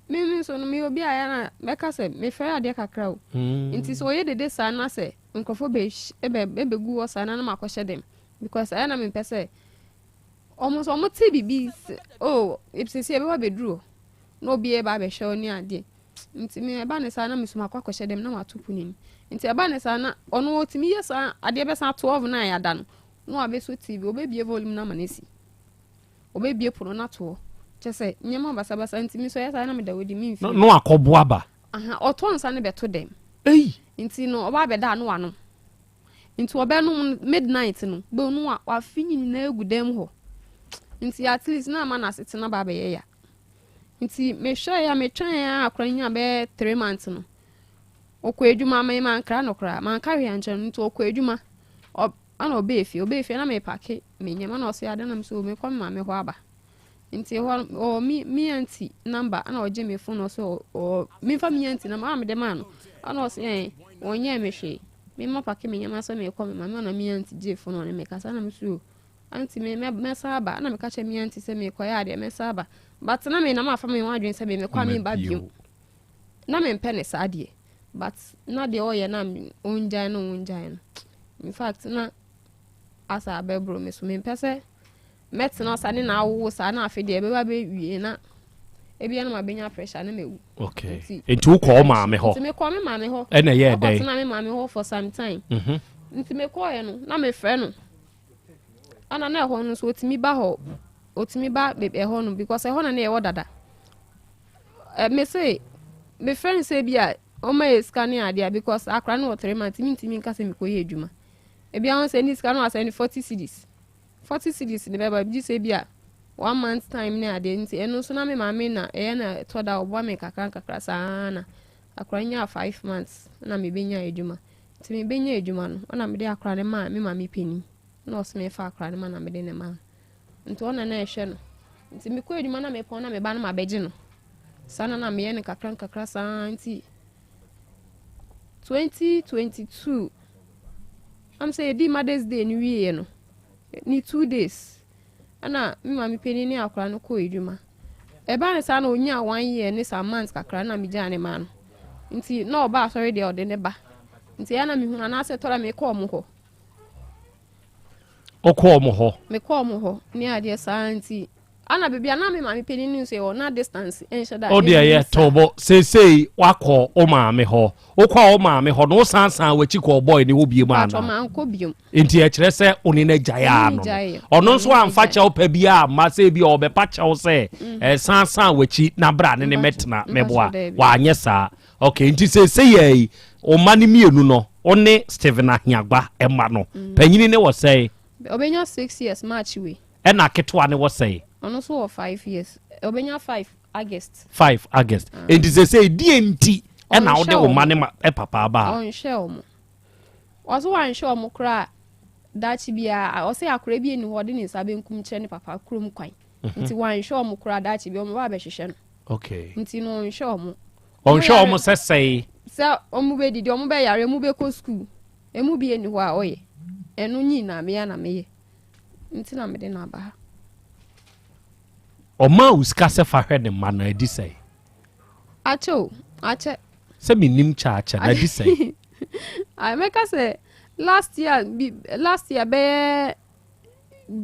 me me nso no meyɛ obi a ɛyɛ na mɛka sɛ mefɛre adeɛ kakra o mm. nti sɛ ɔyɛ dede saa na sɛ nkurɔfoɔ bɛ ɛbɛ ɛbɛgu hɔ saa na na makɔhyɛ dɛm because ɛyɛ na mempɛ sɛ wɔn nso wɔn te biribi oh sisi ɛbɛba bɛduru hɔ na obi ɛba abɛhwɛ wo ne adeɛ Nti me ɛba ne saa na mesu makɔ akɔhyɛ dɛm na mato pono mu. Nti ɛba ne saa na ɔno ɔtumi yɛ saa adeɛ bɛsa 12 na yɛada no na wabɛsɔ TV ɔbɛbie volume no ama no asi. Ɔbɛbie pono no ato hɔ. Kyɛ sɛ nneɛma basabasa nti me nso ɛyɛ saa na meda hɔ di me mfie. Na wakɔboa ba. Aha ɔtɔ nsa no bɛto dɛm. Ei! Nti no ɔba abɛda a na wanom. Nti ɔbɛnom no midnight no bɛhu no wafe ne nyinaa agu dɛm hɔ. Nti at least na ama no asetena ba abɛyɛ ya. Nti mehwɛe a metwɛn a akora no nyaa bɛyɛ 3 months no, ɔkɔ adwuma me mankra no koraa manka hwee ankyerɛ no nti ɔkɔ adwuma ɛna ɔbɛɛ fie ɔbɛɛ fie na mepake me nneɛma na ɔsɛ ade na me so mekɔ me maame hɔ aba nti hɔ ɔwɔ me me aunty number ɛna ɔgye me phone ɔsɛ ɔ memfa me aunty number ɛna mede maa no ɛna ɔsɛ ɛn wɔnyɛɛ me hwee mema pake me nneɛma sɛ mekɔ me maame ɛna me aunty gye phone ɔne me kasa na me so Aunty me mɛ mɛsan aba ɛna meka kyerɛ me aunty sɛ mekɔyɛ adeɛ mɛsan aba but na me na mafa me ho adwene sɛ me mekɔ a memba bio na mempɛ ne saa deɛ but na deɛ ɔyɛ na ɔngyae no ɔngyae no in fact na asa abɛboro me so mempɛ sɛ mɛtena sa ne na awowo saa na afei deɛ ɛbɛba bɛwie na ebia na mabɛnya pressure na mawu. Okay. Nti wokɔ wo maame hɔ? Nti mekɔ me maame hɔ. Ɛna ɛyɛɛ dɛn? Ɛkɔtena me maame hɔ for some time. Mm -hmm. Nti mekɔɔɛ no na mefrɛ no Ɛna na ɛhɔ no nso otumi ba hɔ otumi ba ɛhɔ no because ɛhɔ na na yɛwɔ dada ɛ me se me frɛ no sɛ bi a ɔma yɛ sika ne adeɛ because akora no wɔ 3 months mi ntumi nka sɛ mekɔ yɛ adwuma ebi ahɔn sɛ ne sika no asɛn ne 40 cedis 40 cedis ne bɛba gye sɛ bi a one month time ne adeɛ nti ɛno nso na me maame na ɛyɛ na ɛtɔ da ɔboa me kakra nkakra saa na akora nyaa 5 months na mebɛnya adwuma. Nti mebɛnya adwuma no, ɔna mede akora no maa me maame panin. Na ɔse memfa akora no ma na mede no maa no. Nti ɔna na ɛhwɛ no. Nti mekɔ adwuma na mepɔn na meba no mabɛgye no. Saa na na meyɛ no nkakra nkakra saa nti 2022 am sɛ yɛdii Mother's Day no wieɛ no, ne 2 days ɛna me maame panin ne akora no kɔɔ adwuma. Ɛbaa no saa na ɔnyaa one year ne some months kakra na megyaa ne maa no. Nti na ɔba asɔre deɛ ɔde ne ba. Nti ɛyɛ na mehunu anaasɛ tɔra mekɔ ɔmo hɔ. Wokɔ ɔmo hɔ? Mekɔ ɔmo hɔ ne adeɛ saa nti ana baabi a na me maame panin no nso yɛ wɔ na distance nhyɛ da. O deɛ yɛ to bo seesei wakɔ wo maame hɔ. Wokɔ wo maame hɔ no wosan san w'akyi kɔ boy ne hɔ biem Patro ana? mankɔ biom. Nti ɛkyerɛ sɛ wo ne no agyae a no. Ɔno nso amfa kyɛw pa bi a ma sɛ bi a ɔbɛpa kyɛw sɛ ɛsan san w'akyi na bra ne ne mɛtena mɛboa. Wanyɛ saa. Okay, nti seesei yɛ yi wo mma no mmienu no wo ne Stephen Ahiagba mma no. Panyini ne wɔ sɛe? Ɔbɛnya 6 years March wei. Ɛna ketewa ne wɔ sɛe? Ɔno nso wɔ 5 years. Ɔbɛnya 5 August. 5 August. Nti seesei deɛ nti ɛna wode wo mma ne ma papa aba ha? Ɔnhwɛ ɔmo. Ɔso wanhwɛ ɔmo koraa daakye biara ɔsɛ akora bi eni hɔ ɔde ne nsa benkum kyerɛ ne papa kurom kwan. Nti wanhwɛ ɔmo koraa daakye bi ɔmo ba abɛhwehwɛ no. Okay. Nti no ɔnhwɛ ɔmo. Ɔnhwɛ ɔmo sɛ sɛe. Sɛ ɔmo bɛdidi, ɔmo bɛyare, ɔmo bɛkɔ sukuu. Emu bi eni hɔ a ɔyɛ. Ɛno nyinaa meyɛ na meyɛ. Nti na mede no aba ha. Ɔmaa wo sika sɛ fa hwɛ ne mma no adi sɛe. Akyɛ o, akyɛ. Sɛ menim kyɛ akyɛ na adi sɛe. Ai mɛka sɛ last year bi last year bɛyɛ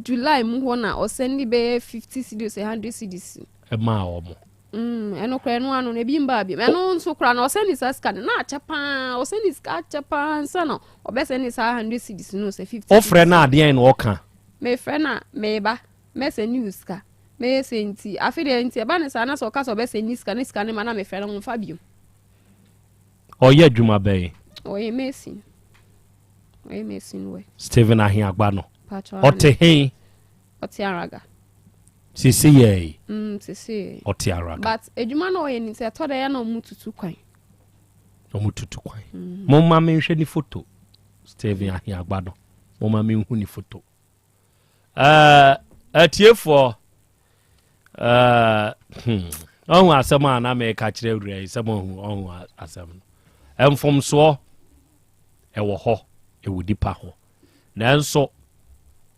July mu hɔ na ɔsɛnde bɛyɛ 50 cedis 100 cedis. Ɛmaa wɔn. Ɛno koraa ɛno ano no ebi mbaa bi. Ɛno nso koraa na ɔsɛnde saa sika no na akyɛ paa ɔsɛnde sika akyɛ paa nsa na ɔbɛsɛnde saa 100 cedis no sɛ 50. Wofrɛ no adeɛn na ɔka? Mefrɛ no a meba mɛsɛnde wo sika mɛyɛ sɛ nti afe deɛ nti ɛba ne saa na sɛ ɔka sɛ ɔbɛsɛnde sika ne sika no ma na mefrɛ no ɔmfa bio. Ɔyɛ adwuma bɛn? Ɔyɛ mason. Ɔyɛ mason wɛ. Stephen Ahiagba no. Ɔte he? Ɔte Araga. Sisi yɛ yi. Sisi yɛ. Ɔte Araga. But adwuma na ɔyɛ ni sɛ ɛtɔ da yɛ na ɔmo tutu kwan. Ɔmo tutu kwan. Mo ma mi nhwɛ ne photo. Stephen Ahiagba no. Mo ma mi nhu ne photo. Atiefoɔ ɔhu asɛm a na meka kyerɛ awura yi sɛ mohu ɔhu asɛm no. Mfomsoɔ ɛwɔ hɔ, ɛwɔ nipa hɔ. Nanso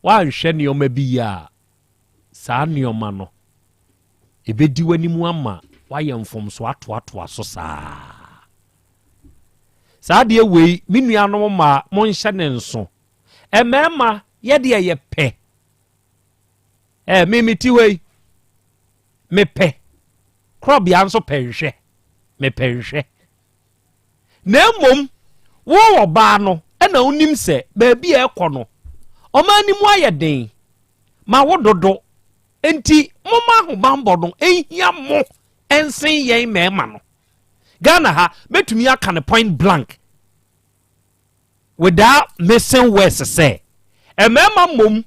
woanhwɛ nneɛma bi yie a saa nneɛma no ɛbɛdi w'anim ama woayɛ mfomsoɔ atoatoa so saa. Saa deɛ wei me nuanom ma monhyɛ ne nso. Mmarima yɛdeɛ yɛpɛ. Me mete hɔ yi mepɛ. Korɔbea nso pɛ nhwɛ. Mepɛ nhwɛ. Na mmom wo ɔbaa no ɛna wonim sɛ baabi a ɛkɔ no ɔman no mu ayɛ den ma wo dodo nti momma ahobammɔ no ɛnhia mo ɛnsen yɛn mmarima no. Ghana ha mɛtumi aka no point blank without missing words sɛ mmarima mmom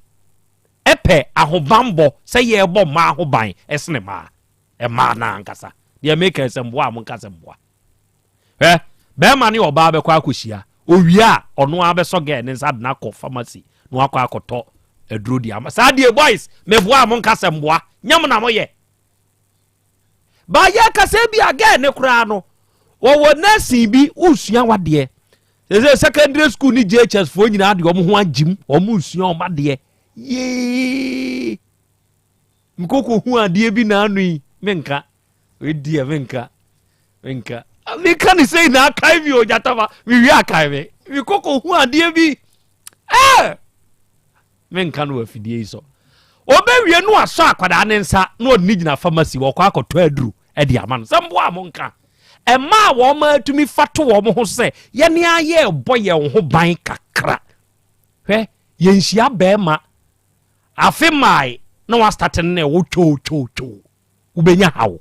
ɛpɛ ahobammɔ sɛ yɛrebɔ mmaa ho ban ɛsene mmaa. Mmaa no ankasa deɛ meka sɛ mboa a monka sɛ mboa. Hwɛ bɛrima ne ɔbaa bɛkɔ akɔhyia owie a ɔno ara bɛsɔ gɛɛ ne nsa de no akɔ pharmacy na wakɔ akɔtɔ aduro de ama. Saa deɛ boys meboa a monka sɛ mboa nyɛ mo na moyɛ. Ba yɛ kasa bi a gɛɛ ne koraa no wɔwɔ nursing bi wosua wadeɛ. Sɛ secondary school ne JHS foɔ nyinaa de wɔn ho agyim wɔn nsua wɔn adeɛ yee. Nkoko hu adeɛ bi na ano yi menka ediɛ menka menka meka ne sɛ na akae mi o gyataba mewie akae me mekoko hu adeɛ bi menka no wɔ afidie yi so. Ɔbɛwie no asɔ akwadaa ne nsa na ɔde ne gyina pharmacy wɔkɔ akɔtɔ aduru ɛde ama no sɛ mboa a monka ɛma a wɔn atumi fa to wɔn ho sɛ yɛne ayɛ bɔ yɛn ho ban kakra. Hwɛ yɛnhyia bɛrima afe mae na wastate no na ɛwɔ two two two wobɛnya haw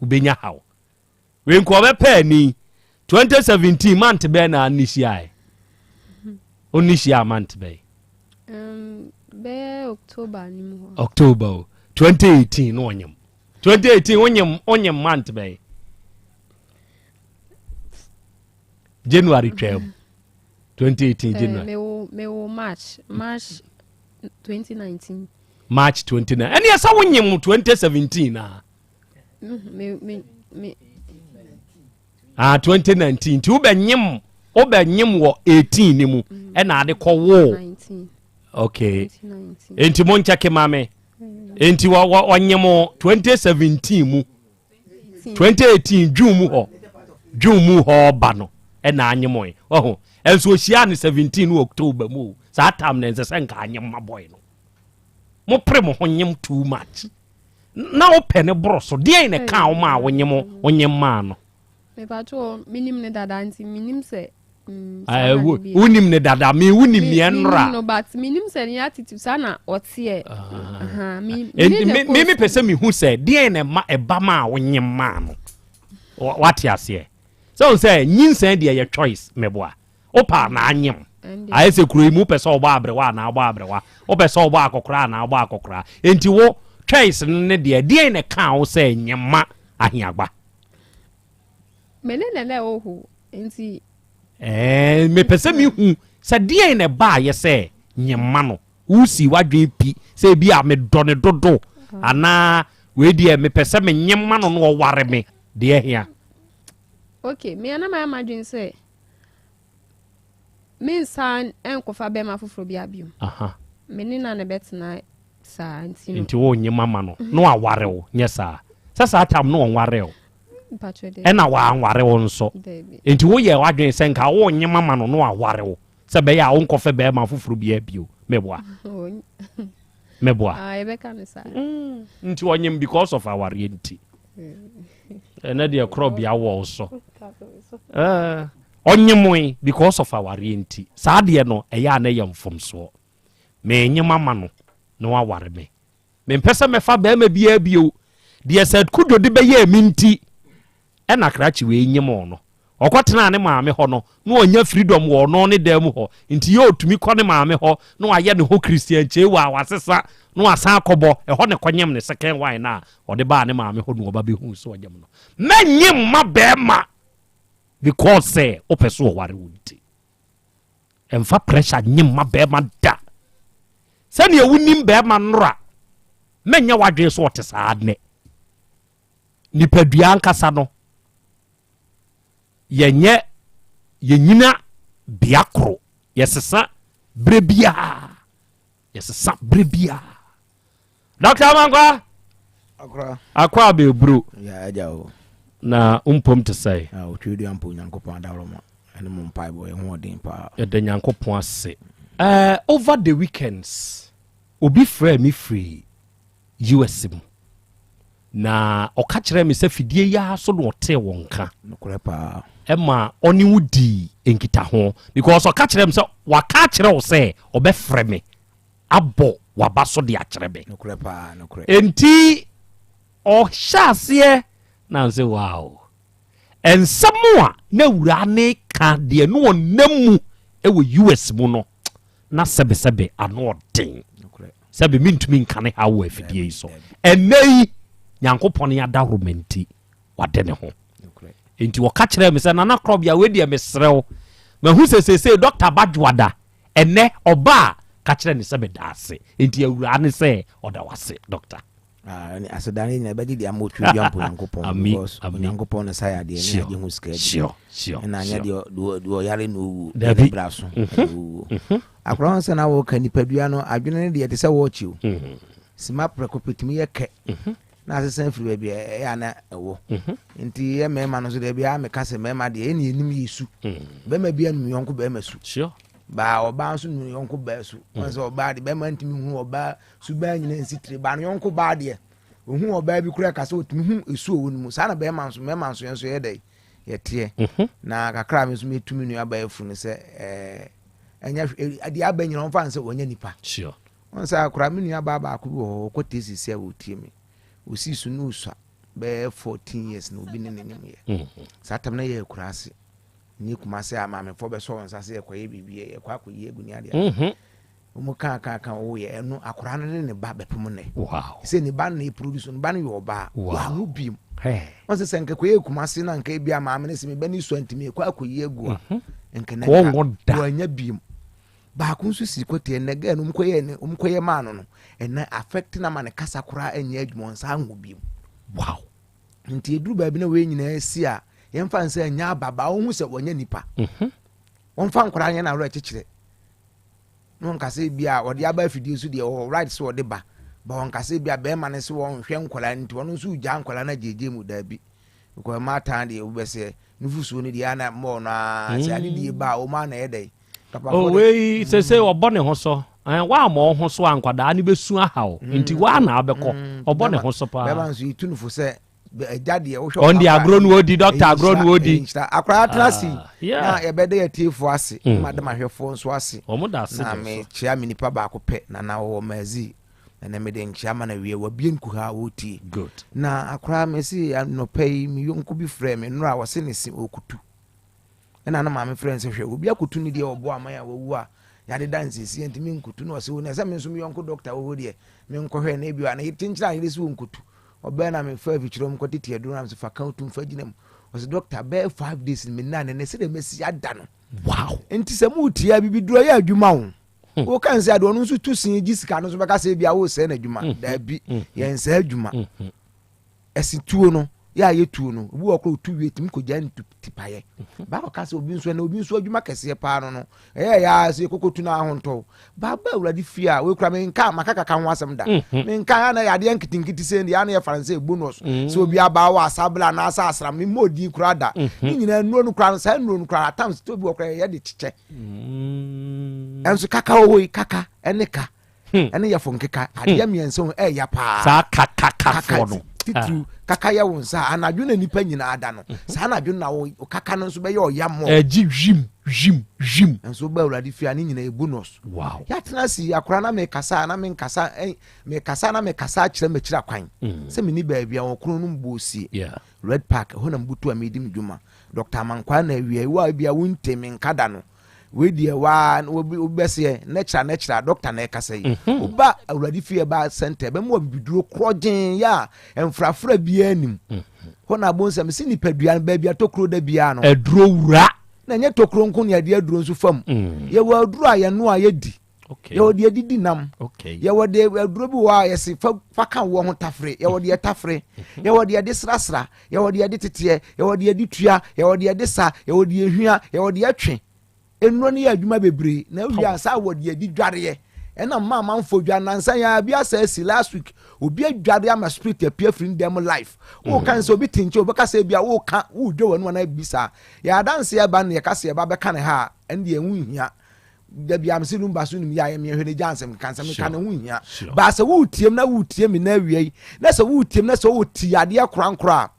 wobɛnya haw wei nka ɔbɛpɛ ani 2017 mant bɛɛ na ne hyiae ɔne hyia mant bɛɛ bɛyɛ October ni mu hɔ. October o 2018 na ɔnyem 2018 onyem onyem mant bɛɛ January twam 2018 January. Mewo March 2019. March 29 ɛne ɛsɛ wonyem 2017 na Me 2019 nti wobɛnyem wɔ 18 ne mu ɛna ade kɔ wo. Okay, nti mo nkyɛke ma me nti ɔnyem 2017 mu 2018 June mu hɔ. June mu hɔ ɔba no ɛna anyemoe. Wahu? Ɛnso ɔhyiaa no 17 no October mu o. Saa tam no ɛnsɛ sɛ nka anyem ma boy no. Mo pere mo ho nyem too much. Na wopɛ ne boro so. Deɛn na ɛkaa wo maa wo nyem wo nyem maa no? Mepatwo menim ne dada nti menim sɛ mm, saa na ne bi yɛ. Wonim ne dada me wonim neɛ nnora. Menim no but menim sɛ ne attitude saa na ɔteɛ. Ah. Me me me pɛ sɛ mehu sɛ deɛn na ɛma ɛba maa wo nyem maa no. Wate aseɛ? Sɛ wo sɛ nyinsɛn deɛ yɛ choice meboa. Wopɛ anaa nyem. Ayɛ sɛ kuro yi mu wopɛ sɛ wobɔ aberewa anaa wobɔ aberewa. Wopɛ sɛ wobɔ akɔkora anaa wobɔ akɔkora. Enti wo choice no ne deɛ deɛn na ɛkaa wo sɛ nyem ma Ahiagba? Me ne na na ɛwɔ hɔ nti. Ɛɛ mepɛ sɛ mehu sɛ deɛn na ɛbaayɛ sɛ nyem ma no. Wosi w'adwene pi sɛ ebi a medɔ ne dodo anaa wei deɛ mepɛ sɛ menyem ma no na ɔware me deɛ hia. Okay, me na mayɛ m'adwene sɛ mensan nkɔfa bɛrima foforɔ bi abio. Me ne na na ɛbɛtena saa nti no. Nti wo nyem ama no na waware wo nyɛ saa? Sɛ saa tam no ɔnware wo ɛna wanware wo nso. Nti woyɛ w'adwene sɛ nka wo nyem ama no na waware wo sɛ bɛyɛ a wonkɔfɛ bɛrima foforɔ biara bio. Meboa. Meboa. Ah, yɛbɛka no saa. Nti ɔnyem because of awareɛ nti. Ɛnɛ deɛ korɔ bea wɔ wo so. Ɔnyemoe because of awareɛ nti. Saa deɛ no ɛyɛ a na ɛyɛ mfomsoɔ. Menyem ama no na waware me. Mempɛ sɛ mɛfa bɛrima biara bio. Deɛ Sir Kudjo de bɛyɛɛ me nti ɛna krakye wei nyemoo no. Ɔkɔtenaa ne maame hɔ no, na ɔnya freedom wɔ ɔno ne dan mu hɔ. Nti yɛ ɔtumi kɔ ne maame hɔ na wayɛ ne ho Christian Kyewa a wasesa na wasan akɔbɔ. Ɛhɔ na ɛkɔnyem ne second wine no a ɔde baa ne maame hɔ na ɔba bɛhuu sɛ ɔnyem no. Mɛnyem mma bɛrima because sɛ wopɛ sɛ ɔware wo nti. Ɛmfa pressure nye mma bɛrima da. Sɛdeɛ wonim bɛrima nnora, mɛnyɛ w'adwene sɛ ɔte saa nnɛ. Nipadua ankasa no, yɛnyɛ yɛnyina bea koro, yɛsesa berɛ biara, yɛsesa berɛ biara. Dr. Amankwa, akɔ abɛburo na mpom te sɛ yɛda Nyankopɔn ase. Uh, over the weekends obi frɛɛ me firi US mu na ɔka kyerɛɛ me sɛ fidie yi ara so na ɔtee wo nka. Nokorɛ paa. Ɛma ɔne wo dii nkitaho because ɔka kyerɛɛ me sɛ waka akyerɛ wo sɛ ɔbɛfrɛ me abɔ w'aba so de akyerɛ me. Nokorɛ paa, nokorɛ. Enti ɔhyɛ aseɛ na nse wow. Nsɛm a na awuraa ne ka deɛ ne ɔnam mu wɔ US mu no na sɛbesɛbe ano ɔden. Sɛbe mentumi nka ne haw wɔ afidie yi so. Ɛnnɛ yi, Nyankopɔn adaworoma nti, wade ne ho. Enti wɔka kyerɛɛ me sɛ, Nana Korɔbea, wei deɛ mesrɛ wo, mahu sɛ seesei Dɔkta ba Dwoada, ɛnnɛ ɔba a, ka kyerɛ no sɛ meda ase. Enti awuraa ne sɛ ɔda wo ase, Dɔkta. Ah, ɛne aseda ne nyina ɛbɛgye deɛ ama ɔtumi dwa mpo Onyankopɔn because Onyankopɔn no sa yɛ adeɛ ne agye ho sika di ɛna anyɛ deɛ deɛ ɔyare na ɔwuo deɛ ne bra so ɛna ɔwuo mhm. akora ho sɛ na wɔka nipadua no adwene no deɛ te sɛ wɔɔkye o mhm. sima prɛko pɛ tumi yɛ kɛ mhm. na asesa firi baabi ɛyɛ ana ɛwɔ nti yɛ mmarima no nso deɛ biara meka sɛ mmarima deɛ ɛne ɛnim yɛ su bɛrima bi anum yɔnko bɛrima su baa ɔbaa nso num yɔnko baa su wɔn sɛ ɔbaa de bɛrima ntumi hu ɔbaa Suban nyina nsi tire baa no yɔnko baa deɛ ohu ɔbaa bi koraa ka sɛ ɔtumi hu esu ɔwɔ no mu saa na bɛrima nso mmarima nso yɛn nso yɛ dɛ yɛteɛ mhm. na kakra mi nso metu me nua baa afu no sɛ ɛɛ ɛnyɛ deɛ aba nyina ɔmfa nsɛ ɔnyɛ nipa wɔn sɛ akora me nua baa baako bi wɔ hɔ ɔkɔ tesi sɛ ɔtie me ɔsii so ne ɔsua bɛyɛ 14 years na obi ne ne nyem yɛ mhm. saa tam na yɛ akura ase ne kuma sɛ amaamefoɔ bɛsɔ wɔn nsa sɛ yɛkɔyɛ biribi yɛkɔ akɔyi agu ne adeɛ mhm. Wɔn kaa kaa kaa wɔn yɛ ɛno akwadaa no ne ne ba bɛpem nnɛ. Wow. Sɛ ne ba no na eproduce ne ba no yɛ ɔbaa. Wow. Wɔanwo biem. Wɔn sɛ sɛ nka kɔyɛ Kumasi na nka ebi a maame no sɛ me ba ne sua ntumi ekɔ akɔyi agu a. Mhm. Nka na nka wɔanya biem. Baako nso si kɔte ɛnɛ gɛɛ no wɔn kɔyɛ ne wɔn kɔyɛ maa no no ɛnɛ affect na ma ne kasa koraa ɛnyɛ adwuma wɔn nsa anwo biem. Wow. Nti eduru baabi na wɔn nyinaa si a yɛnfa nsɛ ɛnyɛ ababaa wɔn ho sɛ wɔnyɛ nipa. Mhm. Wɔnfa nkwadaa nyɛ n'awerɛ kyekyerɛ. Na ɔnka sɛ ebia ɔde aba afidie so deɛ ɔwɔ right sɛ ɔde ba, but ɔnka sɛ ebia bɛrima no sɛ ɔnhwɛ nkwadaa no nti ɔno nso regyaa nkwadaa no agyegye mu daabi. Because mmaatan deɛ wobɛsɛ Nufusuo no deɛ ana mmɔɔ no ara sɛ adedie ba a wɔn a na ɛyɛ dɛn. Oh, wei sese ɔbɔ ne ho so. Woammɔ wo ho so a nkwadaa no bɛsu aha wo. Nti woa na abɛkɔ. Ɔbɔ ne ho so paa. Bɛma nso yɛtu no fo sɛ agya deɛ wohwɛ ɔn deɛ agorɔ no ɔdi dɔkta agorɔ no ɔdi. Akwadaa tena ase na yɛbɛda yɛ atiefoɔ ase na mada m'ahwɛfoɔ nso ase. Na mekyea me nipa baako pɛ Nana ɔwɔ Mazi. Ɛnɛ mede nkyea ma no awie wabie nkuha a ɔretie. Na akwadaa mesi anɔpa yi me yɔnko bi frɛ me nnora ɔse ne se ɔkutu. Ɛna na maame frɛ no sɛ hwɛ obi akotu ne deɛ ɔbɔ aman a wawu a yɛadeda nsiesie nti menkotu na ɔsɛ wo na ɛsɛ me nso me yɔnko dɔkta wɔ hɔ deɛ menkɔhwɛ na ebi a na kyenkyere a yere sɛ wɔnkotu ɔbɛn na mefa afikyerɛ mu kɔtete aduro na mesɛ fa ka wotum fa gyina mu ɔsɛ dɔkta bɛyɛ 5 days no menna ne ne sɛdeɛ mɛsi ada no. Wow. Nti sɛ moretia bibiduro ɛyɛ adwuma o. Woka nsɛ adeɛ ɔno nso tu sin gye sika no nso bɛka sɛ ebia wosɛe n'adwuma. Daabi, yɛnsɛe adwuma. Ɛse tuo no yɛ a yɛtuo no obi wɔ kora otu wie tumi kɔgya ne tipaeɛ. Baako ka sɛ obi nso ɛnɛ obi nso adwuma kɛseɛ paa no no ɛyɛ yɛ a sɛ yɛkɔkɔtu no ahontɔw baaba awurade fie a wei kora menka maka kaka ho asɛm da menka yɛ na yɛ adeɛ nketenkete sɛ deɛ ana yɛfa no sɛ bonus sɛ obi abaa wɔ asabla anaasɛ asram memmɔ odin koraa da ne nyinaa nnuro no koraa no saa nnuro no koraa atam sɛ obi wɔ koraa yɛ de kyekyɛ ɛnso kaka wɔ hɔ yi kaka ɛne ka ɛne yɛfo nkeka adeɛ mmiɛnsa ho ɛɛya paa saa kakakafoɔ no titiriw kaka yɛ wo nsa anadwo na nipa nyinaa da no saa anadwo na wo kaka no nso bɛyɛ ɔya mmɔ ɛgye hwim hwim hwim nso ba awurade fie a ne nyinaa yɛ bonus. Wow. Yɛatena ase yi akora na mekasa na menkasa mekasa na mekasa akyerɛ m'akyiri akwan sɛ menni baabi a wɔn no mbɔ osie. Red Park ɛhɔ na mbutu a medi me dwuma. Dr. Amankwaa na awia yi wo a ebia wonte me nka da no wei deɛ waa obi bɛseɛ nɛkyerɛ nɛkyerɛ dɔkta na ɛkasa yi woba awurade fie ɛba center ɛbɛma wɔ bibiduro korɔgyen yɛ a mfrafra biara nim hɔ na abɔ nsɛm si nipadua no baabi a tokuro da biara no aduro wura na ɛnyɛ tokuro nko ne adeɛ aduro nso fam yɛwɔ aduro a yɛno a yɛdi yɛwɔ deɛ didi nam yɛwɔ deɛ aduro bi wɔ a yɛsi fa fa ka wɔ ho tafere yɛwɔ deɛ tafere yɛwɔ deɛ de srasra yɛwɔ deɛ de teteɛ yɛwɔ deɛ de tua yɛwɔ deɛ de sa yɛwɔ deɛ hwia yɛwɔ deɛ twe nnuro no yɛ adwuma bebree na awia ansa wɔ deɛ di dwareɛ ɛna mma amanfo dwa nansa yɛ abi asa asi last week obi adware ama spirit apue afiri ne dɛm life woka sɛ obi te nkyɛn obɛka sɛ ebia woka wodwa w'anu anaa bi saa yɛ adanse ɛba no yɛka sɛ yɛba bɛka ne ha a ɛne deɛ ɛho nhia da bia mese lumba so nim yɛ ayɛ meɛhwɛ ne gya nsɛm keka nsɛm nka ne ho nhia baa sɛ woretiem na woretie me na awia yi na sɛ woretiem na sɛ woti adeɛ korankora a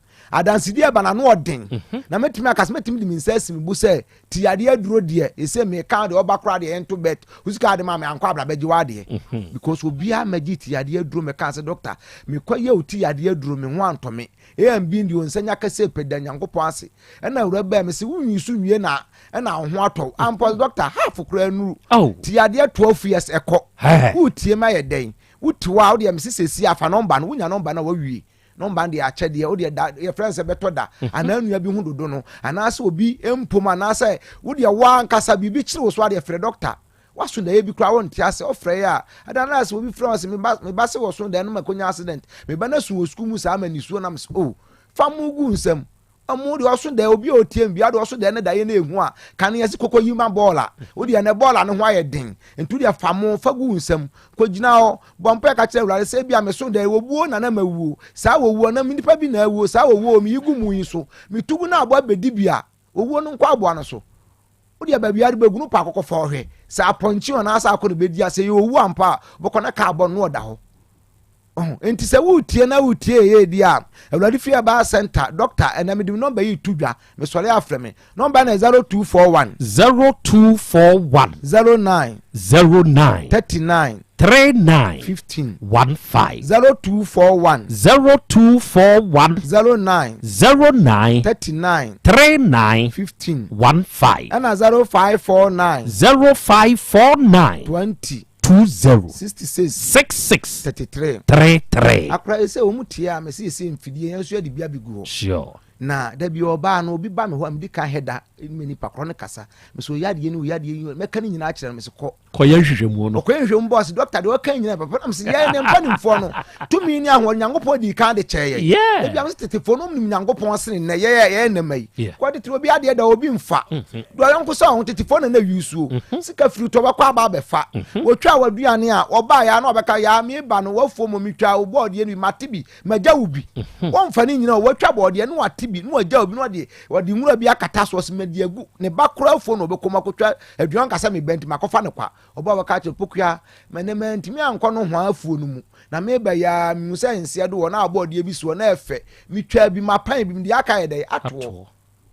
adansedi ɛba na ano ɔden mhm. na mɛtumi akasa mɛtumi de me nsa asi me bo sɛ ti adeɛ aduro deɛ ɛsɛ meka deɛ ɔba koraa deɛ yɛnto bɛt wosika ade ma me ankɔ abra bɛgye w'adeɛ mhm. because obiara mɛgye ti adeɛ aduro mɛka sɛ dɔkta mekɔ yɛ wo ti adeɛ aduro me ho antɔ me AMB deɛ ɔnsa nya kɛsɛ pɛ da Nyankopɔn ase ɛna awura bɛɛ me se wonyi so nwie na ɛna wo ho atɔ ampa dɔkta half koraa nuru oh. ti adeɛ 12 years ɛkɔ wotie ma yɛ dɛn wote hɔ a wodeɛ mese sɛsi afa nɔmba no wonya nɔmba no a wawie nɔmba no deɛ akyɛ deɛ wodeɛ da yɛfrɛ no sɛ bɛtɔ da mhm. anaa nua bi ho dodo no anaasɛ obi mpom anaasɛ wodeɛ woankasa biribi kyere wo so adeɛ frɛ dɔkta waso daeɛ bi koraa wonte ase ɔfrɛ yɛ a ɛda no ase obi frɛ wɔ sɛ me ba se wɔ so daeɛ no ma kɔnya accident me ba no asu wɔ sukuu mu saa ma nisuo nam sɛ oh fa mo gu nsam ɔmo deɛ ɔso daeɛ obi a ɔtie mu bia deɛ ɔso daeɛ no daeɛ no ehu a kane yɛsi kɔkɔ yi ma bɔɔla wo deɛ ne bɔɔla no ho ayɛ den nti deɛ fa mo fa gu nsam kɔgyina hɔ bɔ mpa ka kyerɛ awurade sɛ ebia meso daeɛ wɔbuo na na mawuo saa wɔwuo na nipa bi na awuo saa wɔwuo meyi gu mu yi so metu gu na aboa bɛdi bi a owuo no nkɔ aboa no so Wo deɛ baabi ara bɛgu no pa akɔkɔ fa ɔhwɛ sɛ apɔnkye anaasɛ akɔ no bɛdi a sɛ yɛ owu ampa a wobɛkɔ na kaa bɔ no na ɔda hɔ. Ɔho nti sɛ woretie na woretie yɛ di a Awurade fie ɛbaa center doctor ɛnɛ mede me nɔmba yi to dwa mesɔre afrɛ me nɔmba no yɛ 0241 0241 09 09 39 39 15 15 0241 0241 09 09 39 39 15 15 ɛna 0549 0549 20 20 66 66 33 33. Akora ɛsɛ wɔn tie a mɛsɛ yɛsɛ mfidie yɛn nso yɛde bi abɛgu hɔ. Sure. Na da bi ɔbaa no obi ba me hɔ a medi kan hɛ da me nipa korɔ no kasa mesɛ ɔyɛ adeɛ ni ɔyɛ adeɛ yi mɛka ne nyinaa kyerɛ no mesɛ kɔ. Kɔyɛ nhwehwɛmu no. Ɔkɔyɛ nhwehwɛmu bɔɔ se dɔkta deɛ ɔka nyinaa papa nam se yɛn ne mpanimfoɔ no tumi ne ahoɔden Nyankopɔn dii kan de kyɛɛ yɛn. Yeah. Ebi am se tetefoɔ no nim Nyankopɔn sene nnɛ yɛyɛ yɛyɛ nnɛma yi. Yeah. Kɔ tete obi adeɛ da obi mfa. Mm-hmm. Do ayɔnko sɛ ɔho tetefoɔ na na wi suo. Mm-hmm. Sika firi tɔ bɛkɔ aba abɛfa. Mm-hmm. Wɔtwa w'aduane a ɔbaa yɛ a na ɔbɛka yaa meba no wafuo mu metwa wo bɔɔdeɛ no bi mate bi magya wo bi. Wɔmfa ne nyinaa o watwa bɔɔdeɛ no wate bi na wagya obi na ɔde ɔde nwura bi akata so ɔsɛ madi agu ne ba koraa afuo na ɔbɛkɔ mu akɔtwa aduan ɔnka sɛ meba nti makɔfa no kwa. Ɔba a ɔbɛka akyerɛ Pokua, mɛnɛ mantumi ankɔ nohoa afuo no mu na meba yi ara mehu sɛ nseɛ do hɔ na abɔdeɛ bi si hɔ na ɛfɛ metwaa bi mapan bi mede aka yɛ dɛn atoɔ.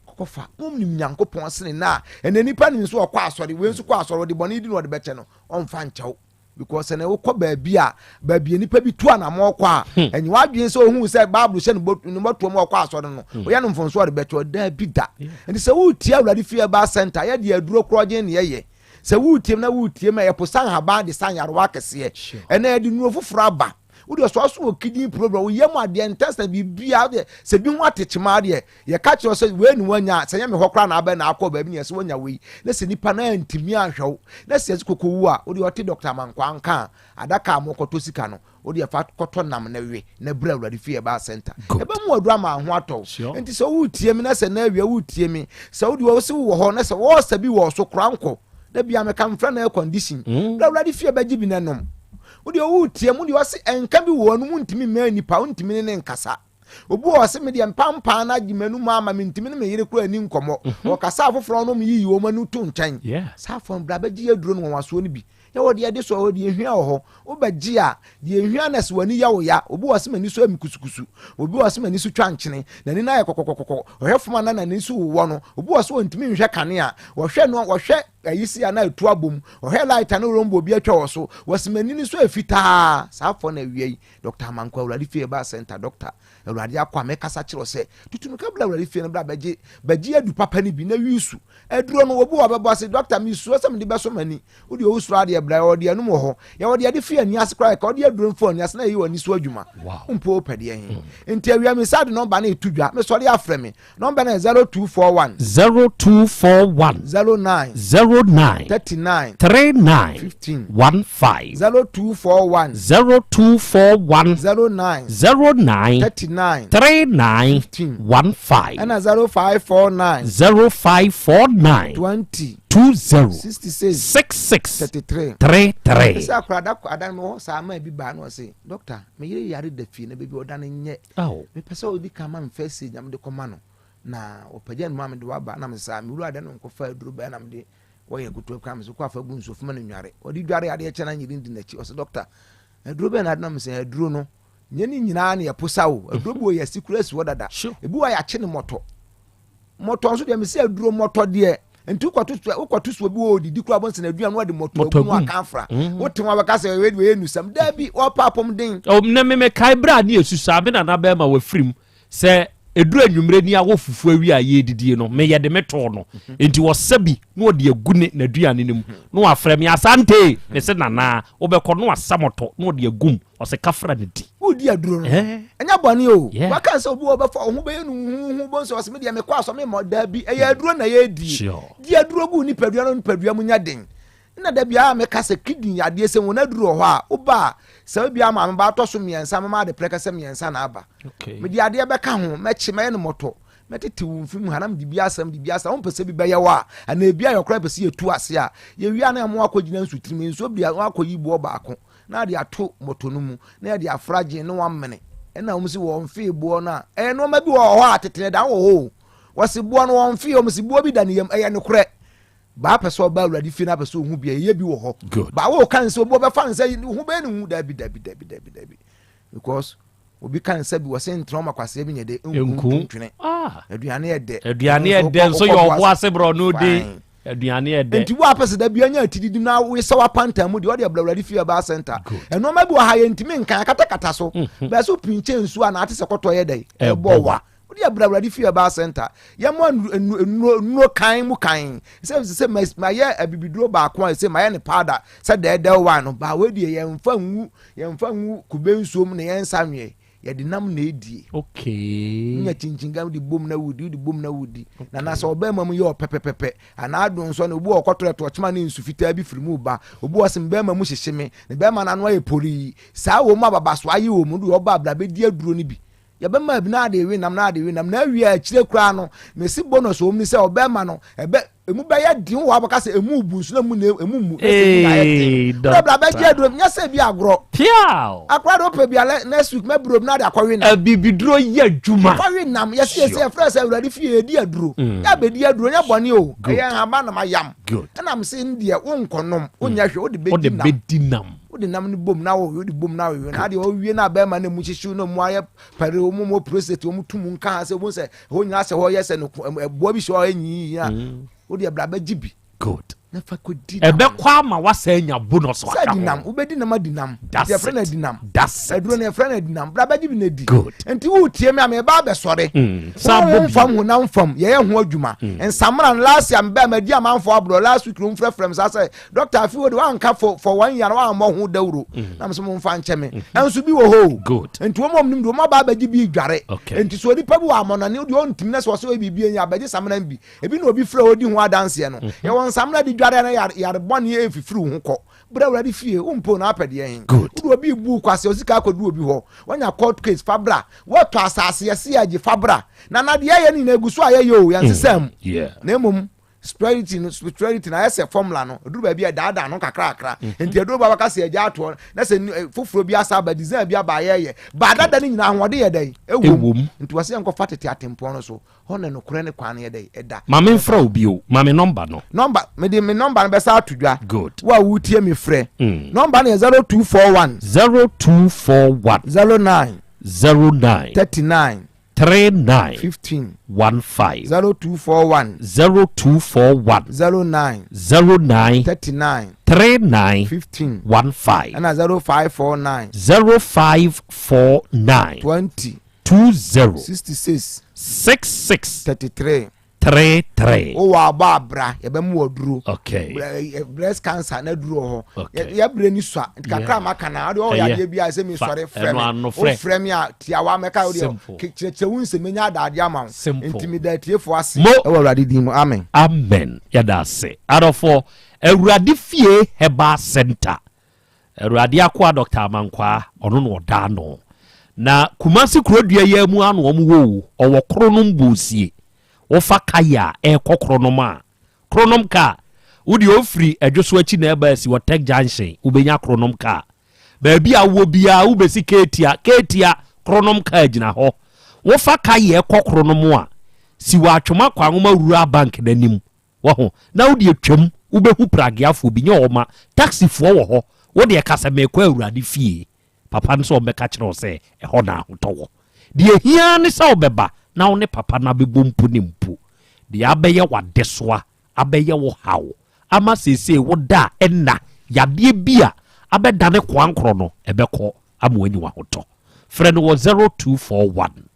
Kɔkɔfa. Mom nim Nyankopɔn sene na ɛnɛ nipa nim nso ɔkɔ asɔre wei nso kɔ asɔre ɔde bɔne di na ɔde bɛkyɛ no ɔmfa nkyɛw. Because sɛ na wokɔ baabi a baabi a nipa bi tu anamɔ kɔ a hmm. ɛnyɛ w'adwene sɛ ohun sɛ bible hyɛ ne bɔtoɔ mu ɔkɔ asɔre no hmm. ɔyɛ no mfonso ɔde bɛtɔ daa bi da nti sɛ woretie awurade fie ba center yɛ deɛ aduro korɔgyen ne yɛyɛ sɛ woretie na woretie ma yɛpo san haban de san yarewa akɛseɛ ɛnna yɛde nnuro foforɔ aba wode ɔsɔ so wɔ kidney problem wo yam adeɛ intestine biribiara deɛ sɛ bi ho atekyema deɛ Yɛka kyerɛ wo sɛ wei ne woanya a, sɛ ɛnyɛ me hɔ koraa na abɛn na akɔ baabi na yɛsɛ woanya wei, na sɛ nipa no antumi anhwɛ wo, na sɛ yɛse kɔkɔ wu a, wo deɛ ɔte Dɔkta Amankwaa nka a, adaka a mokɔtɔ sika no, wo deɛ fa kɔtɔ nam na we, na bra Awurade fie Herbal Centre. Yɛbɛma wo aduro ama wo ho atɔ wo. Enti sɛ woretie me na sɛ nnɛ awia woretie me, sɛ wo deɛ wose wowɔ hɔ na sɛ wɔɔsa bi wɔ wo so koraa nkɔ. Da biara meka mefrɛ no air condition. Bra Awurade fie bɛgye bi na nom. Wo deɛ woretie me, wo deɛ ɔse ɛnka bi wɔ w'anom wontumi mmɛn nipa, wontumi ne no nkasa. Obi wɔ hɔ ɔse me deɛ mpampaa no agye m'anum ama mentumi ne me yere koraa nni nkɔmmɔ. Mhm. Ɔkasa afoforɔ nom yiyi wɔn ani to nkyɛn. Saa afɔ no bra bɛgye aduro no nwanwasoɔ no bi. Yɛwɔ deɛ ɛde so wɔ hɔ, deɛ ehwia wɔ hɔ. Wobɛgye a, deɛ ehwia na sɛ w'ani yɛ wo ya. Obi wɔ ɔse m'ani so ayɛ me kusukusu. Obi wɔ ɔse m'ani so twa nkyene. N'ani no ayɛ kɔkɔkɔkɔkɔ. Ɔhwɛ fam a na n'ani so wowɔ no. Obi wɔ ɔse ɔntumi nhwɛ kanea. Ɔhwɛ no, ɔhwɛ ayi si a na etu abom. Ɔhwɛ light a na rombo bi atwa wɔ so. Wɔse m'ani no so ayɛ fitaa. Saa afɔ no awia yi, Doctor Amankwa Awurade fie herbal center doctor Awurade akɔ a mekasa kyerɛ sɛ tutu mika bla Awurade fie no bla bɛgye bɛgye adu papa no bi na wi su aduro no obi wɔ bɛbɔ ase doctor mesuro sɛ mede bɛso m'ani wode owu soro adeɛ bra yɛwɔ deɛ anum wɔ hɔ yɛwɔ deɛ de fi ani ase koraa yɛka ɔde aduro no fa ani ase na yɛyi wɔ ani so adwuma mpo wopɛ deɛ he mm. nti awia me sa de nɔmba no ɛtu dwa mesɔre afrɛ me Nɔmba no yɛ 0241. 0241. 09. 09. 39. 39. 15. 15. 0241. 0241. 09. 09. 39. 39. 15. 15. Ɛna 0549. 0549. 20. 20. 66. 66. 33. 33. Ɛsɛ akora da ada no hɔ saa maa bi baa no ɔse dɔkta me yere yare da fie na baabi ɔda no nyɛ Mepɛ sɛ ɔdi kan ma me first aid na mede kɔma no na ɔpagya ne mu a mede waba na mesa me wura dɛ no nkɔfa aduro bɛɛ na mede wɔyɛ kutu kora me so kɔ afa gu nsuo fama no nware ɔde dware adeɛ kyɛ na nyere di n'akyi ɔsɛ dɔkta aduro bɛɛ na ade na mesɛ aduro no nyɛ ne nyinaa ne yɛposa o aduro bi wɔ yɛasi kura si hɔ dada ebi wɔ yɛakye ne mɔtɔ Mmɔtɔ nso deɛ mesi aduro mmɔtɔ deɛ nti wokɔto so wokɔto so obi wɔ odidi kura bɔnsɛn aduane na ɔde mmɔtɔ agu mu aka afra mm. wote wɔn abɛka sɛ ɛwɛ deɛ nusɛm daabi wɔpa apɔm den. na me mekae berɛ a ne yɛsu saa me nana bɛrima wafiri mu sɛ ɛduru anwummerɛ ni awɔ fufuo awie a yɛdidie no meyɛ de metɔɔ no mhm. nti wɔsɛ bi na ɔde agu ne n'aduane no mu mhm. na wafrɛ me asante me sɛ nanaa wobɛkɔ na wasa mɔtɔ na ɔde agum ɔsɛ kafra no di. Wodi aduro no ɛnyɛ bɔne o waka sɛ obi wɔ bɛfa ɔho bɛyɛ no huhu bɔ nsɛ ɔsɛ me deɛ mekɔ asɔ me mmɔ daabi ɛyɛ aduro na yɛdie di aduro gu nipadua no nipadua mu nya den na da biara meka sɛ kidney yadeɛ sɛ wɔn aduro wɔ hɔ a woba a sɛ obi ama me ba atɔ so mmiɛnsa mema ade prɛkɛ sɛ mmiɛnsa na aba mede adeɛ bɛka ho mɛkye mɛyɛ no mɔtɔ mɛtete wo mfe mu ha na mede bi asɛm de bi asɛm wompɛ sɛ bi bɛyɛ wo a anaa ebi ayɛ koraa pɛ sɛ yɛtu ase a yɛwie a na ɛmo akɔgyina nsutirim nsuo bi a wakɔyi boɔ baako na ade ato moto no mu na yɛde afra gyen na wamene ɛna wɔn si wɔn fee boɔ no a ɛyɛ nneɛma bi wɔ hɔ a tete da wɔ hɔ o wɔsi boɔ no wɔn fee wɔn si boɔ bi da ne yam ɛyɛ nokorɛ baa pɛ sɛ ɔba awurade fie na apɛ sɛ ohun bi ɛyɛ bi wɔ hɔ baa wɔ kan sɛ obi ɔbɛfa ne sɛ ho bɛyɛ ne hu dabi dabi dabi dabi dabi because Obi ka nsa bi wɔse ntena ɔma kwasea bi nyɛ dɛ nku ntwene. Ah. Aduane yɛ dɛ. Aduane yɛ dɛ nso yɛ ɔbo ase borɔ no de. Aduane yɛ dɛ. Nti wo apɛ sɛ da bi anya atididi na wesɛ w'apantan mu deɛ ɔde abla awurade fie ɛbaa center. Nneɛma bi wɔ ha yɛntumi nkan akatakata so. Mhm. Bɛɛ so pinkyɛ nsuo a na ate sɛ kɔtɔ yɛ dɛ ɛbɔ wa. Wode abra Awurade fie ɛbaa center. Yɛmmɔ nnuro nnuro kan mu kan. Sɛ sɛ mayɛ abibiduro baako a sɛ mayɛ ne powder sɛ dɛɛdɛw wine no baa wei deɛ yɛmfa ngu yɛmfa ngu kube nsuo mu na yɛnsa nweɛ. Yɛde nam na edie. Okay. Nya kyinkyin de bom na wudi wode bom na wudi. Na na sɛ ɔbɛrima mu yɛ ɔpɛpɛpɛpɛ anaa adon nso na obi wɔ ɔkɔtɔ ɛto ɔkyema ne nsu fitaa bi firi mu ba. Obi wɔ sɛ bɛrima mu hyehye me ne bɛrima n'ano ayɛ porii. Saa wɔ mu ababaso ayɛ wɔ mu de ɔba abira bɛdi aduro no bi. Yɛbɛma bi na ade we nam na ade we nam na awie akyire koraa no mesi bonus wɔ mu ni sɛ ɔbɛrima no ɛbɛ emu bɛyɛ den wɔ abɛka sɛ emu bu nso na emu na emu mu na sɛ emu na ayɛ den wura bra bɛgye aduro nyɛ sɛ bi agorɔ piaw akora de wopɛ bi alɛ next week mɛburo mu na ade akɔwe nam abibiduro yɛ adwuma kɔwe nam yɛsi yɛsi yɛfrɛ sɛ awurade fie yɛdi aduro mm. yɛ abɛdi aduro nyɛ bɔne o ɛyɛ nhaba nam ayam ɛnam se ndeɛ wonkɔnom wonyɛ hwɛ wode bɛdi nam wode nam no bom na wɔwe wode bom na wɔwe na adeɛ wɔwie na bɛrima no mu hyehyew na mu ayɛ pɛre wɔn mu prostate wɔn tu mu nka ha sɛ wɔn sɛ ɛhɔ nyinaa sɛ hɔ yɛ sɛ no ɛboa bi sɛ hɔ ɛnyi nyina mm. wode ɛbra bɛgye bi good na fa kɔdi nam ɛbɛkɔ ama wasa anya bonus sɛ adi nam wobɛdi nam adi nam That's yɛfrɛ no it. adi nam That's it. aduro no yɛfrɛ no adi nam bra bɛgye bi na di Good. nti wotie me a meba abɛsɔre Mm. San bɔ honhom bio. fam honam fam yɛyɛ ho adwuma Mm. nsamena no last year mebaa madi amanfoɔ aborɔ last week no mfrɛfrɛ m saa sɛ Doctor afi wo de wanka for for one year wammɔ ho dawuro mm. na mesɛ momfa nkyɛ me mm-hmm. ɛnso bi wɔ hɔ o good nti wɔn a wɔnim de wɔn aba abɛgye bi dware okay nti so onipa bi wɔ amɔnɔne deɛ ɔntumi na sɛ ɔsɛ ɔyɛ biribi enyi abɛgye samina bi ebi na obi frɛ odi ho adanseɛ no mm-hmm. yɛwɔ nsamina de dware na yare yare bɔne efifiri ho kɔ brɛ awurade fie wompo na apɛ deɛ he good wode obi bu kwase osika akɔdu obi hɔ wanya court case fa bra wɔtɔ asase yɛse agye fa bra na na deɛ yɛ no nyinaa egu so a yɛyɛ o yɛnsesam mm, na mmom spirituality no spirituality na ayɛ sɛ formula no eduru baabi a daadaa no kakrakra mhm. nti eduru baabi aka sɛ ɛgya atoɔ na sɛ eh, foforɔ bi asa aba design bi aba ayɛyɛ baadada no nyinaa ahoɔden yɛ dɛn ewom nti wɔsɛ yɛn kɔfa tete atempɔn no so hɔ na nokorɛ ne kwan no yɛ dɛn ɛda. Maame nfrɛ wo bio maame nɔmba no. Nɔmba mede me nɔmba no bɛsa ato dwa. Good. Wo a wotie mi frɛ. Mm. Nɔmba no yɛ 0241. 0241. 09. 09. 39. 39. 15. 15. 0241. 0241. 09. 09. 39. 39. 15. 15. Ɛna 0549. 0549. 20. 20. 66. 66. 33. 33. Wowɔ abɔ abra yɛbɛmu wɔ duro. Okay. Eh, breast cancer na duro wɔ hɔ. Okay. Yɛbrɛ ni sua nti kakra ma ka na ɔde ɔyɛ adeɛ bi a sɛ mi sɔre frɛ mi. O frɛ mi a tiawa mɛka o deɛ kyerɛkyerɛ wo nsɛm menya adaade ama wo. Simple. Nti mi da atiefo ase. Mo. Ɛwɔ Awurade din mu amen. Amen yɛda ase adɔfoɔ Awurade fie herbal center Awurade akoa Doctor Amankwaa ɔno na ɔda ano na Kumasi kurodua yi ara mu ara na wɔn wɔ o ɔwɔ Kronom Bosie wofa kaya a ɛrekɔ Kronom a Kronom car wo deɛ ofiri Adwoso akyi na ɛba asi wɔ Tech Junction wobɛnya Kronom car baabi a wowɔ biara wobɛsi Ketia Ketia Kronom car gyina hɔ wofa kaya ɛkɔ Kronom a si wɔ Atwoma Kwanwoma Rural Bank n'anim Wahu? Na wo deɛ twam, wobɛhu prageafoɔ bi, nyɛ wɔn a, taxifoɔ wɔ hɔ, wo deɛ ka sɛ merekɔ Awurade fie. Papa no sɛ ɔmmɛka kyerɛ wo sɛ ɛhɔ na ahotɔ wɔ. Deɛ ɛhia ara ne sɛ wobɛba na wo ne papa no abɛbɔ mpu ne mpu. Deɛ abɛyɛ w'adesoa, abɛyɛ wo haw, ama seesei woda a ɛnna, yadeɛ bi a abɛdane koankorɔ no, ɛbɛkɔ ama woanya w'ahotɔ. Frɛ no wɔ 0241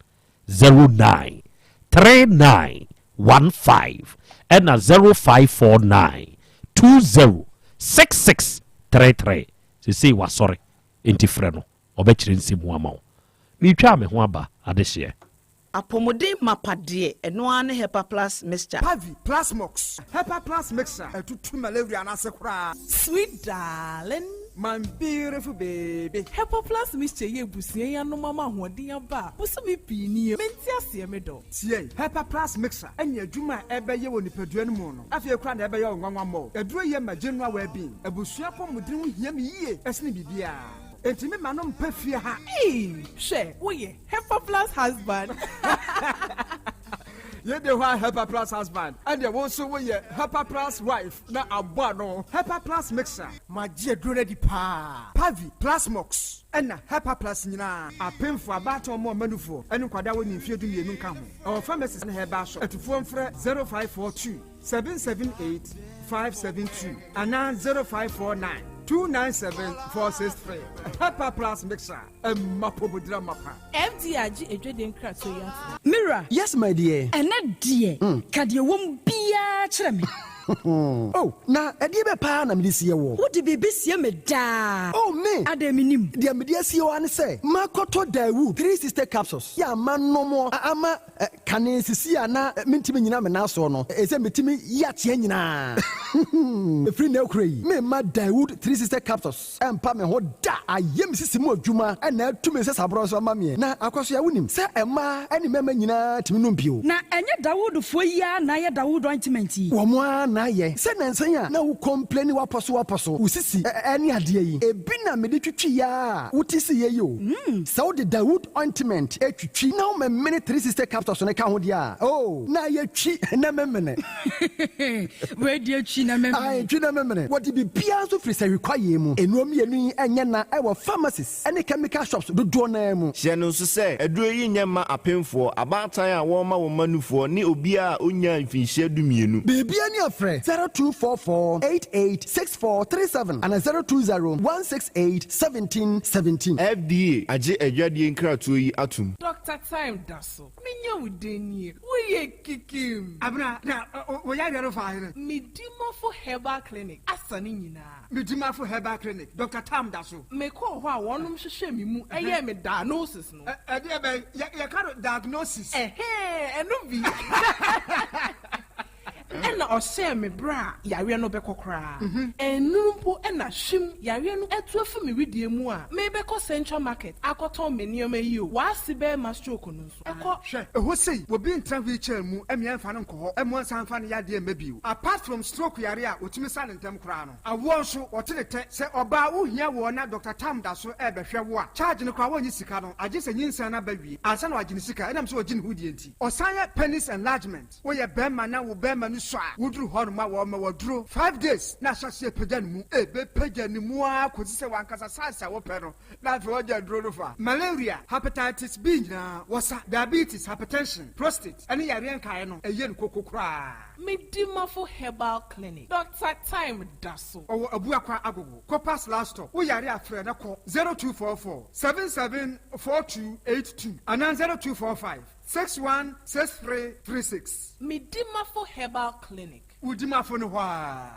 09 39 15 ɛna 0549 20 66 33 Sesei wasɔre enti frɛ no ɔbɛkyerɛ nsɛm mu ama wo. Meretwaa me ho aba adehyeɛ. Apɔmuden mapa deɛ, ɛno ara ne Hepa Plus Mixture. Pavi, Plasmox, Hepa Plus Mixture, ɛtutu malaria no ase koraa. Sweet darling. My beautiful baby. Hepa Plus Mixture yi abusua yi anom ama ahoɔden aba a bosome pii nie. Mente aseɛ me dɔ. Tie! Hepa Plus Mixture ne adwuma a ɛbɛyɛ wɔ nipadua no mu no, afei koraa na ɛbɛyɛ wo nwanwa mmɔ. Aduro yi yɛ ma general well-being. Abusua apɔmuden ho hia me yie sene biribiara. Enti me ma no mpa fie ha. Eii hwɛ woyɛ Hepa Plus husband. Yei de hɔ a Hepa Plus husband, ɛnneɛ wo nso woyɛ Hepa Plus wife na abɔ ano. Hepa Plus Mixture. Magye aduro no adi paa. Pavi, Plasmox, ɛna Hepa Plus nyinaa. Apemfoɔ, abaatan, wɔn a wɔma nufoɔ, ɛne nkwadaa a wɔnnii mfeɛ dumienu nka ho. Ɛwɔ pharmacies ne herbal shop. Atufoɔ mfrɛ 0542 778 572 anaa 0549 297 463. Hepa Plus Mixture, ɛma apɔmudira mapa. FDA agye adwadie nkratoɔ yi atom. Me wura. Yes my dear. Ɛnɛ deɛ, ka deɛ ɛwɔ mu biara. biribiara kyerɛ me. Oh, na ɛdeɛ bɛ paa na mede sie woɔ? Wode biribi sie me daa. Oh, me! Adɛn mennim? Deɛ mede asie wo ara ne sɛ, makɔtɔ Daewoo 360 capsules yi a manom a ama kane sisi a na mentumi nnyina me nan soɔ no, ɛsɛ metumi yi ateɛ nyinaa. Ɛfiri nnɛ rekora yi, meremma Daewoo 360 capsules Ɛmpa me ho da! Ayɛ me sisi mu adwuma na atu me nsasaborɔ nso ama meɛ. Na Akwasoa, wonim sɛ mmaa ne mmarima nyinaa tumi nom bio. Na ɛnyɛ Dawudfoɔ yi ara na ayɛ Dawud ointment yi? Wɔn ara na ayɛ. Sɛ nnansa yi a na wo complaini w'apɔso w'apɔso, wo sisi ne adeɛ yi, ebi na mede twitwiiɛ ara a wote siiɛ yi o. Sɛ wode Dawud ointment twitwi na womemene 360 capsules no ka ho deɛ a, oh, na ayɛ twi na memene. Wei deɛ twi na memene. Ae, twi na memene. Wɔde biribiara nso firi sahwi kwaeɛ mu. Nnuro mmienu yi nyɛ na wɔ pharmacies ne chemical shops dodoɔ no ara mu. Hyɛ no nso sɛ, aduro yi nyɛ mma apemfoɔ, abaatan a wɔrema wɔn mma nufoɔ ne obiara a ɔnnyaa mfinhyia dumienu. Biribiara ni a frɛ 0244 88 64 37 anaa 020 168 17 17. FDA agye adwadie nkratoɔ yi atom. Doctor Time da so. Menya wo dɛn nie? Woyɛ kikim. Abena, na wo yareɛ no faa hene? Medimafo Herbal Clinic asa ne nyinaa. Medimafo Herbal Clinic, Doctor Tam da so. Mekɔɔ hɔ a wɔnom hwehwɛɛ me mu yɛɛ me diagnosis no. Ɛdeɛ bɛn? Yɛka no diagnosis. Ɛhɛɛ, ɛno bi. Ɛna ɔhyɛɛ me berɛ a yareɛ no bɛkɔ koraa. Ɛnnuru mpo na hwim, yareɛ no atu afi me wedeɛ mu a merebɛkɔ Central Market akɔtɔn me nneɛma yi o, w'ase bɛrima stroke no nso ɛkɔ. Hwɛ, ɛhɔ sei, obi ntra wheelchair mu mmea mfa no nkɔ hɔ mmoa nsan mfa no yadeɛ mma bio. Apart from stroke yareɛ a wɔtumi sa no ntɛm koraa no, awoɔ nso, wɔte ne tɛ. Sɛ ɔbaa wohia woɔ na Doctor Tam da so rebɛhwɛ wo a, charge no koraa wɔnnye sika no, agye sɛ nyinsɛn no aba wie ansa na wɔagye ne sika ɛnam sɛ ɔgye ne ho die nti. Ɔsan yɛ penis enlargement. Woyɛ bɛɛma na wo bɛɛma no sua a, woduru hɔ nom a wɔma wo aduro five days na ahyɛ aseɛ pagya ne mu. Ɛbɛpagya ne mu ara kɔsi sɛ w'ankasa size a wopɛ no na afei wagya aduro no fa. Malaria, Hepatitis B nyinaa wɔsa, Diabetes, Hypertension, Prostate ɛne yareɛ nkaeɛ no ɛyɛ no koko koraa. Medimafo Herbal Clinic, Doctor Time da so. Ɔwɔ Abuakwa Agogo, Copas last stop. Wo yare a frɛ na kɔ 0244 77 4282 anaa 0245. 616336. Medimafo Herbal Clinic. Wo dimafo no hɔ aa.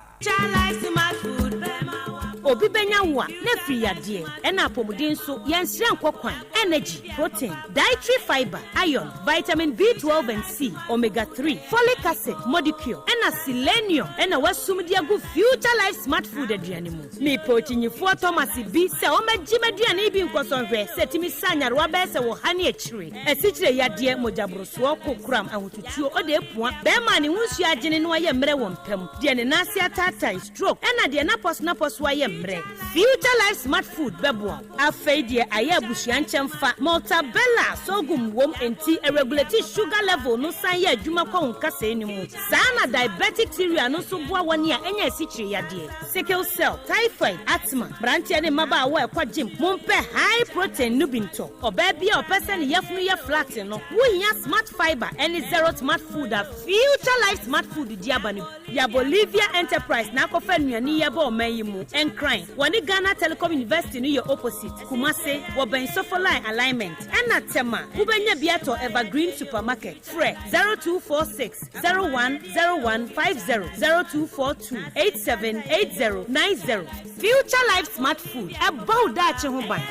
Obi bɛnya wo a, na afiri yadeɛ, ɛna apɔmuden nso, yɛnsrɛ nkɔ kwan, energy, protein, dietary fibre, iron, vitamin B12 and C, omega 3, folic acid, modicure, ɛna selenium ɛna wasum de agu Future Life Smart Food aduane mu. Mepɛ okyinyifoɔ Thomas bi sɛ ɔmmɛgye m'aduane yi bi nkɔsɔ nhwɛ sɛ ɛtumi sa nyarewa bɛyɛ sɛ wɔ ha ne akyire. Asikyire yadeɛ, mogyaborosoɔ, kokoram, ahotutuo, ɔde apua, bɛɛma a ne ho nsuo agyene na wayɛ mmerɛ wɔ mpa mu, deɛ ne nan ase ataatae, stroke, ɛna deɛ n'apɔsonapɔso ayɛ mmerɛ. Future Life Smart Food bɛboa wo. Afei deɛ ayɛ abusua nkyɛmfa, Maltabella, sorghum wom enti ɛregulate sugar level no san yɛ adwuma kɔ wo nkasɛɛ no mu. Saa ara na diabetic cereal no nso boa wɔn a anya asikyire yadeɛ, sickle cell, typhoid, asthma. Mmeranteɛ ne mmabaawa a ɛkɔ gym, mompɛ high protein no bi ntɔ. Ɔbaa bi a ɔpɛ sɛ ne yafunu yɛ flat no, wohia Smart Fibre ne Zero Smart Food a Future Life Smart Food de aba no bi. Ya Bolivia Enterprise na akɔfa nnuane yi aba ɔman yi mu. Nkran, wɔne Ghana Telecom University no yɛ opposite. Kumase, wɔbɛn Sofoline Alignment. Ɛna Tema, wobɛnya bi atɔ Evergreen Supermarket. Frɛ 0246 01 01 50, 0242 87 80 90. Future Life Smart Food, ɛbɔ wo daakye ho ban.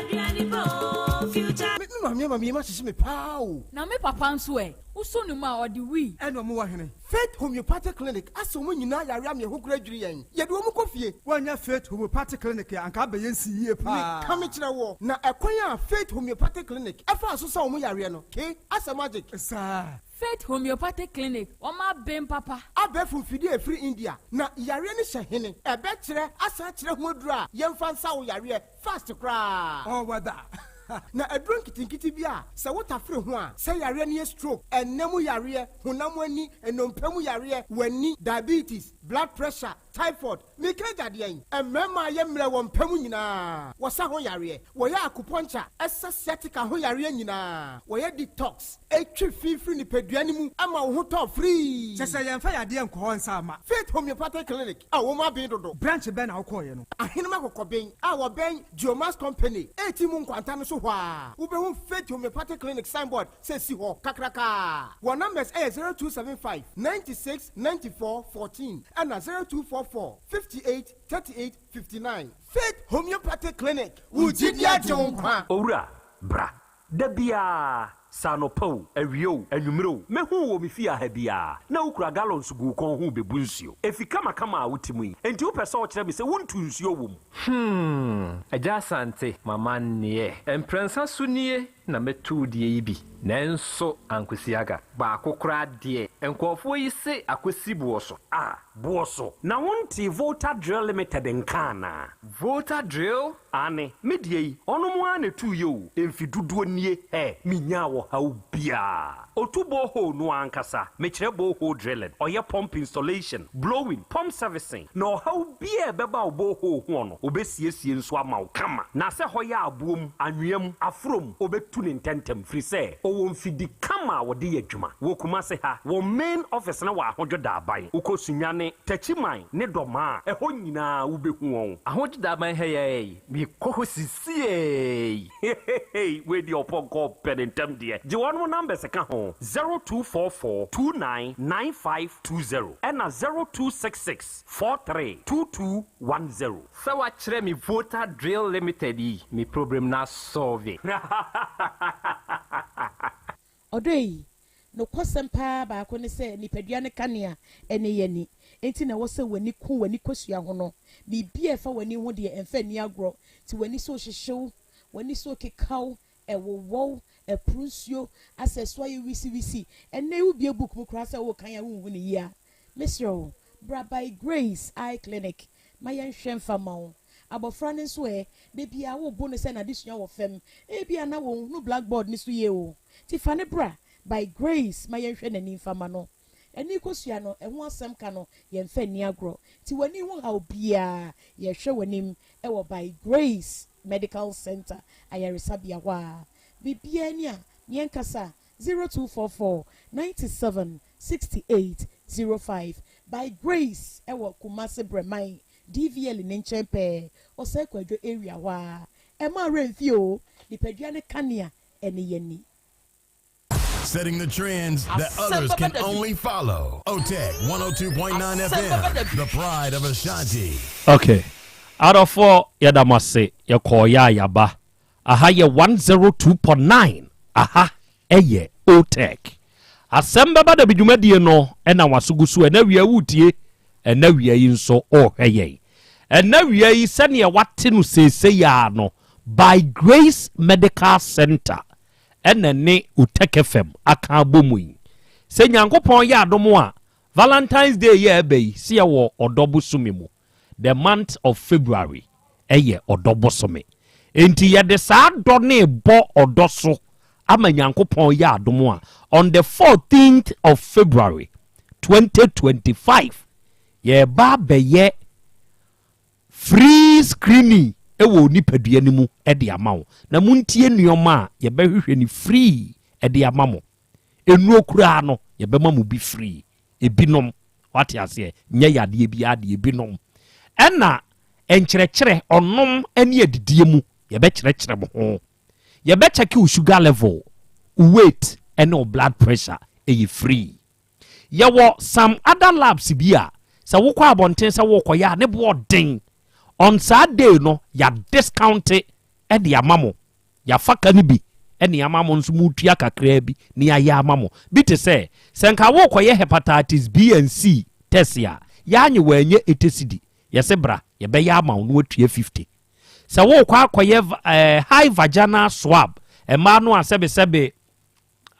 Me maame ama me yam ahyehye me paa o. Na me papa nso ɛ? Wosɔ ne mu a, ɔde wii. Ɛna ɔmo wɔ hene? Faith Homeopathic Clinic asɛ ɔmo nyinaa yare ama yɛn ho koraa dwiri yɛn. Yɛde ɔmo kɔ fie. Woannya Faith Homeopathic Clinic a, anka abɛyɛ nsi yie paa. Meka mekyerɛ woɔ, na ɛkwan a Faith Homeopathic Clinic faa so sa ɔmo yareɛ no, ke, asɛ magic. Saa. Faith Homeopathic Clinic, wɔn aben papa. Abɛɛfo mfidie a ɛfiri India, na yareɛ no hyɛ hene? Ɛbɛkyerɛ asan akyerɛ ho aduro a yɛmfa nsa wo yareɛ fast koraa. All weather. Na aduro nketenkete bi a sɛ wo tafere ho a, sɛ yareɛ no yɛ stroke, ɛnna mu yareɛ, honam ani, nnompe mu yareɛ, w'ani, diabetes, blood pressure, typhoid, meka agya deɛn? Mmarima a yɛ mmerɛ wɔ mpa mu nyinaa, wɔsa ho yareɛ, wɔyɛ acupuncture, ɛsa sciatica ho yareɛ nyinaa, wɔyɛ detox, ɛtwe fi firi nipadua no mu ma wo ho tɔ firii. Kyerɛ sɛ yɛmfa yadeɛ nkɔ hɔ nsa mma. Faith Homeopathic Clinic a wɔn aben dodo. Branch bɛn na wokɔeɛ no? Ahenem Akokɔben a wɔbɛn Geomax Company, ɛti mu nkwanta no so. hɔ ara, wobɛhu Faith Homeopathic Clinic signboard sɛ ɛsi hɔ kakrakaa. Wɔn numbers yɛ 0275 96 94 14 ɛna 0244 58 38 59. Faith Homeopathic Clinic, wo gyidi agye wo nkwa. Owura, bra. Da biara, sɛ anɔpa o, awia o, anwummere o, mɛhu wo wɔ me fie ha biara, na wokura gallons gu wo kɔn ho rebebu nsuo. Efi kamakama a wote mu yi, enti wopɛ sɛ wokyerɛ me sɛ wontu nsuo wɔ mu? Hmm, Agya Asante, m'amanneɛ. Mprɛnsa so nie na mɛtu wo deɛ yi bi, nanso ankosi aga. Baako koraa deɛ, nkurɔfoɔ yi se akɔsi boɔ so. Ah, boɔ so. Na wontee Volta Drill Limited nka anaa? Volta Drill? Aane, me deɛ yi, ɔnom ara na ɛtuiɛ o, mfe dodoɔ nie, hɛ, menyaa ɔhaw biara. Ɔtu borehole no ara ankasa, mekyerɛ borehole drilling, ɔyɛ pump installation, blowing, pump servicing, na ɔhaw biara a ɛbɛba wo borehole hoɔ no, ɔbɛsiesie nso ama wo kama. Na sɛ hɔ yɛ aboɔ mu, anwea mu, aforɔ mu, ɔbɛtu no ntɛntɛm, firi sɛ ɔwɔ mfidi kama a wɔde yɛ adwuma. Wɔ Kumase ha, wɔn main office no wɔ Ahodwo Daaban. Wokɔ Sunyani, Techiman ne Dɔmaa a, ɛhɔ nyinaa wobɛhu wɔn. Ahodwo Daaban ha yi ara yi, mekɔ hɔ sisiei. Hehehe wei deɛ ɔpɔnkɔ ɔpɛ ne ntɛm deɛ. Gye wɔnom numbers ka ho, 0244 29 9520 ɛna 0266 43 2210. Sɛ wakyerɛ me Volta Drill Limited yi, me problem no asɔlve. Ɔdɔ yi, nokwasɛm paa baako ne sɛ nipadua no kanea ne yɛn ani. Enti na ɛwɔ sɛ w'ani ku w'ani kosua ho no. Biribi a ɛfa w'ani ho deɛ, ɛmfa nni agorɔ. Nti w'ani so rehyehye wo, w'ani so rekeka wo, ɛwowɔ wo, ɛporo nsuo, asɛ ɛso ayɛ wisiwisi. Ɛnnɛ yi wobue book mu koraa sɛ worekan a wonhu no yie a, mesrɛ wo, bra By Grace Eye Clinic ma yɛnhwɛ mfa mma wo. Abɔfra no nso ɛ? Da biara wobo no sɛ n'adesua wɔ fam. Ebia na onhunu blackboard no so yie o. Nti fa no bra By Grace ma yɛnhwɛ n'ani mfa mma no. Ani kosua no, ɛho asɛm ka no, yɛmfa nni agorɔ. Nti w'ani ho haw biara, yɛhwɛ w'anim wɔ By Grace Medical Centre ayaresabea hɔ a. Biribiara ni a, yɛnkasa, 0244 97 68 05. By Grace wɔ Kumasi Brɛman DVL ne nkyɛn pɛɛ, Osei Kwadwo area hɔ ara. Ɛmma wo werɛ mfi o, nipadua no kanea ne yɛn ani. Setting the trends that others can only follow. OTEC 102.9 FM, the pride of Ashanti. Ok adɔfoɔ yɛda mo ase yɛkɔɔ yɛ a yɛaba aha yɛ 102.9 aha ɛyɛ OTEC asɛm bɛba da bi dwumadie no ɛna waso gu so ɛna wia wotie ɛna wia yi nso ɔrehwɛ yɛn ɛna wia yi sɛdeɛ wate no seesei a no by Grace Medical Center ɛna ne Otec FM aka abɔ mu yi. Sɛ Nyankopɔn yɛ adom a, Valentine's Day yi a ɛba yi, sɛ yɛwɔ ɔdɔ bosome mu. The month of February ɛyɛ ɔdɔ bosome. Enti yɛde saa dɔ no rebɔ ɔdɔ so ama Nyankopɔn yɛ adom a, on the 14th of February 2025, yɛreba abɛyɛ Free screening wɔ wo nipadua no mu de ama wo. Na montie nnoɔma a yɛbɛhwehwɛ no free de ama mo. Nnuro koraa no, yɛbɛma mo bi free. Ebinom, wate aseɛ, nyɛ yadeɛ biara deɛ, ebinom. Ɛna nkyerɛkyerɛ, ɔnom ne adidie mu, yɛbɛkyerɛkyerɛ mo ho. Yɛbɛkyɛke wo sugar level, wo weight ne wo blood pressure, ɛyɛ free. Yɛwɔ some other labs bi a sɛ wokɔ abɔnten sɛ worekɔyɛ a ne boɔ den. On saa day no yɛ discounte de ama mo. Yɛafa ka no bi ne ama mo nso motua kakraa bi na yɛayɛ ama mo. Bi te sɛ, sɛ nka worekɔyɛ hepatitis B and C test a, yɛanye wo anyɛ 80 cedi. Yɛse bra yɛbɛyɛ ama wo na woatua 50. Sɛ worekɔ akɔyɛ eh, high vaginal swab, mmaa no a sɛbesɛbe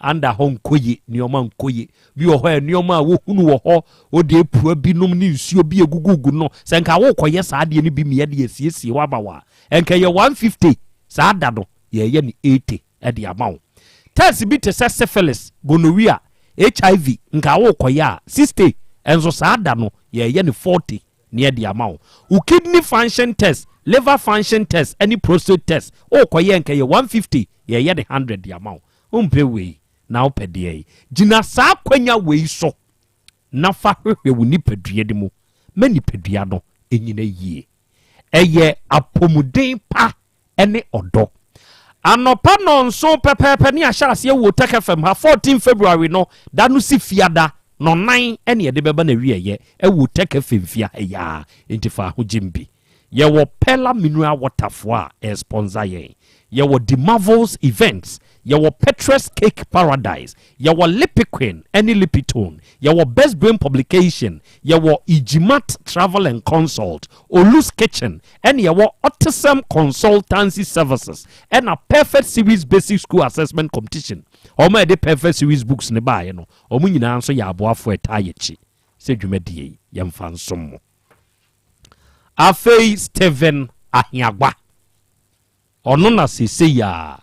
Anda hɔ nkɔ ye, nneɛma nkɔ ye. Bi wɔ hɔ a nneɛma a wohunu wɔ hɔ, wode apua binom ne nsuo bi egugugu no. Sɛ nka wokɔyɛ saa adeɛ no bi mia de asiesie hɔ ama wo a, nka ɛyɛ 150 saa da no, yɛyɛ no 80 de ama wo. Test bi te sɛ syphilis, gonorrhea, HIV, nka wokɔyɛ a 60, nso saa da no, yɛyɛ no 40 na yɛde ama wo. Wo kidney function test, liver function test ne prostate test, wokɔyɛ nka ɛyɛ 150, yɛyɛ no 100 de ama wo. Wompɛ wei na wopɛ deɛn? Gyina saa akwanya wei so na fa hwehwɛ wo nipadua no mu ma nipadua no nyina yie. Ɛyɛ apɔmuden pa ne ɔdɔ. Anɔpa nnɔnson pɛpɛɛpɛ ne yɛahyɛ aseɛ wɔ Otec FM ha, 14 February no, da no si Fiada, nnɔnnan ne yɛde bɛba n'awieɛ wɔ Otec FM fie ha yi ara, enti fa ahogyem bi. Yɛwɔ Pella Mineral Water foɔ a ɛresponsor yɛn, yɛwɔ Demarvels Events, yɛwɔ Petres Cake Paradise, yɛwɔ Lipiquin ne Lipitone, yɛwɔ Best Brain Publication, yɛwɔ Ijimat Travel and Consult, Olu's Kitchen, ɛna yɛwɔ Autism Consultancy Services, ɛna Perfect Series Basic School Assessment Competition. Wɔn a yɛde Perfect Series books no baeɛ no, wɔn nyinaa nso yɛ aboafoɔ a ɛtaa yɛn akyi sɛ dwumadie yi yɛmfa nsom mo. Afei Stephen Ahiagba, ɔno na seesei a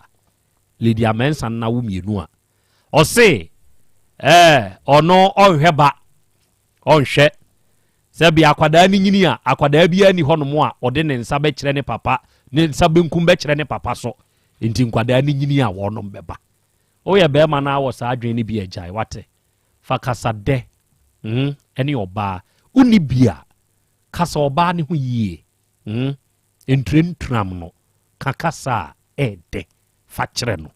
Lydia Mensah no awo mmienu a, ɔse ɛɛ ɔno ɔnhwɛ ba, ɔnhwɛ. Sɛ bia akwadaa no nyini a, akwadaa biara ni hɔnom a ɔde ne nsa bɛkyerɛ ne papa, ne nsa benkum bɛkyerɛ ne papa so. Nti nkwadaa no nyini a wɔnom bɛba. Woyɛ bɛrima na wɔ saa adwene no bi a gyae, wate? Fa kasadɛ mm ne ɔbaa. Wonni bi a, kasa ɔbaa no ho yie mm. Ntirantiram no, ka kasa a ɛɛdɛ fa kyerɛ no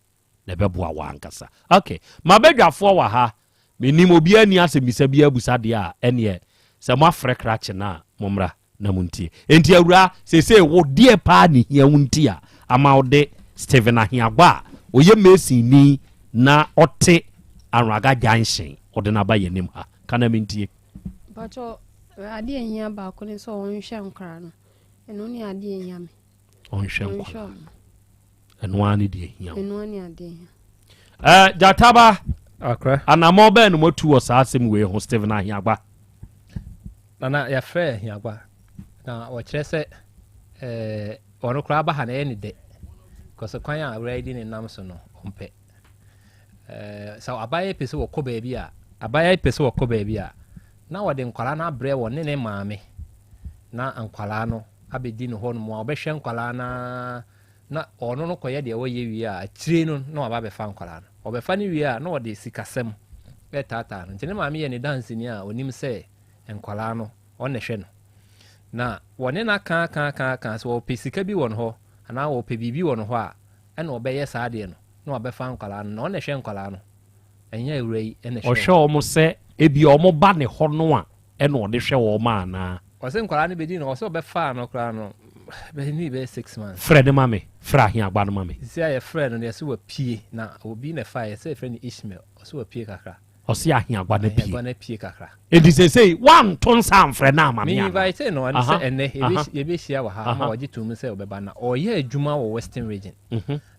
na ɛbɛboa wo ankasa. Ok, m'abadwafoɔ wɔ ha, menim obiara nni asɛmmisa biara abusa deɛ a, ɛneɛ sɛ moafrɛ krakye no a, mommra. na montie. Enti Awuraa, seesei wo deɛ paa na ehia wo nti a ama wode Stephen Ahiagbah a ɔyɛ Masonni na ɔte Anraga Junction wode no aba yɛn anim ha. Ka na mentie. Mpakyɛw, adeɛ a ehia baako ne sɛ ɔnhwɛ nkwadaa no. Ɛno ne adeɛ a ehia me. Ɔnhwɛ nkwadaa no. Ɛno ara ne deɛ ehia wo. Ɛno ara ne adeɛ ehia. Eh, Gyataba, anammɔn bɛn na moatu wɔ saa asɛm wei ho, Stephen Ahiagbah? Nana, yɛfrɛ Ahiagbah na ɔkyerɛ sɛ eh, ɔno koraa ba ha na ɛyɛ ne dɛ kɔsɛ kwan a awura yi de ne nam so no ɔmpɛ. Eh, sɛ abayɛ pɛ sɛ wɔkɔ baabi a abayɛ pɛ sɛ wɔkɔ baabi a na wɔde nkwadaa no abrɛ wɔ ne ne maame na nkwadaa no abɛdi no hɔ nom a ɔbɛhwɛ nkwadaa no ara na ɔno no kɔyɛ deɛ ɔyɛ wie a, akyire no na waba abɛfa nkwadaa no. Ɔbɛfa no wie a, na ɔde sikasɛm retaataa no. Nti ne maame yɛ ne danseni a ɔnim sɛ nkwadaa no, ɔno na ɛhwɛ no. Na wɔne no aka aka aka aka, sɛ ɔpɛ sika bi wɔ ne hɔ anaa ɔpɛ biribi wɔ ne hɔ a, ɛna ɔbɛyɛ saa adeɛ no, na wabɛfa nkwadaa no. Na ɔno na ɛhwɛ nkwadaa no, ɛnyɛ awura yi na ɛhwɛ Ɔhwɛ wɔn sɛ ebia wɔba ne hɔ no a, ɛna ɔde hwɛ wɔn anaa? Ɔse nkwadaa no bɛdi no, ɔse ɔbɛfaa no koraa no, bɛni bɛyɛ 6 months. Frɛ no ma me, frɛ Ahiagba no ma me. Sisi a yɛfrɛ no no, yɛse wapue, na obi na ɛfaeɛ, yɛse yɛfrɛ no Ishmael, ɔse wapue kakra. Ɔse Ahiagba no apue. Ahiagba no apue kakra. Enti seesei woanto nsa amfrɛ no ama me Me anaa? invite no, ɛne sɛ ɛnɛ yɛbɛhyia wɔ ha ama wagye tom sɛ ɔbɛba, na ɔyɛ adwuma wɔ Western Region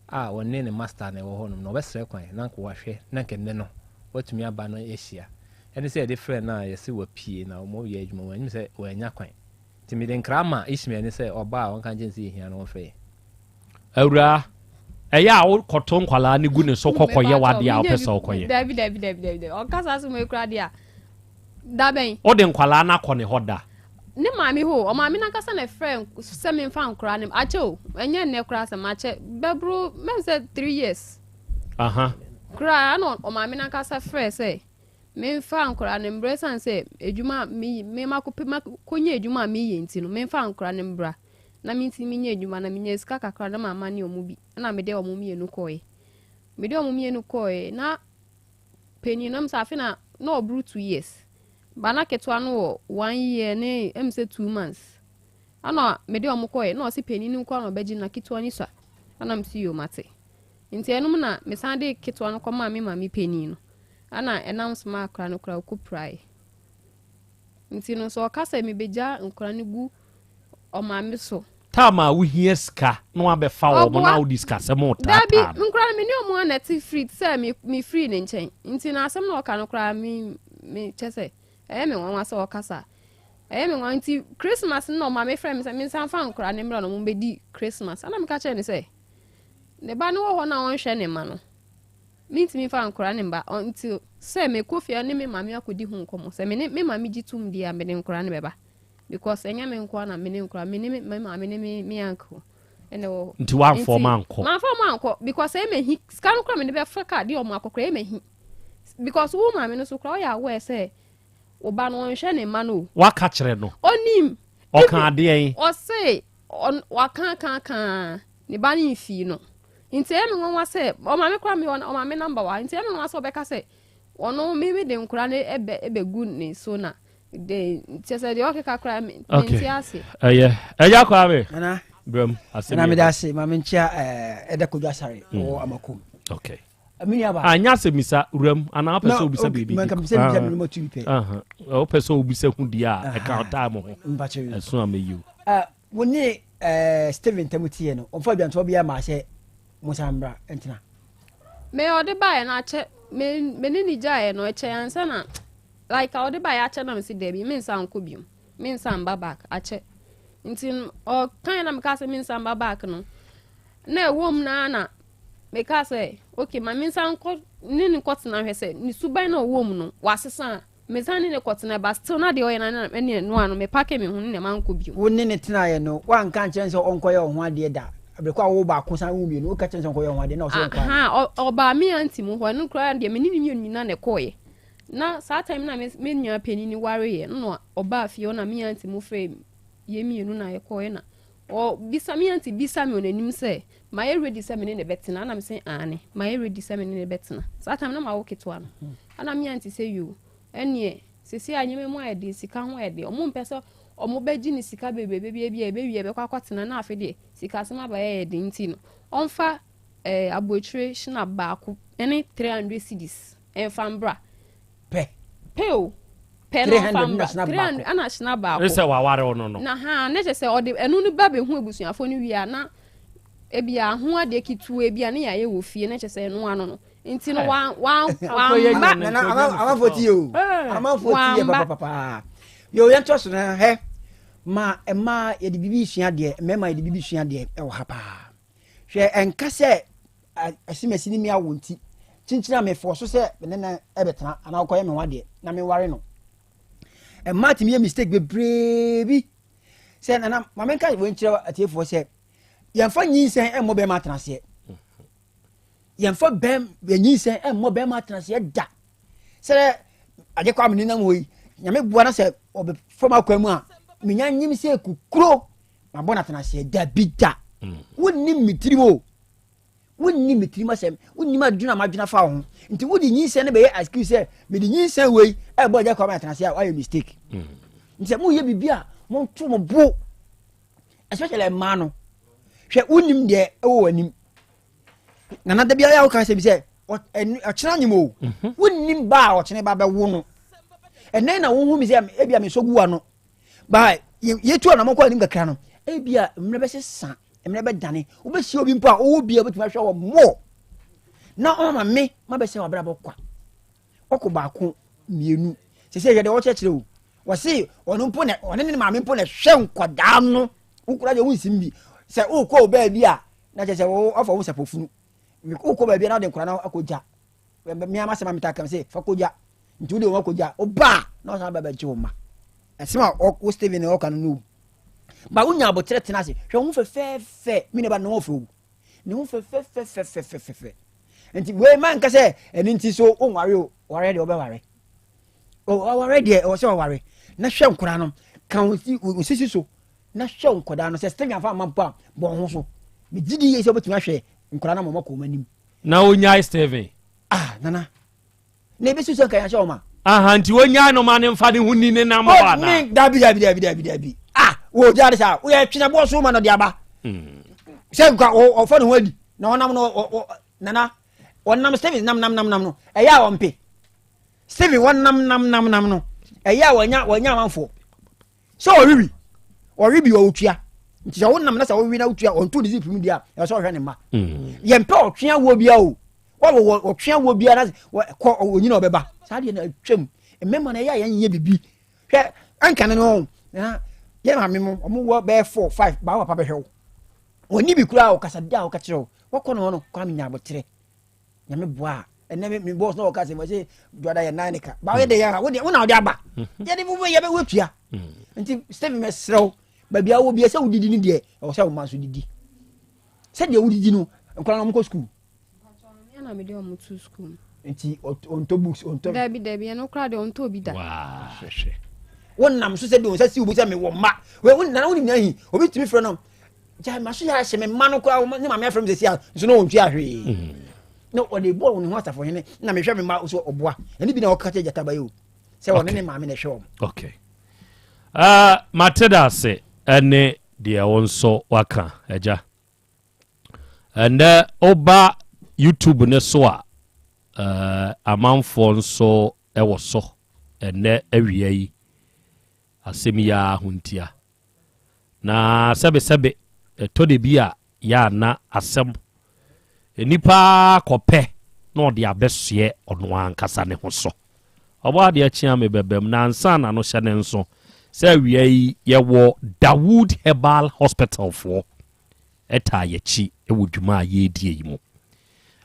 a ɔne ne master na ɛwɔ hɔnom, na ɔbɛsrɛ kwan na anka wahwɛ na anka ɛnɛ no watumi aba na yɛahyia. Ɛne sɛ yɛde frɛɛ no a yɛse wapue na wɔyɛ adwuma mu anim sɛ wannya kwan. Nti mede nkra ma Ishmael ne sɛ ɔba a ɔnka nkyerɛ no sɛ yɛhia no ɔmfrɛ yɛn. Awuraa, ɛyɛ a wokɔto nkwadaa no gu ne so kɔ kɔyɛ w'adeɛ a wopɛ sɛ wokɔyɛ? Dabi dabi dabi dabi dabi ɔka saa asɛm wei koraa deɛ a da bɛn? Wode nkwadaa no akɔ ne hɔ da? Ne maame hɔ o, ɔmaame no ankasa na ɛfrɛ sɛ memfa nkwadaa no akyɛ o, ɛnyɛ nnɛ koraa asɛm akyɛ bɛboro mɛm sɛ 3 years. Aha. Koraa na ɔmaame no ankasa frɛ sɛ memfa nkwadaa no mbra ɛsiane sɛ adwuma a me me makɔpɛ makɔnya adwuma a meyɛ nti no memfa nkwadaa no mbra na mentumi menyɛ adwuma na menya sika kakra na mama ne ɔmo bi ɛna mede ɔmo mmienu kɔɛ mede ɔmo mmienu kɔɛ na panyin no sɛ afe na na ɔboro 2 years ba na ketewa no wɔ 1 year ne sɛ 2 months ɛna mede ɔmo kɔɛ na ɔsi panyin no nkɔ na ɔbɛgye na ketewa no sua ɛna msi yɛ ɔmate nti ɛnum na mesan de ketewa no kɔmaa me maame panyin no ɛna ɛnam so ma akora no kora ɔkɔ piraeɛ nti no sɛ ɔka sɛ mebɛgya nkora no gu ɔmaame so. Time a wohia sika na wabɛfa wɔn na wode sikasɛm Daabi. retaataa no. Nkora no me ne ɔmo ana te firi sɛ me me firi ne nkyɛn nti na asɛm na ɔka no koraa me me kyɛ sɛ ɛyɛ me nwanwa sɛ ɔkasa ɛyɛ me nwanwa. Nti Christmas no na ɔmaame frɛ me sɛ me nsa nfa nkora ne mmerɛ na ɔmo bɛdi Christmas ɛna meka kyerɛ ne sɛ ne ba no wɔ hɔ na ɔnhwɛ ne ma no mentumi fa nkora ne mba nti sɛ mekɔ fie ne me maame akɔdi ho nkɔmmɔ sɛ me ne me maame gye tom deɛ a mede nkora ne bɛba because ɛnyɛ me nkoa na me ne nkora me ne me maame ne me uncle ɛna ɛwɔ hɔ. Nti woamfa ɔmo ankɔ? Mamfa ɔmo ankɔ because ɛyɛ mahi sika no kora mede bɛfa kaa de ɔmo akɔ kora ɛyɛ mahi because wo maame no so kora ɔyɛ aware sɛ wo ba no ɔnhwɛ ne mma no o. Waka kyerɛ no? Onim. Ɔka adeɛ yi? Ɔse waka ka ka ne ba no mfii no. Nti ɛyɛ me nwanwa sɛ ɔma me koraa mewɔ ɔma me number wɔ ha nti ɛyɛ me nwanwa sɛ ɔbɛka sɛ ɔno me me de nkora no ɛbɛ ɛbɛgu ne so na de kyɛ sɛ deɛ ɔkeka koraa me mente ase. Ɛyɛ ɛyɛ akɔ abe. Nana. Brɛm asɛm. Nana meda ase ma menkyia ɛda Kodwo Asare wɔ Amakom. Okay. Me nua ba. Anya asɛm bisa wuram anaa wopɛ sɛ wobisa biribi. Nka bisa bisa me no tu pɛ. Wopɛ sɛ wobisa hu deɛ a ɛka ɔtaa mo ho. Ɛso a mɛyi o. Wo ne Steven ntam teɛ no, ɔmfa adwantoa biara maa sɛ monsan mmra ntena. Me ɔde baeɛ no akyɛ me me ne ne gyaeɛ no ɛkyɛ ansa na like ɔde baeɛ akyɛ na me se daabi me nsa nkɔ biom me nsa mba back akyɛ nti ɔkan na meka sɛ me nsa mba back no na ɛwɔ mu naa na meka sɛ okay ma me nsa nkɔ ne ne nkɔtena hwɛ sɛ ne suban na ɔwɔ mu no wasesa a Mesan ne no kɔtenae but still na deɛ ɔyɛ no na ɛne ɛno ano me pake me ho ne na mankɔ bio. Wo ne no tenaeɛ no, woanka ankyerɛ no sɛ ɔnkɔyɛ wo ho adeɛ da? Berɛ ko a wowoo baako san woo mmienu, woka kyerɛ no sɛ ɔnkɔyɛ wo ho adeɛ na ɔse ɔnkɔ anaa? Ahaa, ɔbaa me aunty mu hɔ, ɛno koraa deɛ me ne ne mmienu nyinaa na ɛkɔeɛ. Na saa time no a me nua panin no wareeɛ no na ɔbaa fie hɔ na me aunty mu frɛɛ yɛn mmienu na yɛkɔeɛ na ɔbisa me aunty bisa me wɔ n'anim sɛ mayɛ ready sɛ me ne no bɛtena ɛna me se aane mayɛ ready sɛ me ne no bɛtena. Saa time no na mawo ketewa no. Ɛna me aunty sɛ yoo ɛneɛ seesei a nneɛma mu ayɛ den sika ho ayɛ den ɔmo mpɛ sɛ ɔmo bɛgye ne sika bebrebe bi ebi a ebewie ɛbɛkɔ akɔtena na afei deɛ sikasɛm aba yɛ den nti no ɔmfa ɛɛ eh, aboakyire hyena baako ɛne 300 cedis ɛmfa mbra pɛ pɛ o pɛ na ɔmfa mbra 300 ɛna hyena baako sɛ waware ɔno no na ha ne kyɛ sɛ ɔde ɛno no ba bɛhu abusuafoɔ no wie a na ebi a ho adeɛ ketewa bi a ne yɛayɛ wɔ fie ne kyɛ sɛ ɛno ano no nti no wan wan wamba. Nana amanfoɔ ti yɛ o amanfoɔ ti yɛ papapapa yɛ o yɛn to so na hɛ ma mmaa yɛde biribi sua adeɛ mmarima yɛde biribi sua adeɛ ɛwɔ ha paa hwɛ ɛnka sɛ asimasi ne mi awo nti kyinkyin a mefɔ so sɛ ne na ɛbɛtena anaa ɔkɔyɛ me ho adeɛ na meware no mmaa tumi yɛ mistake bebree bi sɛ nana maame nka wɔn nkyerɛ atiefoɔ sɛ yɛnfa nyinsɛn ɛmmɔ bɛrima atena aseɛ. Yɛmfa bɛm nyinsɛn mmɔ bɛrima atenaseɛ da sɛ ade kɔ a mene nam hɔ yi nyame boa na sɛ ɔbɛfam akwan mu a menya nyim sɛ kukuro mabɔ no atenaseɛ dabi da mm. wonnim me tirim o wonnim me tirim asɛm wonnim adwene a madwene afa wo ho nti wode nyinsɛn no bɛyɛ excuse sɛ mede nyinsɛn wei ɛbɔ agya kɔ ama atenaseɛ a woayɛ mistake mm. nti sɛ moyɛ biribi a monto mo bo especially mmaa no hwɛ wonnim deɛ ɛwɔ w'anim nana da biara woka sɛ bi sɛ ɔkyena anyim o mhm. wonnim ba a ɔkyene ba bɛwo no ɛnɛ na wohu mi sɛ ebia mesɔ gu ano ba yɛtu anamɔ kɔ anim kakra no ebia mmerɛ bɛsesa mmerɛ bɛdane wobɛhyia obi mpo a ɔwɔ bi a wobɛtumi ahwɛ wɔ mmɔ na ɔma me mabɛsɛ wabrabɔ kwa ɔkɔ baako mmienu sɛ sɛ yɛde ɔkyerɛkyerɛ o wɔse ɔno mpo na ɔne ne maame mpo na hwɛ nkɔdaa no wokura deɛ wonsim bi sɛ wokɔ wo baabi a na kyerɛ sɛ wo afa wo sapɔfunu wokɔ baabi a na wode nkora no akɔgya mmea masɛm a metaa kam sɛ fa kɔgya nti wode wɔn akɔgya woba a na ɔsan ba bɛgye wo ma ɛsɛm a wo Steven na ɔka no no ba wonya aboterɛ tena ase hwɛ ho fɛfɛɛfɛ me ne ba ne ho fɛ o ne ho fɛfɛfɛfɛfɛfɛ nti wei ma nka sɛ ɛno nti so wonware o ware deɛ wobɛware ɔware deɛ ɛwɔ sɛ ɔware na hwɛ nkora no ka wo sisi so na hwɛ nkwadaa no sɛ Stephen afa ama mpo a bɔ ho so megye di yie sɛ wobɛtumi ahwɛ nkwadaa no ama wɔakɔ wɔn anim. Na onyae Stephen. Ah nana na ebi soso nka yɛahyɛ wɔn ma. Aha nti onyae no ma ne nfa ne ho ni ne nam hɔ ana. Ne dabi dabi dabi dabi dabi ah wɔ gya de sa woyɛ tweneboɔ so ma no de aba. Hmm. Sɛ nka ɔfa ne ho adi na ɔnam no nana ɔnam Stephen nam nam nam nam no ɛyɛ a ɔmpe Stephen wɔnam nam nam nam no ɛyɛ a wɔnya wɔnya amanfoɔ. Sɛ ɔwe wi, ɔwe bi ɔtua. Nti sɛ wonam na sɛ wowe na wotua ɔnto ne zip mu deɛ a, ɛwɔ sɛ ɔhwɛ ne mma. Mm. Yɛmpɛ ɔtwe awoɔ bia o. Wɔwɔ ɔtwe awoɔ bia na kɔ onyina ɔbɛba. Saa deɛ na atwam. Mmarima no ɛyɛ a yɛnyɛ bibi. Hwɛ anka no no na yɛ maame mo ɔmo wɔ bɛyɛ 4 5 baa papa bɛhwɛ wo. Ɔni bi koraa ɔkasa da a ɔka kyerɛ wo. Wɔkɔ no hɔ no kwame nya aboterɛ. Nyame boa a ɛnɛ me me boss na ɔka sɛ wɔsɛ duada yɛ nan ne ka ba ɔyɛ de yɛ wo de wo na ɔde aba mhm. yɛde wo yɛ bɛ wotua mhm. nti Stephen mɛsrɛ wo baabi a wɔ bi sɛ wodidi no deɛ ɛwɔ sɛ wo ma nso didi sɛdeɛ wodidi no nkwadaa no wɔkɔ sukuu. na mede wɔn to sukuu. Nti ɔntɔ books ɔntɔ. Dabi dabi ɛno koraa deɛ ɔntɔ bi da. Wonam so sɛ de wɔn nsa si wo bo sɛ mewɔ mma. Wei wo nana wonim ahi obi tumi frɛ no. Gyae ma so yɛ ahyɛ me mma no koraa ne maame afrɛ me sɛsi a nso na ɔntua hwee. Na ɔde bɔɔ ne ho asafohene na mehwɛ me mma so ɔboa. Ɛno bi na ɔka kyerɛ gyata ba yi o. Sɛ ɔne ne maame na ɛhwɛ wɔn. Okay. Uh, mate da ase ɛne deɛ wo nso waka agya. Ɛnɛ woba YouTube ne so a uh, amanfoɔ nso ɛwɔ so ɛnɛ awia yi asɛm yi ara ho ntia. Na sɛbesɛbe, ɛtɔ da bi a yɛ a na asɛm nnipa ara kɔpɛ na ɔde abɛsoɛ ɔno ankasa ne ho so. Ɔbɔ adeɛ kye a mebɛbam na ansa na no hyɛ ne nso sɛ awia yi yɛwɔ Dawood Herbal Hospital foɔ taa yɛakyi wɔ dwuma a yɛredie yi mu.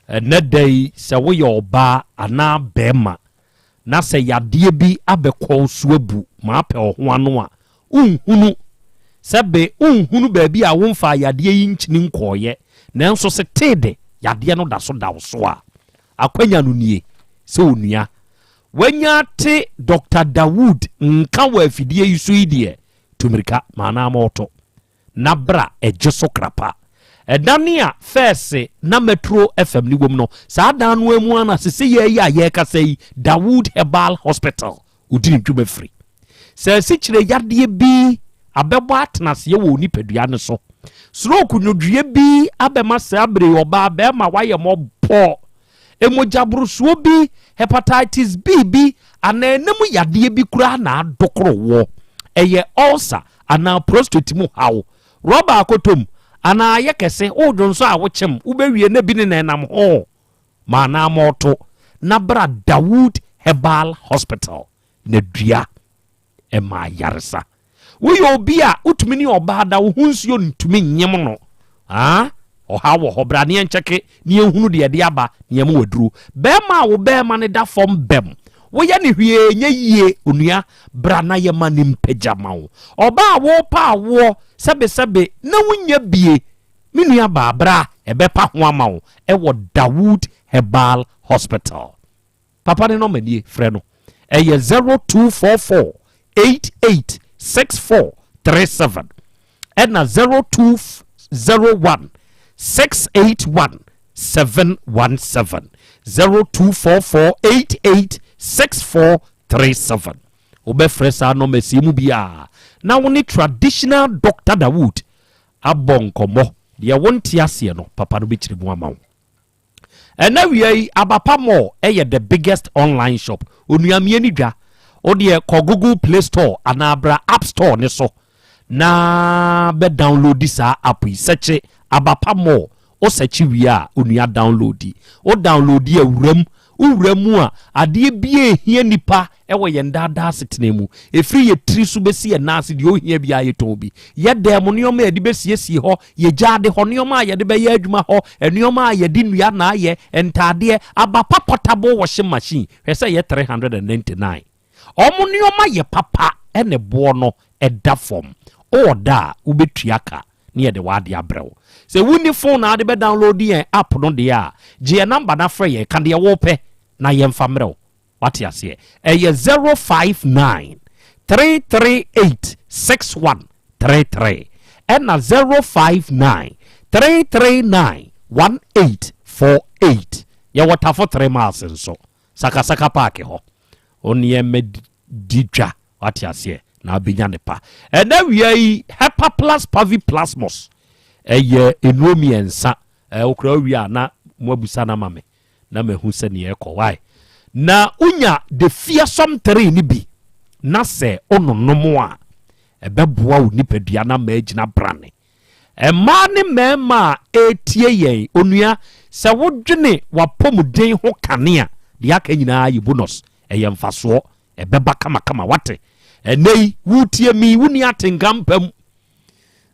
Ɛnnɛ da yi, sɛ woyɛ ɔbaa anaa barima na sɛ yadeɛ bi abɛkɔ wo so abu ma apɛ wo ho ano a, wonhunu. Sɛ be wonhunu baabi a womfaa yadeɛ yi nkyini nkɔeɛ, nanso setee de yadeɛ no da so da wo so a, akwanya no nie sɛ onua, wanya ate Dɔkta Dawood nka wɔ afidie yi so yi deɛ, tu mmirika ma anaa ma ɔtɔ. na bra ɛgye so krapa. Ɛdan a fɛɛse na Metro FM no wom no, saa dan no ara mu ara na sesei yi a yɛrekasa yi, Dawood Herbal Hospital odi ne dwuma firi. Sɛ asikyire yadeɛ bi abɛbɔ atenaseɛ wɔ wo nipadua no so, stroke nnwodwoeɛ bi abɛma saa bere yi ɔbaa bɛrima wayɛ mmɔbɔ, mogyaborosoɔ bi, hepatitis B bi, anaa ɛna mu yadeɛ bi koraa na adokoro woɔ. Ɛyɛ ulcer anaa prostate mu haw. Rɔba akɔtɔ mu anaa ayɛ kɛse, wodwonsɔ a wokyem, wobɛwie na bi ne na ɛnam ho ma anaa mɔɔto na bra Dawood Herbal Hospital na dua ɛma ayaresa. Woyɛ obi a wotumi ne ɔbaa da, wo ho nsuo ntumi nyem no. Ah, ɔhaw wɔ hɔ. Bra ne yɛnkyɛke ne yɛnhunu deɛ ɛde aba ne yɛma waduro. Bɛrima a wo bɛrima no da fam bɛm, woyɛ no hwee nyɛ yie, onua, bra na yɛma ne mpagya ma wo. Ɔbaa a worepa awoɔ sɛbesɛbe na wonnya bie, me nua baa, bra, ɛbɛpa ho ama wo ɛwɔ Dawood Herbal Hospital. Papa ne nɔma nie, frɛ no. Ɛyɛ 0244 88 64 37 ɛna 0201 681 717 0244 88 64 37. Wobɛfrɛ saa nɔma sie mu biara na wo ne traditional Doctor Dawood abɔ nkɔmmɔ. Deɛ wonte aseɛ no, papa no bɛkyerɛ mu ama wo. Ɛnɛ awia yi, Abapa Mall yɛ the biggest online shop. Onua mie ne dwa. Wo deɛ kɔ Google Play Store anaa bra App Store ne so na bɛ downloadi saa app yi. Sɛkye Abapa Mall. Wo sɛkye wie a, onua downloadi. Wo downloadi a, wura mu. Wo wura mu a, adeɛ biara ɛhia nipa wɔ yɛn daa daa asetena mu. Ɛfiri yɛn tiri so bɛsi yɛn nan ase, deɛ ɔhia biara yɛtɔn bi. Yɛ dan mu nneɛma a yɛde bɛsiesie hɔ, yɛ gyaade hɔ nneɛma a yɛde bɛyɛ adwuma hɔ, nneɛma a yɛde nnua na ayɛ, ntaadeɛ, aba pa portable washing machine, hwɛ sɛ ɛyɛ 399. Wɔn nneɛma yɛ papa ɛne boɔ no ɛda fam. Wowɔ da a, wobɛtua ka na yɛde w'adeɛ abrɛ wo. Sɛ wonni phone na wode bɛ download yɛn app no deɛ a, gye yɛn number na frɛ yɛn, ka deɛ wopɛ na yɛmfa mmerɛ wo. Wate aseɛ? Ɛyɛ 059 338 6133 ɛna 059 339 1848. Yɛwɔ Tafo 3 miles nso, Sakasaka Park hɔ. Wo ne yɛn mmɛdi dwa, wate aseɛ, na abɛnya ne pa. Ɛnɛ wia yi, Hepaplus Paviplasmus, ɛyɛ nnuro mmiɛnsa. Ɛɛ, wokura wie a na moabusa no ama me. na mahu sɛnea ɛkɔ why na wonya the fearsome three no bi na sɛ wononom a ɛbɛboa wo nipadua no ama agyina brane mmaa ne mmarima a ɛretie yɛn onua sɛ wodwene w'apɔmuden ho kane a deɛ aka nyinaa yɛ bonus ɛyɛ mfasoɔ ɛbɛba kamakama wate ɛnɛ yi wotie mi wonni atenka mpa mu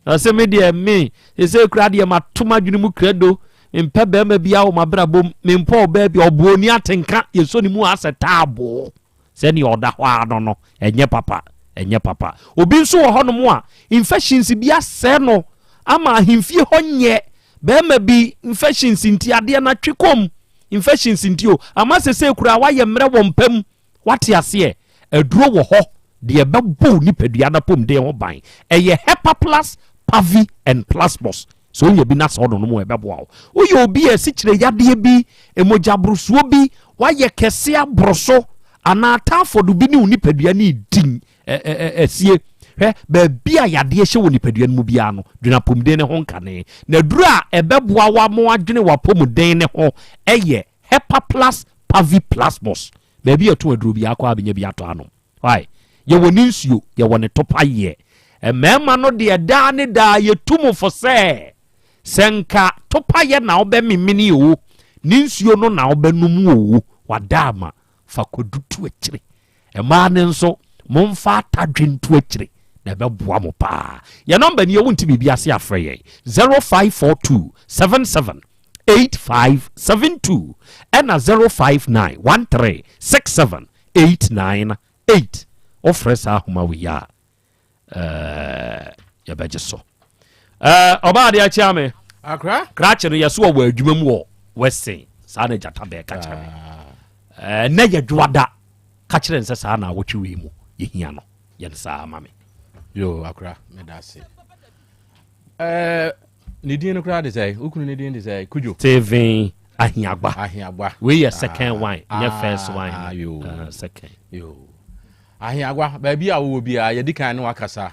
Ɔse me deɛ me sese kura deɛ mato m'adwene mu krado mempɛ bɛrima biara wɔ m'abrabɔ mu mempɛ ɔbaa bi ɔboɔ ni atenka yɛsɔ ne mu asɛ taaboo sɛdeɛ ɔda hɔ ara no no ɛnyɛ papa ɛnyɛ papa obi nso wɔ hɔnom a infections bi asɛe no ama ahemfie hɔ nyɛ bɛrima bi infections nti adeɛ no atwe kɔm infections nti o ama sese kura wayɛ mmerɛ wɔ mpa mu Wate aseɛ? Aduro wɔ hɔ deɛ ɛbɛbɔ wo nipadua no apɔmuden ho ban. Ɛyɛ Hepaplus Pavi and Plasmos. Sɛ wonya bi na sɛ ɔnonom a ɛbɛboa wo. Woyɛ obi a asikyire yadeɛ bi, mogyaborosoɔ bi, woayɛ kɛse aboro so, anaa typhoid bi ne wo nipadua no redi asie. Hwɛ, baabi a yadeɛ hyɛ wɔ nipadua no mu biara no, dwene apɔmuden no ho nkane. Na aduro a ɛbɛboa wo ama woadwene w'apɔmuden no ho yɛ Hepaplus Paviplasmos. Baabi a ɛtɔn aduro biara kɔ a bɛnya bi atɔ anom. Why? Yɛwɔ ne nsuo, yɛwɔ ne topayeɛ. Mmarima no deɛ daa ne daa yɛtu mo fo sɛ, sɛ nka topayɛ na wobɛmemene o, ne nsuo no na wobɛnom o, wada ama, fa kwadu to akyire. Mmaa no nso, momfa atadwe nto akyire na ɛbɛboa mo paa. Yɛn nɔmba nie, wonte biribi ase a frɛ yɛn, 0542 77 8572 ɛna 059 13 67 898 wofrɛ saa ahoma wei a eh, yɛbɛgye so eh, ɔbaa adeɛ akyea me akra krakye no yɛso ɔwɔ adwuma mu wɔ western saa na gyata bɛɛ ka kyerɛ me ah. eh, nɛ yɛ dwoada ka kyerɛ n sɛ saa na awɔtwe wei mu yɛhia no yɛne saa ma me yo akra meda ase eh, Ne din no koraa de sɛ, wo kunu ne din de sɛ Kudwo. Stephen Ahiagba. Ahiagba. Wei yɛ second ah, one, nyɛ ah, first one. Ah, yo. Second. Yo. Ahiagba, baabi a wowɔ biara, yɛdi kan ne wakasa.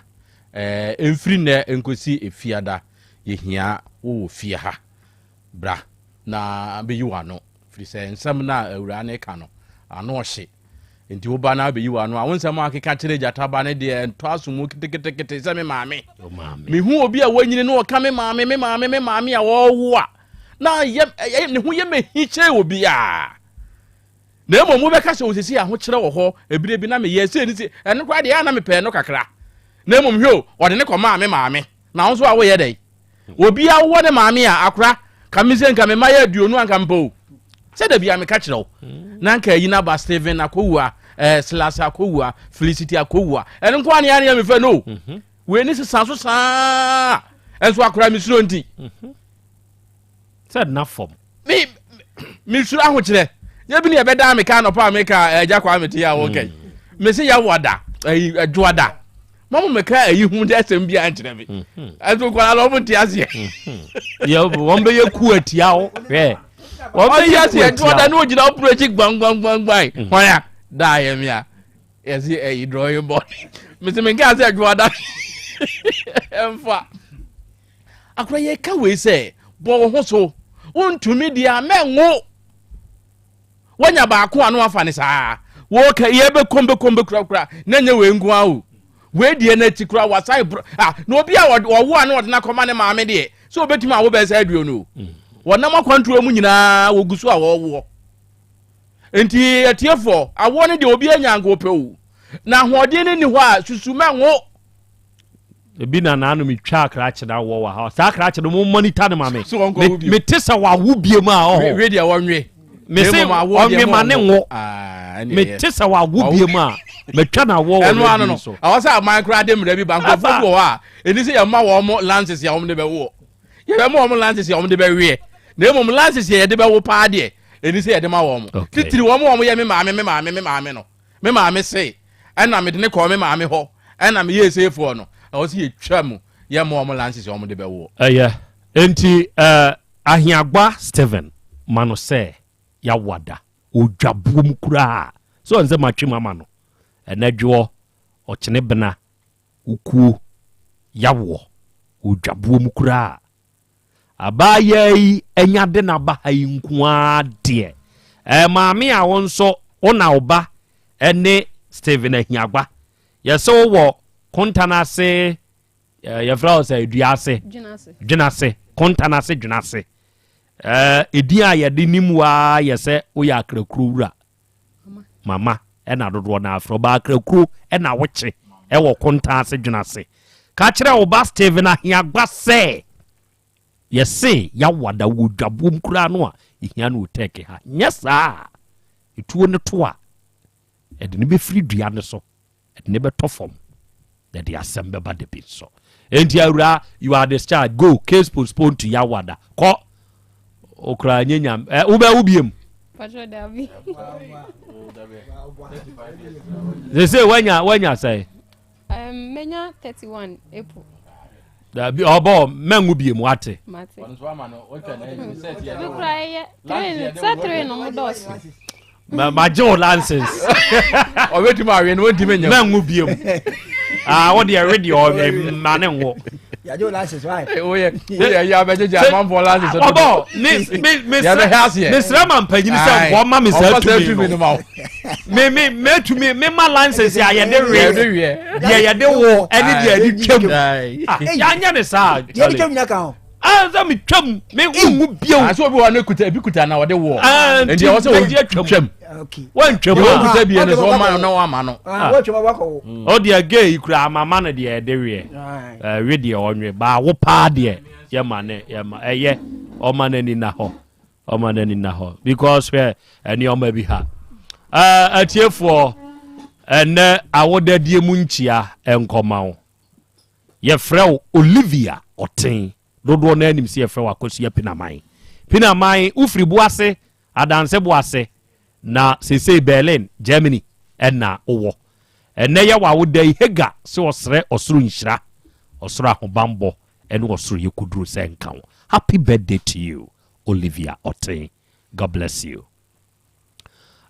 Eh, mfiri nnɛ nkosi efiada, yɛhia wowɔ fie ha. Bra na bɛyi w'ano, firi sɛ nsɛm no a awuraa no ka no, ano ɔhye. Enti wo ba no abɛyi w'ano a, wo nsɛm a akeka kyerɛ gyata ba no deɛ ɛntɔ aso mu ketekete sɛ me maame. Mehu obi a wanyini na ɔka me maame, me maame, me maame a ɔrewo a, na yɛ, ne ho yɛ me hi kyɛn obiara. Na mmom wobɛka sɛ osisi ahokyerɛ wɔ hɔ, ebire bi na meyɛ sei ne sei, ɛno koraa deɛ a na mepɛɛ no kakra. Na mmom hwɛ o, ɔde ne kɔmaa me maame. Na wo nso a woyɛ dɛn? Obi a wowɔ ne maame a akora ka me sɛ nka me mma yɛ aduonu anka mepɛ o. Sɛ da bia meka kyerɛ wo. Na nka ayi no aba Stephen Akowua, eh, Silas Akowua, Felicity Akowua. Ɛno nko ane ane mefɛ no. Mhm. Wei ne sesa so saa. Ɛnso akora mesuro nti. Mhm. Sɛ na fam. Me mesuro ahokyerɛ. Nyɛ bi ne ɛbɛdaa me ka anɔpa a meka agya kwa mete a wɔka yi. Mm. Mese yɛ wada, ayi adwoada. Mama meka ayi ho dɛ asɛm bi ankyerɛ me. Mm-hmm. Ɛnso nkwadaa no wɔn nte aseɛ. Mm-hmm. Yɛ wɔn bɛyɛ ku atia wo. Hwɛ. Wɔn bɛyɛ ku atia wo. Adwoada ne ogyina ɔpono akyi gbangbangban. Mm. Hwan a daa yɛ me a yɛsi ɛyi drawing board. Mese menka sɛ adwoada ɛmfa. Akora yɛka wei sɛ bɔ wo ho so wontumi deɛ a mɛnwo woanya baako a na wafa ne saa wɔka yɛbɛkɔm bɛkɔm bɛkurakura na nyɛ wei nko ara o wei deɛ no akyi kora wasan bro ah na obi a wɔwo a na ɔde no akɔma ne maame deɛ sɛ obɛtumi awo bɛyɛ sɛ aduonu o mm. wɔnam akwantuo mu nyinaa wɔgu so a wɔwoɔ nti atiefoɔ awoɔ no deɛ obi anya nka ɔpɛ o na ahoɔden no nni hɔ a susu mɛnwo Ebi na nanom twa krakye na wɔ wɔ ha. Saa krakye no mo monitor no ma me. Me te sɛ wawo bie mu a ɔhɔ. We deɛ wɔnwe. Me se ɔnwe ma ne nwo. Ah, me te sɛ wawo bie mu a metwa na wɔ wɔ ɛno ano no. Ɛwɔ sɛ aman koraa de mmerɛ bi ba nkurɔfoɔ bi wɔ hɔ a ɛni sɛ yɛma wɔn mo lances a wɔn de bɛwoɔ. Yɛbɛma wɔn lances a wɔn de bɛweɛ. Na mmom lances yɛ yɛde bɛwo paa deɛ ɛni sɛ yɛde ma wɔn mo. Titiri wɔn a wɔn yɛ me maame me maame me maame no. Me maame se, ɛna mede no kɔɔ me maame hɔ, ɛna meyɛɛ seifoɔ no, ɛwɔ sɛ yɛtwa mu, yɛmma wɔn lances a wɔde bɛwoɔ. Ɛyɛ. Enti eh, Ahiagba Stephen ma no sɛ yɛawa da, odwaboɔ mu koraa, sɛ ɔn sɛ matwam ama no, ɛnɛ dwoɔ, ɔkyene bena, okuo, yawoɔ, odwaboɔ mu koraa. Abaayaa yi anya de no aba ha yi nko ara deɛ. Ɛɛ maame a wo nso wo na wo ba ne Stephen Ahiagba. Yɛsɛ wo wɔ kontan ase ɛɛ yɛfrɛ wo sɛ dua ase. Dwena ase. Kontan ase dwena ase. Ɛɛ edin a yɛde nim wo ara yɛ sɛ woyɛ akrakuro wura. Mama ɛna dodoɔ no afrɛ ɔbaa akrakuro ɛna wokye ɛwɔ kontan ase dwena ase. Ka kyerɛ wo ba Stephen Ahiagba sɛ yɛse yawada wɔ dwaboom koraa no a yɛhia no wɔ Turkey ha. Nyɛ saa a etuo no to a ɛde no bɛfiri dua no so ɛde no bɛtɔ fam na ɛde asɛm bɛba da bi nso. Enti awura you are discharged go case postponed to yawada kɔ okura nye nyam ɛ wobɛwo biem. Patro dabi. Sese wanya wanya sɛn. Um, menya 31 April. Dabi ɔbɔ mɛnwo bie mu ate. Mate. Me kura ɛyɛ train sɛ train no mo dɔɔso. Magye wo license. Ɔbɛtumi awe no wɔntumi nyɛ. Mɛnwo bie mu. Ah, wo deɛ we deɛ ɔwe ma ne nwo. Yagye wo license why? Woyɛ woyɛ yɛ abɛgyegye amanfoɔ license. Ɔbɔ me me me srɛ me srɛ ma mpanyini sɛ nkɔɔ ma me saa tumi no. Me me metumi me ma license a yɛde we deɛ yɛde wo ɛne deɛ yɛde twam. Ah, yɛanyɛ ne saa. Deɛ yɛde twam nyina ka ho. Ah, sɛ me twam me nwu bio. Ah, sɛ obi wɔ ne kuta ebi kuta na ɔde wɔ. Ah, nti ɛwɔ sɛ wɔn twam. Wɔntwam a. Wɔn kuta bi yɛ no sɛ wɔn ma no na wɔn ama no. Ah, wɔntwam a wakɔ wo. O deɛ gay yi kura ama ma no deɛ ɛde weɛ. Ɛwe deɛ ɔnwe baawo paa deɛ yɛ ma ne yɛ ma ɛyɛ ɔma n'ani na hɔ ɔma n'ani na hɔ because hwɛ nneɛma bi ha. Ɛɛ atiefoɔ ɛnɛ awodadie mu nkyia nkɔma wo. Yɛfrɛ wo Olivia Ɔten. Dodoɔ no ara nim sɛ yɛfrɛ wo Akosua Pinaman. Pinaman, wofiri Boase, Adanse Boase, na seesei Berlin, Germany na wowɔ. Ɛnnɛ yɛ w'awoda yi, Hagar sɛ ɔsrɛ ɔsoro nhyira, ɔsoro ahobanbɔ ne ɔsoro yɛkɔduro sɛ nka wo. Happy birthday to you, Olivia Ɔten. God bless you.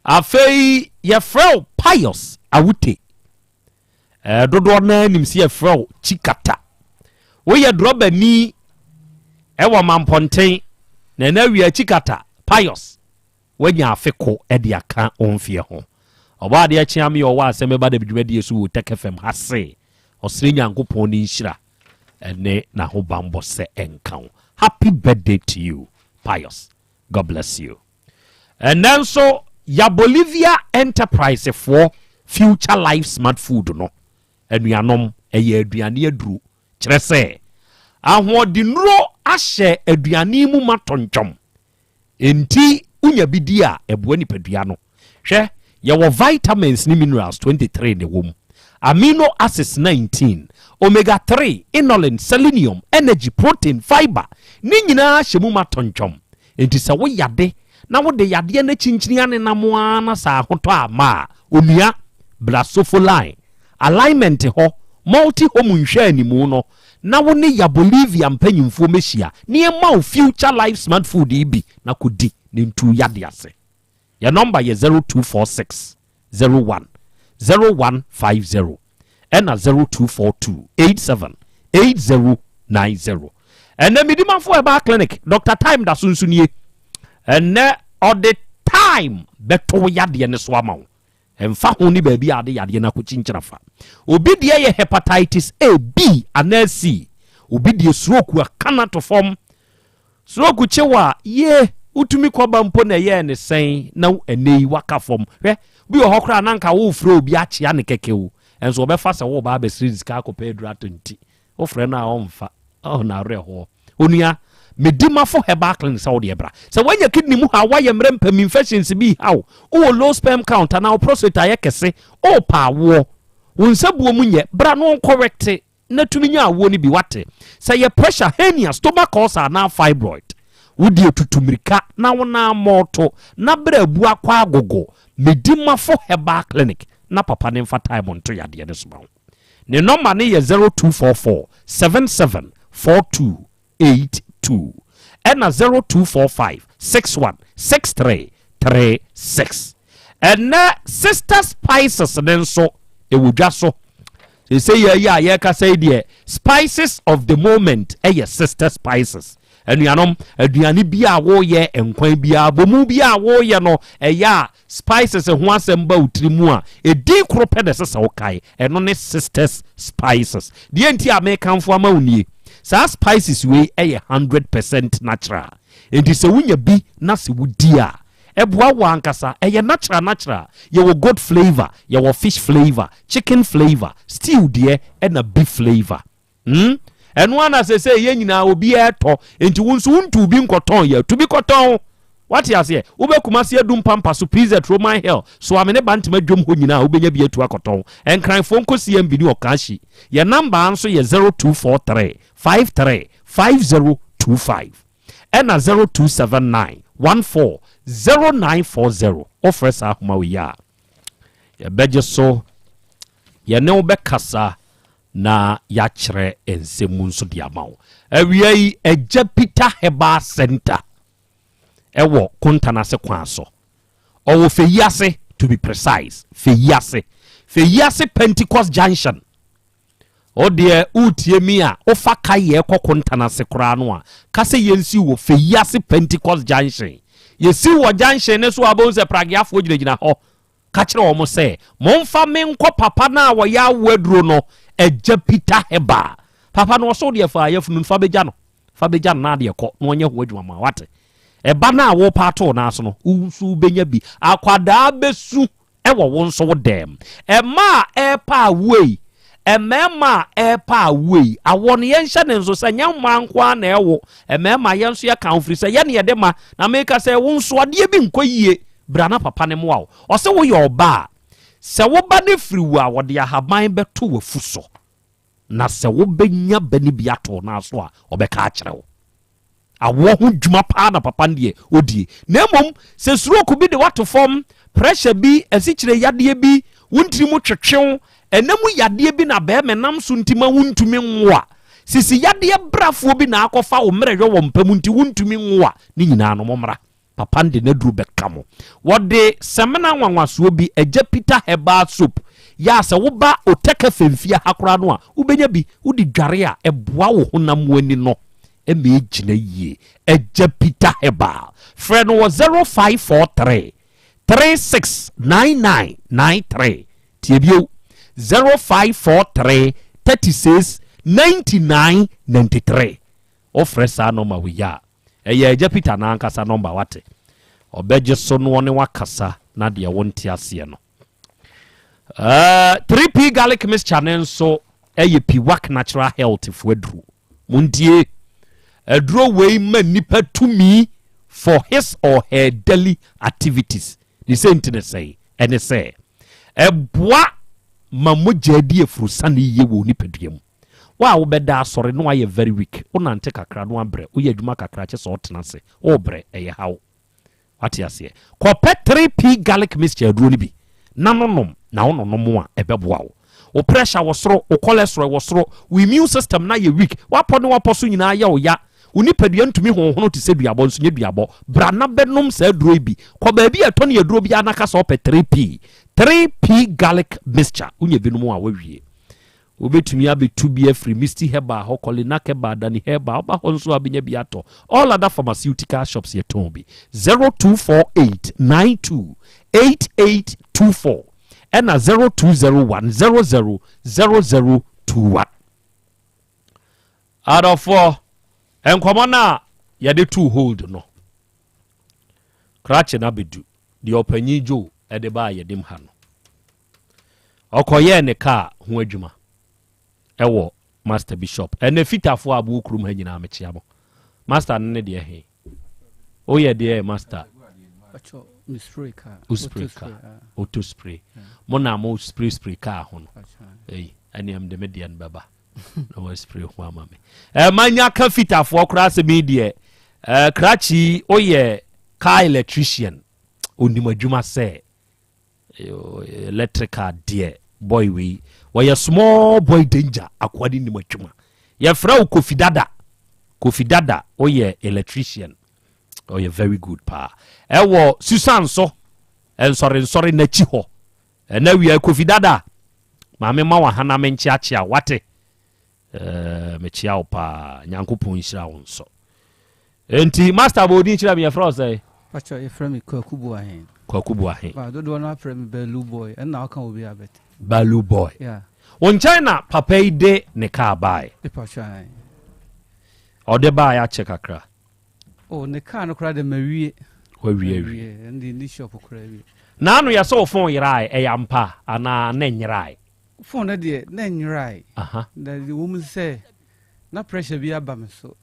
Afei yɛfrɛ wo Pius Awute. Eh, dodoɔ no ara nim sɛ yɛfrɛ wo Chikata. Woyɛ drɔbani ɛwɔ Mampɔnten, na ɛna awia Chikata, Pius, woanya afe ko de aka wo mfeɛ ho. Ɔbɔ adeɛ kyea me ɔwɔ asɛm ɛba da dwumadie so wɔ Tech FM ha se, ɔsrɛ Nyankopɔn ne nhyira ɛne n'ahobanbɔ sɛ ɛnka wo. Happy birthday to you, Pius. God bless you. Ɛnnɛ nso ya Bolivia Enterprise foɔ Future Life Smart Food no, anuanom, ɛyɛ aduane aduro. Kyerɛ sɛ, ahoɔdennuro ahyɛ aduane mu ma tɔntwɔm. Enti wonya bi di a, ɛboa nipadua no. Hwɛ, yɛwɔ vitamins ne minerals 23 na ɛwɔ mu, amino acids 19, omega 3, inulin, selenium, energy, protein, fiber, ne nyinaa hyɛ mu ma tɔntwɔm. Enti sɛ wo yade na wode yadeɛ no akyinkyini anenam ara na sɛ ahotɔ amma a, onua, bra Sofoline, Alignment hɔ, Multi Home nhwɛanimu no na wo ne ya Bolivia mpanyimfoɔ mmɛhyia na yɛmma wo Future Life Smart Food yi bi na kɔdi na ntu wo yadeɛ ase. Yɛn nɔmba yɛ 0246 01 0150 ɛna 0242 87 8090. Ɛnɛ Medimafo Herbal Clinic, Dr. Time da so nso nie. Ɛnɛ ɔde time bɛto wo yadeɛ no so ama wo. Ɛmfa ho ne baabi a ade yadeɛ no akɔkyinkyina fa. Obi deɛ yɛ hepatitis A, B anaa C. Obi deɛ stroke aka no ato fam. Stroke kye wo a, ye, wotumi kɔ ba mpo na ɛyɛɛ ne sɛn na ɛnnɛ yi waka fam. Hwɛ, bi wɔ hɔ koraa na anka worefrɛ obi akyea no kɛkɛ o, nso ɔbɛfa sɛ woreba abɛsrɛ ne sika akɔpɛ aduru atɔ nti, wofrɛ no a ɔmfa. Oh, n'awerɛhoɔ. Onua, medi mafo herbal clinic sɛ wodeɛ bra. Sɛ woanya kidney mu haw, woayɛ mmerɛ mpam, infections bi reha wo, wowɔ low sperm count anaa wo prostate ayɛ kɛse, worepɛ awoɔ, wo nsabuo mu nyɛ, bra na wɔnkɔrɛkte. na tumi nya awoɔ no bi wate sɛ yɛ pressure hernia stomach ulcer anaa fibroid wo deɛ tutu mirika na wo nan mɔɔto na berɛ abu akɔ agogo Medimafo herbal clinic na papa ne mfa time nto yadeɛ no so ma wo ne nɔma no yɛ 0244 77 42 82 ɛna 0245 61 63 36. Ɛnɛ Sister Spices ne nso ɛwɔ dwa so. Sɛ yɛ yi a yɛkasa yi deɛ spices of the moment ɛyɛ Sister Spices. Anuanom, aduane bi a woyɛ, nkwan bi a bomu bi a woyɛ no, ɛyɛ a Spices ho asɛm ba wo tiri mu a, edin koro pɛ na ɛsɛ sɛ wokae. Ɛno ne Sisters Spices. Deɛ nti a mekamfo ama wo nie, saa spices wei yɛ 100% natural. Enti sɛ wonya bi na sɛ wodi a, ɛboa wo ankasa. Ɛyɛ natural natural. Yɛwɔ goat flavour, yɛwɔ fish flavour, chicken flavour, stew deɛ, ɛna beef flavour. Hmm? Ɛno ara na sɛsɛ yɛn nyinaa obiara tɔ. Enti wo nso wontu bi nkɔtɔn yɛ. Tu bi kɔtɔn. Wate aseɛ? Wobɛ Kumasi Adum Pampa so, PZ, Roman Hill, Soame ne Bantama dwom hɔ nyinaa wobɛnya bi atu akɔtɔn. Nkranfoɔ nkɔ CMB ne Ɔkaahyi. Yɛn namba nso yɛ 0243 53 5025 ɛna 0279 14 0940. Wofrɛ saa ahoma wei a, yɛbɛgye so, yɛne wo bɛkasa. na yɛakyerɛ nsɛm mu nso de ama wo. Awia yi, Agya Peter Herbal Center ɛwɔ Kontanase kwan so. Ɔwɔ Feyiase to be precise, Feyiase. Feyiase Pentecost Junction. Wo deɛ woretie mi a, wofa ka yɛ kɔ Kontanase koraa no a, ka sɛ yɛnsi wɔ Feyiase Pentecost Junction. Yɛsi wɔ junction no so a, wobɛhu sɛ prageafoɔ gyinagyina hɔ. Ka kyerɛ wɔn sɛ, Momfa me nkɔ papa no a ɔyɛ awoɔ aduro no, Agya Peter Herbal. Papa no, ɔse wo deɛ fa yafunu no fa bɛgya no. Fa bɛgya no na adeɛ kɔ na ɔnyɛ ho adwuma ma wo, wate? Ɛba no a worepa ato wo nan so no, wo nso wobɛnya bi. Akwadaa bɛsu wɔ wo nso wo dɛm. Mmaa a ɛrepa awoɔ yi, mmarima a ɛrepa awoɔ yi, awoɔ no yɛnhyɛ ne nso sɛ nyɛ mmaa nko ara na ɛwo, mmarima yɛn nso yɛka ho firi sɛ yɛn na yɛde ma. Na meka sɛ wo nso adeɛ bi nkɔ yie, bra na papa no mmoa wo. Ɔse woyɛ ɔbaa a, sɛ wo ba no firi wo a, wɔde ahaban bɛto w'afu so. Na sɛ wobɛnya ba no bi ato wo nan so a, ɔbɛka akyerɛ wo. Awoɔ ho dwuma paa na papa no deɛ ɔdie. Na mmom sɛ stroke bi de woato fam, pressure bi, asikyire yadeɛ bi, wo ntiri mu twetwe wo, ɛna mu yadeɛ bi na bɛrima nam so nti ma wontumi nwo a, sisi yadeɛ brafoɔ bi na akɔfa wo mmerɛyɔ wɔ mpa mu nti wontumi nwo a, ne nyinaa no mommra. Papa no de n'aduro bɛka mo. Wɔde samina nwanwasoɔ bi, Agya Peter Herbal Soap, yɛ a sɛ woba Oteka Femfia ha koraa no a, wobɛnya bi. Wode dware a, ɛboa wo honam mu ani no ma ɛgyina yie. Agya Peter Herbal. Frɛ no wɔ 0543 369993. Tie bio, 0543 36 99 93. Wofrɛ saa nɔma wei a, Ɛyɛ Agya Peter no ankasa nɔmba wate. Ɔbɛgye so na ɔne wo akasa na deɛ wonte aseɛ no. Uh, 3P garlic mixture no nso ɛyɛ Piwak Natural Health fo aduro. Montie. Aduro wei ma nipa tumi for his or her daily activities. Ne sɛ nti ne sɛn? Ɛne sɛ ɛboa ma mogya di afurusane yie wɔ nipadua mu. Wo a wobɛda asɔre na wayɛ very weak, wo nante kakra na wabrɛ, woyɛ adwuma kakra kyɛ sɛ ɔtena ase, wobrɛ, ɛyɛ haw. Wate aseɛ? Kɔpɛ 3P garlic mixture aduro no bi na nonom, na wononom a ɛbɛboa wo. Wo pressure wɔ soro, wo cholesterol wɔ soro, wo immune system no ayɛ weak, w'apɔ ne w'apɔ so nyinaa yɛ wo ya, wo nipadua ntumi honhono te sɛ duabɔ nso nyɛ duabɔ. Bra na bɛnom saa aduro yi bi. Kɔ baabi a ɛtɔn aduro biara na ka sɛ wopɛ 3P, 3P garlic mixture, wonya binom a woawie. Wobɛtumi abɛtu bi afiri Misty Herbal hɔ, Kolinak Herbal, Dani Herbal, woba hɔ nso a wobɛnya bi atɔ. All other pharmaceutical shops yɛtɔn bi. 0248 92 8824 ɛna 0201 00 0021. Adɔfoɔ, nkɔmmɔ no a yɛde too hold no, krakye no abɛdu deɛ ɔpanyin Joe de baa yɛnim ha no. Ɔkɔyɛɛ ne kaa ho adwuma wɔ Master bi shop. Ɛnɛ fitafoɔ a mowɔ kurom ha nyinaa mekyea mo. Master no ne deɛ he? Woyɛ deɛ master? Wo spray car. Auto spray. Mo na mo spray spray car ho no. Ei, ɛneɛ mede me deɛ no bɛba na wɔaspray ho ama me. Ɛma nya ka fitafoɔ koraa sɛ me deɛ krakye woyɛ car electrician. Onim adwuma sɛ Electrical deɛ boy wei wɔyɛ small boy danger akoa ne nim adwuma yɛfrɛ wo Kofi Dada Kofi Dada woyɛ electrician ɔyɛ very good paa ɛwɔ Susan so nsɔre nsɔre n'akyi hɔ ɛna wia Kofi Dada maame ma wahana me nkyeakyea wate ɛɛ mekyea wo paa Nyankopɔn nhyira wo nso Enti master bɔ odin kyerɛ me yɛfrɛ wo sɛn? Pacho yɛfrɛ me Kwaku Boahen. Kwaku Boahen. Ba dodoɔ no afrɛ me Balu boy ɛnna ɔka obi abɛte. Balu boy. Yeah. Wo nkyɛn na papa yi de ne kaa bae. Pacho ae. Ɔde bae akyɛ kakra. Oh ne kaa no koraa de mawie. Wawie awie. Ɛnde ne shop koraa awie. Naano yɛ sɛ wo phone yerae ɛyɛ ampa anaa na ɛnyerae? Phone no deɛ na ɛnyerae. Aha. Na ɛwɔ mu sɛ na pressure bi aba me so.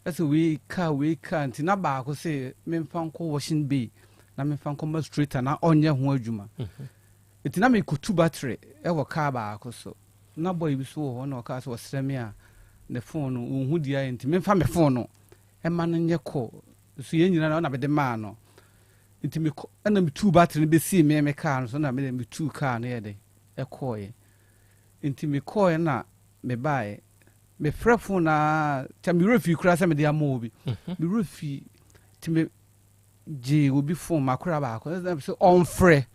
Ɛsɛ wei car wei car nti na baako se memfa nkɔ washing bay na memfa nkɔ ma straighter na ɔnyɛ ho adwuma. Nti na mekɔtu battery ɛwɔ car baako so. Na boy bi so wɔ hɔ na ɔkaa sɛ ɔsrɛ me a ne phone no ɔnhu deɛ ayɛ nti memfa me phone no ɛma no nyɛ call. So yɛn nyinaa na ɔna mede maa no. Nti mekɔ ɛna metuu battery no bɛsii me me car no so na mede metuu car no yɛ dɛ ɛkɔɔeɛ. Nti mekɔɔeɛ na. mebaeɛ. Mefrɛ phone no ara, kyɛ me werɛ fii koraa sɛ mede ama obi. Me werɛ fii, nti me gyee obi phone, m'akora baako, ɛna sɛ ɔmfrɛ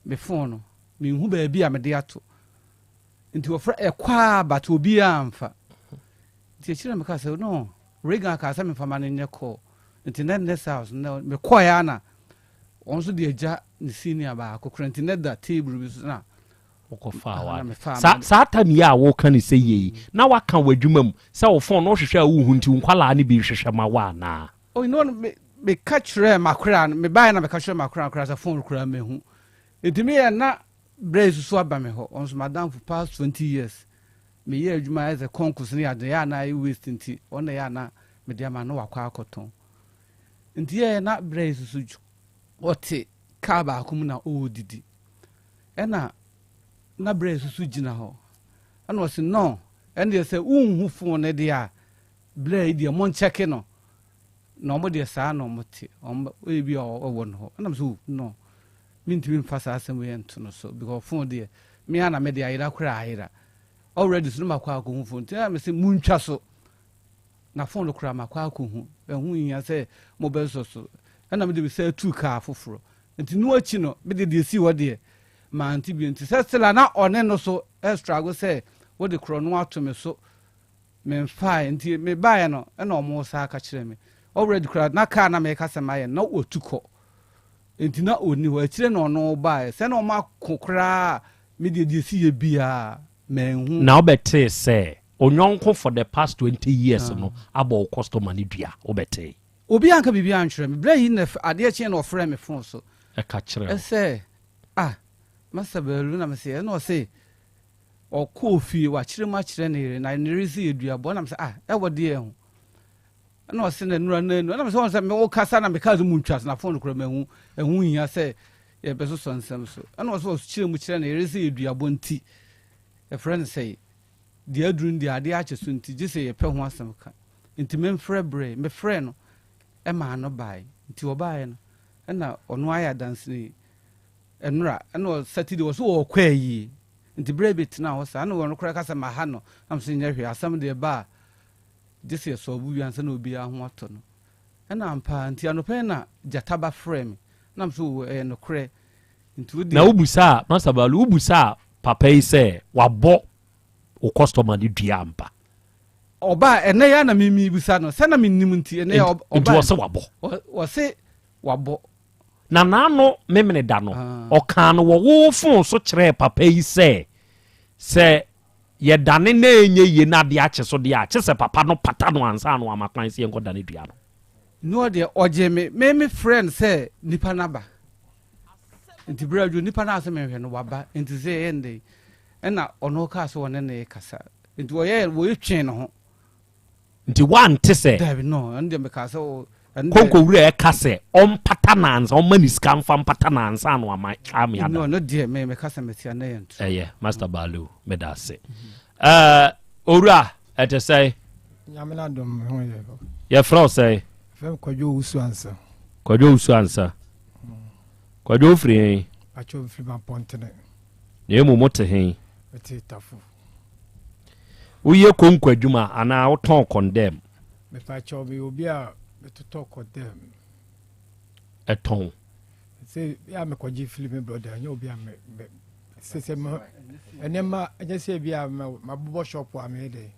me phone no, menhu baabi a mede ato. Nti wɔfrɛ, ɛkɔ ara but obiara amfa. Nti akyire na mekaa sɛ no, Reagan kaa sɛ memfa ma no nyɛ call. Nti na next house no, mekɔeɛ ara na wɔn nso de agya ne senior baako koraa, nti na ɛda table bi so na Wokɔfaa w'ade. Sa saa tam yi a woka no sɛ yie yi, na woaka w'adwuma mu sɛ wo phone no wohwehwɛ a wonhu nti wo nkwadaa no bi nhwehwɛ ma wo anaa? Oh, no, me, meka kyerɛɛ m'akoraa no, mebaeɛ na meka kyerɛɛ m'akoraa no koraa sɛ phone koraa mahu. Nti meyɛ na berɛ yi soso aba me hɔ, ɔno nso m'adamfo past 20 years. Meyɛ adwuma ayɛ sɛ concourse ne ade, ɛyɛ a na ayɛ waste nti, ɔno na ɛyɛ a na mede ama no na wakɔ akɔtɔn. Nti yɛyɛ na berɛ yi soso ɔte kaa baako mu na ɔredidi. Ɛna na berɛ susu gyina hɔ. Ɛna ɔse no, ɛndeɛ sɛ wonhu phone no deɛ a, berɛ yi deɛ monkyɛke no. Na ɔmo deɛ saa na ɔmo te, ɔmo ebi a ɔwɔ no hɔ. Ɛna mese oh no, mentumi mfa saa asɛm wei nto no so because phone deɛ, me ara na mede ayera koraa ayera. Already so na makɔ akɔhu phone nti na mese montwa so. Na phone no koraa makɔ akɔhu, ɛho nhia sɛ mobɛsɔ so. Ɛna mede me nsa tuu kaa foforɔ. Nti no akyi no, me de deɛ esii hɔ deɛ, mante bio. Nti sɛ still a na ɔne no so struggle sɛ wode korɔno ato me so, memfaeɛ. Nti mebaeɛ no, ɛna ɔmo saa ka kyerɛɛ me. Already koraa, na car na meka sɛ mayɛ no, na watu kɔ. Nti na ɔnni hɔ. Akyire na ɔno baeɛ. Sɛ na ɔmo ako koraa a, me deɛ deɛ esiiɛ biara, manhu. Na wobɛtee sɛ onyɔnko for the past 20 years no abɔ wo customer no dua? Wobɛtee? Obi anka biribi ankyerɛ me. Berɛ yi na adeɛ kyeeɛ na ɔfrɛɛ me fon so. Ɛka kyerɛɛ wo. Sɛ, ah, Masta Baalu na mese, ɛna ɔse ɔkɔɔ fie, wakyerɛ mu akyerɛ ne yere, na ne yere se yɛ duabɔ. Ɛna mese, ah, ɛwɔ deɛ ho. Ɛna ɔse na nura na nura. Ɛna mese, wɔn sɛ me wokasa na meka sɛ mu ntwa so na fon koraa mahu, ɛho hia sɛ yɛbɛsosɔ nsɛm so. Ɛna ɔse ɔkyerɛ mu kyerɛ ne yere sɛ yɛ duabɔ nti, yɛfrɛ no sɛe. Deɛ aduru no deɛ adeɛ akyɛ so nti, gye sɛ yɛpɛ ho asɛm ka. Nti memfrɛ brɛɛ. Mefrɛɛ no maa no baeɛ. Nti ɔbaeɛ no, ɛna ɔno ayɛ adanseni. Ɛnora, ɛna Saturday ɔse ɔɔkɔ ayie. Nti berɛ bi tenaa hɔ saa, ɛna ɔno koraa ka sɛ maha no. Na mese nyɛ hwee, asɛm deɛ ɛba a, gye sɛ yɛsɔlvo wie ansa na obiara ho atɔ no. Ɛna ampa ara, nti anɔpa yi na gyata ba frɛɛ me. Na mese oo ɛyɛ nokorɛ. Nti wo deɛ. Na wobusaa, Master Balu, wobusaa papa yi sɛ wabɔ wo customer no dua ampa? Ɔbaa ɛnɛ yi ara na me mebisa no sɛ na mennim nti ɛnɛ ɔbaa. Nti ɔse wabɔ. Ɔse wabɔ. Na n'ano memene da no ɔkaa no wɔ wo fon so kyerɛɛ papa yi sɛ sɛ yɛdane na ɛnyɛ yie na adeɛ akye so deɛ a kyesɛ papa no pata no ansa na wama kwan sɛ yɛnkɔdane dua no. No deɛ ɔgyee me me me frɛ no sɛ nipa no aba nti berɛ adwo nipa no a sɛ menhwɛ no waba nti sɛ ɛyɛ ndɛn Ɛna ɔno kaa sɛ ɔne no rekasa. Nti wɔyɛɛ wɔyɛ twee ne ho. Nti woante sɛ. Dabi no, ɛno deɛ mekaa sɛ o. Ɛno deɛ. Konko wura ɛka sɛ ɔmpata no ansa, ɔmma ne sika mfa mpata no ansa na wama ame ada. No, ɛno deɛ me meka sɛ mete a na ɛyɛ ntorɔ. Ɛyɛ, Master Baalu, meda ase. Ɛɛ, owura, ɛte sɛn? Nyame n'adom, me ho yɛ. Yɛfrɛ wo sɛn? Yɛfrɛ me Kwadwo Owusu Ansa. Kwadwo Owusu Ansa. Kwadwo wofiri he? Pakyɛ mefiri Mampɔntene. Na mmom wote he? Mete Tafo. Woyɛ konko adwuma anaa wotɔn kɔndɛm? Mepakyɛw, meyɛ obi a metotɔ kɔndɛm. Ɛtɔn? Sɛ bi a mekɔgye firi me brɔda, ɛnyɛ obi a me me sɛ sɛ me nneɛma ɛnyɛ sɛ bi a mabobɔ shop a meyɛ dɛ.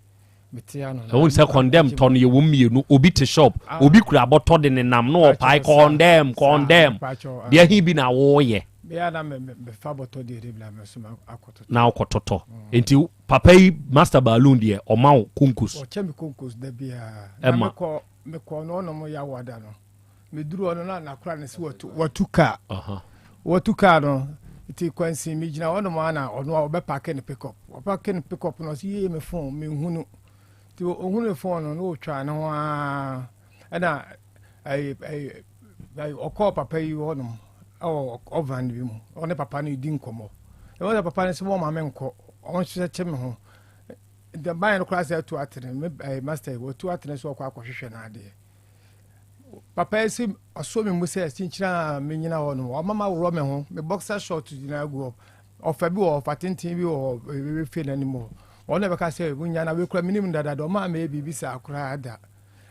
Ɛwɔ sɛ kɔndɛm tɔ no yɛwɔ mmienu obi te shop ah. obi kura bɔtɔ de ne nam na ɔpae kɔndɛm kɔndɛm deɛ he bi na wɔyɛ na wokɔtotɔ mm. nti papa yi master balloon deɛ ɔma wo konkos ɛma mekɔ no ɔnom yɛ awada no Meduru hɔ no na nakora no sɛ watu watu kaa watu kaa no nti kwansin megyina hɔ nom a na ɔno a ɔbɛpake ne pickup ɔpake ne pickup no ɔsɛ yie me phone menhunu nti ɔhunu ne phone no na ɔtwa ne ho ara ɛna ɛyi ɛyi ɔkɔɔ papa yi hɔ nom ɛwɔ ɔvan bi mu ɔne papa no di nkɔmmɔ ɛwɔ sɛ papa no sɛ wɔn maame nkɔ ɔnhyehyɛ me ho nti ban no koraa sɛ atu atene me ɛyi master yi wɔatu atene so ɔkɔ akɔhwehwɛ n'adeɛ Papa yi se ɔsɔ me mu sɛ kyinkyin a menyina hɔ no, ɔma maworɔ me ho, me boxer short nyinaa gu hɔ. Ɔfa bi wɔ hɔ, ɔfa tenten bi wɔ hɔ, ɛbɛfie n'anim hɔ. Ɔno na ɛbɛka sɛ wonya na wei koraa menim no dadaada ɔmaa mɛyɛ biribi saa koraa da.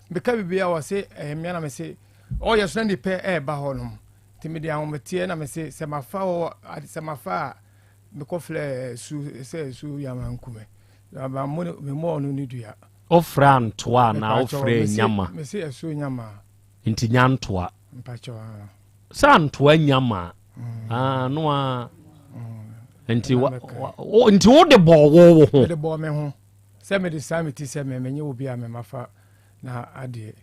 Meka biribi a ɔse ɛyɛ mmea na mese ɔyɛ so na nipa ɛɛba hɔ nom. Nti mede ahometeɛ na mese sɛ mafa hɔ sɛ mafa a mekɔ frɛ su sɛ su yama nkume. Memmɔɔ no ne dua. Wofrɛ antoa anaa wofrɛ nyama? Mese ɛso nyama. Nti nya ntoa. Mpakyɛw ah. Sɛ antoa nyama mm. ah no a. Mm. Nti wa nti wo de bɔɔ wo wo ho. Mede bɔɔ me ho. Sɛ mede saa me ti sɛ me menye obi a me mafa na adeɛ.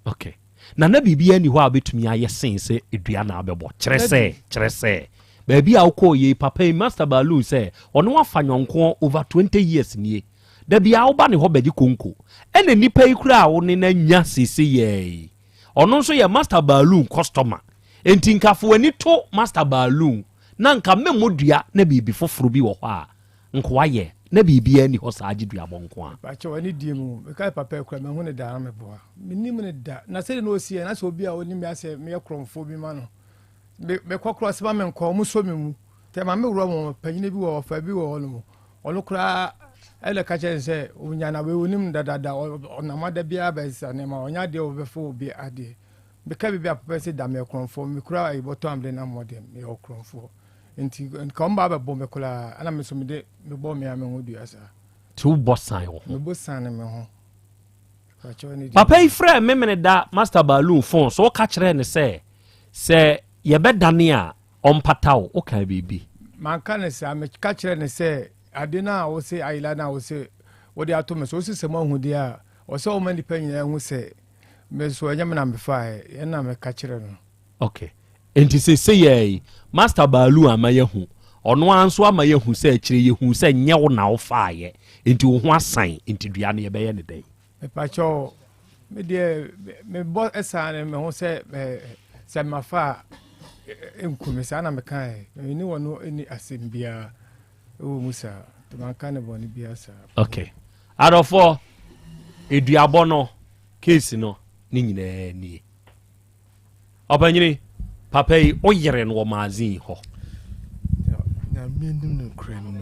Okay. Na na biribiara nni hɔ a wobɛtumi ayɛ sen sɛ dua na abɛbɔ. Kyerɛ sɛ, kyerɛ sɛ, baabi a wokɔɔ yei, papa yi, Master Balloon sɛ, ɔne wo afa nyɔnkoɔ over 20 years nie. Da biara woba ne hɔ bɛgye konko. Ɛna nipa yi koraa a wo ne no anya seesei yi, ɔno nso yɛ Master Balloon customer. Enti nka fa w'ani to Master Balloon na nka memmɔ dua na biribi foforɔ bi wɔ hɔ a Nkoa yɛ, na biribiara nni hɔ saa gye duabɔ nko ara. Pakyɛw ɛne die mu, mekae papa yi koraa manhu no da na meboa. Mennim no da. Na sɛdeɛ na ɔsi yɛ, na sɛ obi a ɔnim me asɛ meyɛ korɔmfoɔ bi ma no. Me, mekɔ koraa ɔsɛ ma menkɔ, ɔmo sɔ me mu. Tɛ ma me worɔ mo, panyini bi wɔ hɔ, ɔfaa bi wɔ hɔ nom. Ɔno koraa ɛna ka kyerɛ no sɛ, onya na wei onim no dadaada, ɔnam ada biara bɛsesa nneɛma, ɔnyɛ adeɛ ɔbɛfa obi adeɛ. Meka biribi a papa yi sɛ da meyɛ korɔmfoɔ, mekura ayi bɔtɔ a mede nam hɔ deɛ, meyɛ ɔkorɔmfoɔ. Nti nka wɔn ba abɛbɔ me koraa, ɛna me nso mede mebɔ me a me ho dua saa. Nti wobɔ san wo ho? Mebɔ san me ho. Papa yi frɛɛ Memeneda Master Balloon fon so, woka kyerɛɛ no sɛ sɛ yɛbɛdane a ɔmpata wo, wokaa biribi? Manka no saa, meka kyerɛɛ no sɛ ade no a wose ayela no a wose wode ato me so, wose sɛ moahu deɛ a, ɔsɛ woma nnipa nyinaa hu sɛ me nso ɛnyɛ me na mefaeɛ, ɛna meka kyerɛɛ no. Ok. Enti seesei ara yi, Master Baalu ama yɛahu, ɔno ara nso ama yɛahu sɛ akyire yɛhuu sɛ nyɛ wo na wofaeɛ, enti wo ho asan, enti dua no yɛbɛyɛ no dɛn? Mepakyɛw, me deɛ mebɔ sane me ho sɛ sɛ mafa a ɛnku me, saa na mekaeɛ. Me ne wɔn nni asɛm biara wɔ mu saa, nti manka ne bɔne biara saa. Ok. Adɔfoɔ, eduabɔ no, case no, ne nyinaa nie. Ɔpanyini, papa yi wo yere no wɔ magazine hɔ. Nyame anim nokorɛ ni.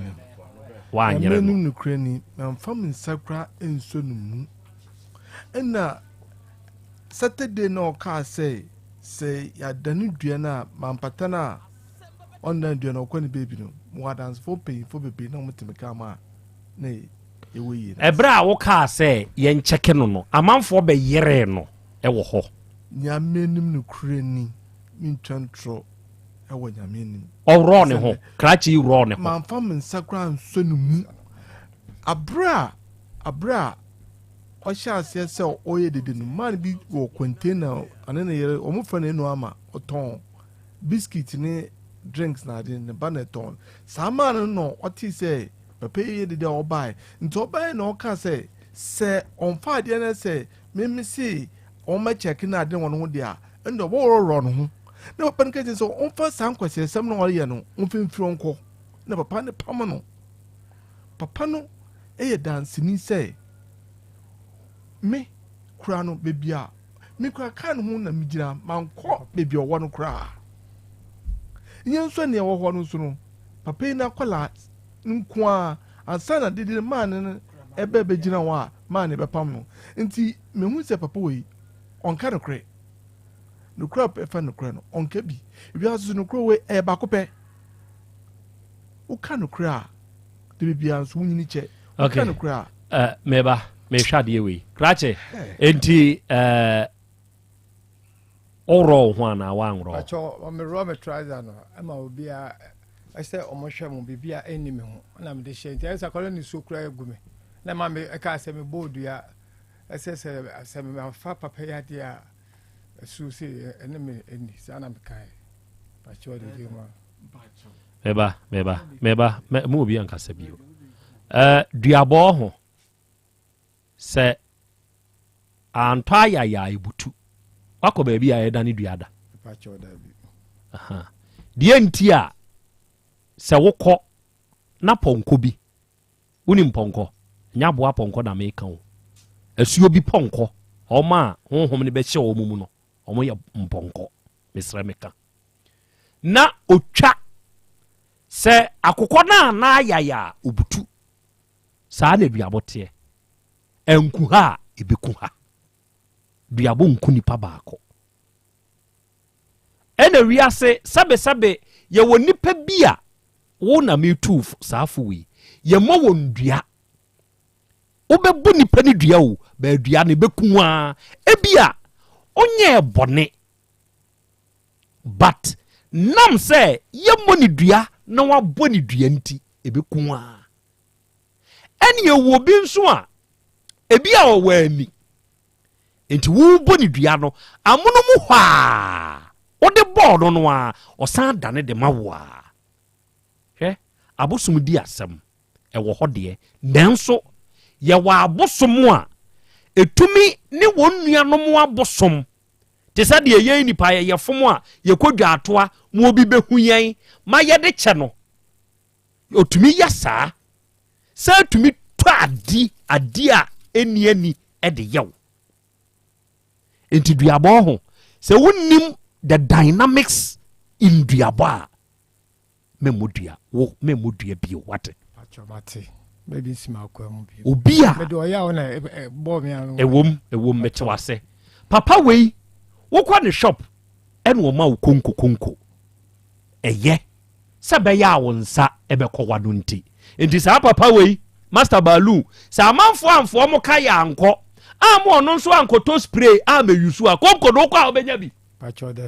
Wanyere Nyame no. anim nokorɛ ni, mamfa me nsa koraa ansɔ ne mu. Ɛna Saturday na ɔkaa sɛ sɛ yɛadane dua no a mampata no a ɔndan dua no ɔkɔ ne baabi no, mewɔ adansefoɔ mpanyinfoɔ bebree na wɔte me kaa mu a na yɛwɔ yie no ase. Ɛberɛ a wokaa sɛ yɛnkyɛke no no, amanfoɔ bɛyeree no wɔ hɔ. Nyame anim nokorɛ ni, mentwa ntorɔ wɔ Nyame anim. Ɔworɔɔ ne ho, krakye yi worɔɔ ne ho. Mamfa me nsa koraa ansɔ ne mu. Aberɛ a, aberɛ a ɔhyɛɛ aseɛ sɛ ɔreyɛ dede no, man bi wɔ container, ɔne ne yere, wɔfrɛ no Eno Ama, ɔtɔn biscuit ne drinks na ade, ne ba na ɛtɔn. Saa man no na ɔtee sɛ papa yi yɛ dede a ɔbaeɛ. Nti ɔbaeɛ na ɔkaa sɛ, sɛ ɔmfa adeɛ no sɛ me mese wɔn check no ade wɔn ho deɛ a, ɛnna ɔbɛworɔworɔ ne ho. Na papa no ka kyerɛ sɛ ɔmfa saa nkwaseasɛm na ɔreyɛ no, ɔmfa mfiri hɔ nkɔ. Na papa no pam no. Papa no yɛ danseni sɛ me kura no baabi a me kura kaa ne ho na megyina mankɔ baabi a ɔwɔ no koraa. Nyɛ nso nea ɛwɔ hɔ no nso no, papa yi n'akwadaa nko ara ansa na dede maa ne no ɛbɛ bɛgyina hɔ a maa ne bɛpam no. Nti mehu sɛ papa wei ɔnka nokorɛ. Nokorɛ a ɛfa nokorɛ no ɔnka bi. Ewiase so nokorɛ wei ɛyɛ baako pɛ. Woka nokorɛ a de biribiara nso wonyini kyɛ. Woka nokorɛ a. Uh, meba mehwɛ adeɛ wei krakye enti uh, Worɔ wo ho anaa woanworɔ? Pakyɛ meworɔ me trouser no ma obiara ɛsɛ ɔmo hwɛ mo biribiara ɛnni me ho na mede hyɛ nti ɛsɛ akɔla nisuo koraa egu me na ma me ɛkaa sɛ mebɔ odua ɛsɛ sɛ sɛ mafa papa yi adeɛ a ɛsu sɛ ɛne me ɛnni saa na mekae pakyɛ ɔde di mu a. Meba meba meba mu obi ankasa bio. Uh, duabɔ ho Sɛ antɔ ayaya a ebutu. Wakɔ baabi a yɛdane dua da? Deɛ nti a sɛ wokɔ na pɔnkɔ bi, wonim pɔnkɔ? Ɛnyɛ aboa pɔnkɔ na meka o. Asuo bi pɔnkɔ, wɔn a honhom no bɛhyɛ wɔn mu no, wɔn yɛ mpɔnkɔ. Mesrɛ meka. Na otwa sɛ akokɔ no a na ayaya a obutu. Saa na duabɔ teɛ. Ɛnku ha a, ɛbɛku ha. Duabɔ nku nipa baako. Ɛna wiase sɛbesɛbe yɛwɔ nipa bi a wo na metu saa fo wei. Yɛmmɔ wɔn dua. Wobɛbɔ nipa no dua o, bɛɛ dua no ɛbɛku a. Ebia onyɛɛ bɔne. But nam sɛ yɛmmɔ ne dua na wabɔ ne dua nti, ɛbɛku a. Ɛne ɛwɔ bi nso a, ebi a ɔwɔ ani. Nti wobɔ ne dua no, amono mu hɔ a, wode bɔɔ no no a, ɔsan dane de ma wo a. Hwɛ, abosom di asɛm, ɛwɔ hɔ deɛ, nanso yɛwɔ abosom a ɛtumi ne wɔn nuanom abosom te sɛ deɛ yɛn nipa yɛyɛ fom a yɛkɔ dwaatoa ma obi bɛhu yɛn ma yɛde kyɛ no. Ɔtumi yɛ saa sɛ tumi tɔ adi adi a ɛnni ani de yɛ wo. Nti duabɔ ho, sɛ wonnim the dynamics in duabɔ a, memmɔ dua, wo memmɔ dua bio, wate? Obi a ɛwom ɛwom mete wase papa wei wokɔ ne shop ɛna ɔma wo konko konko ɛyɛ sɛ bɛyɛ a wo nsa ɛbɛkɔ wano nti. Nti saa papa wei Master Baalu sɛ amanfoɔ amfoɔ mo ka yɛ ankɔ ama ɔno nso ankɔtɔ spray a mɛyusu a konko no wokɔ a wobɛnya bi.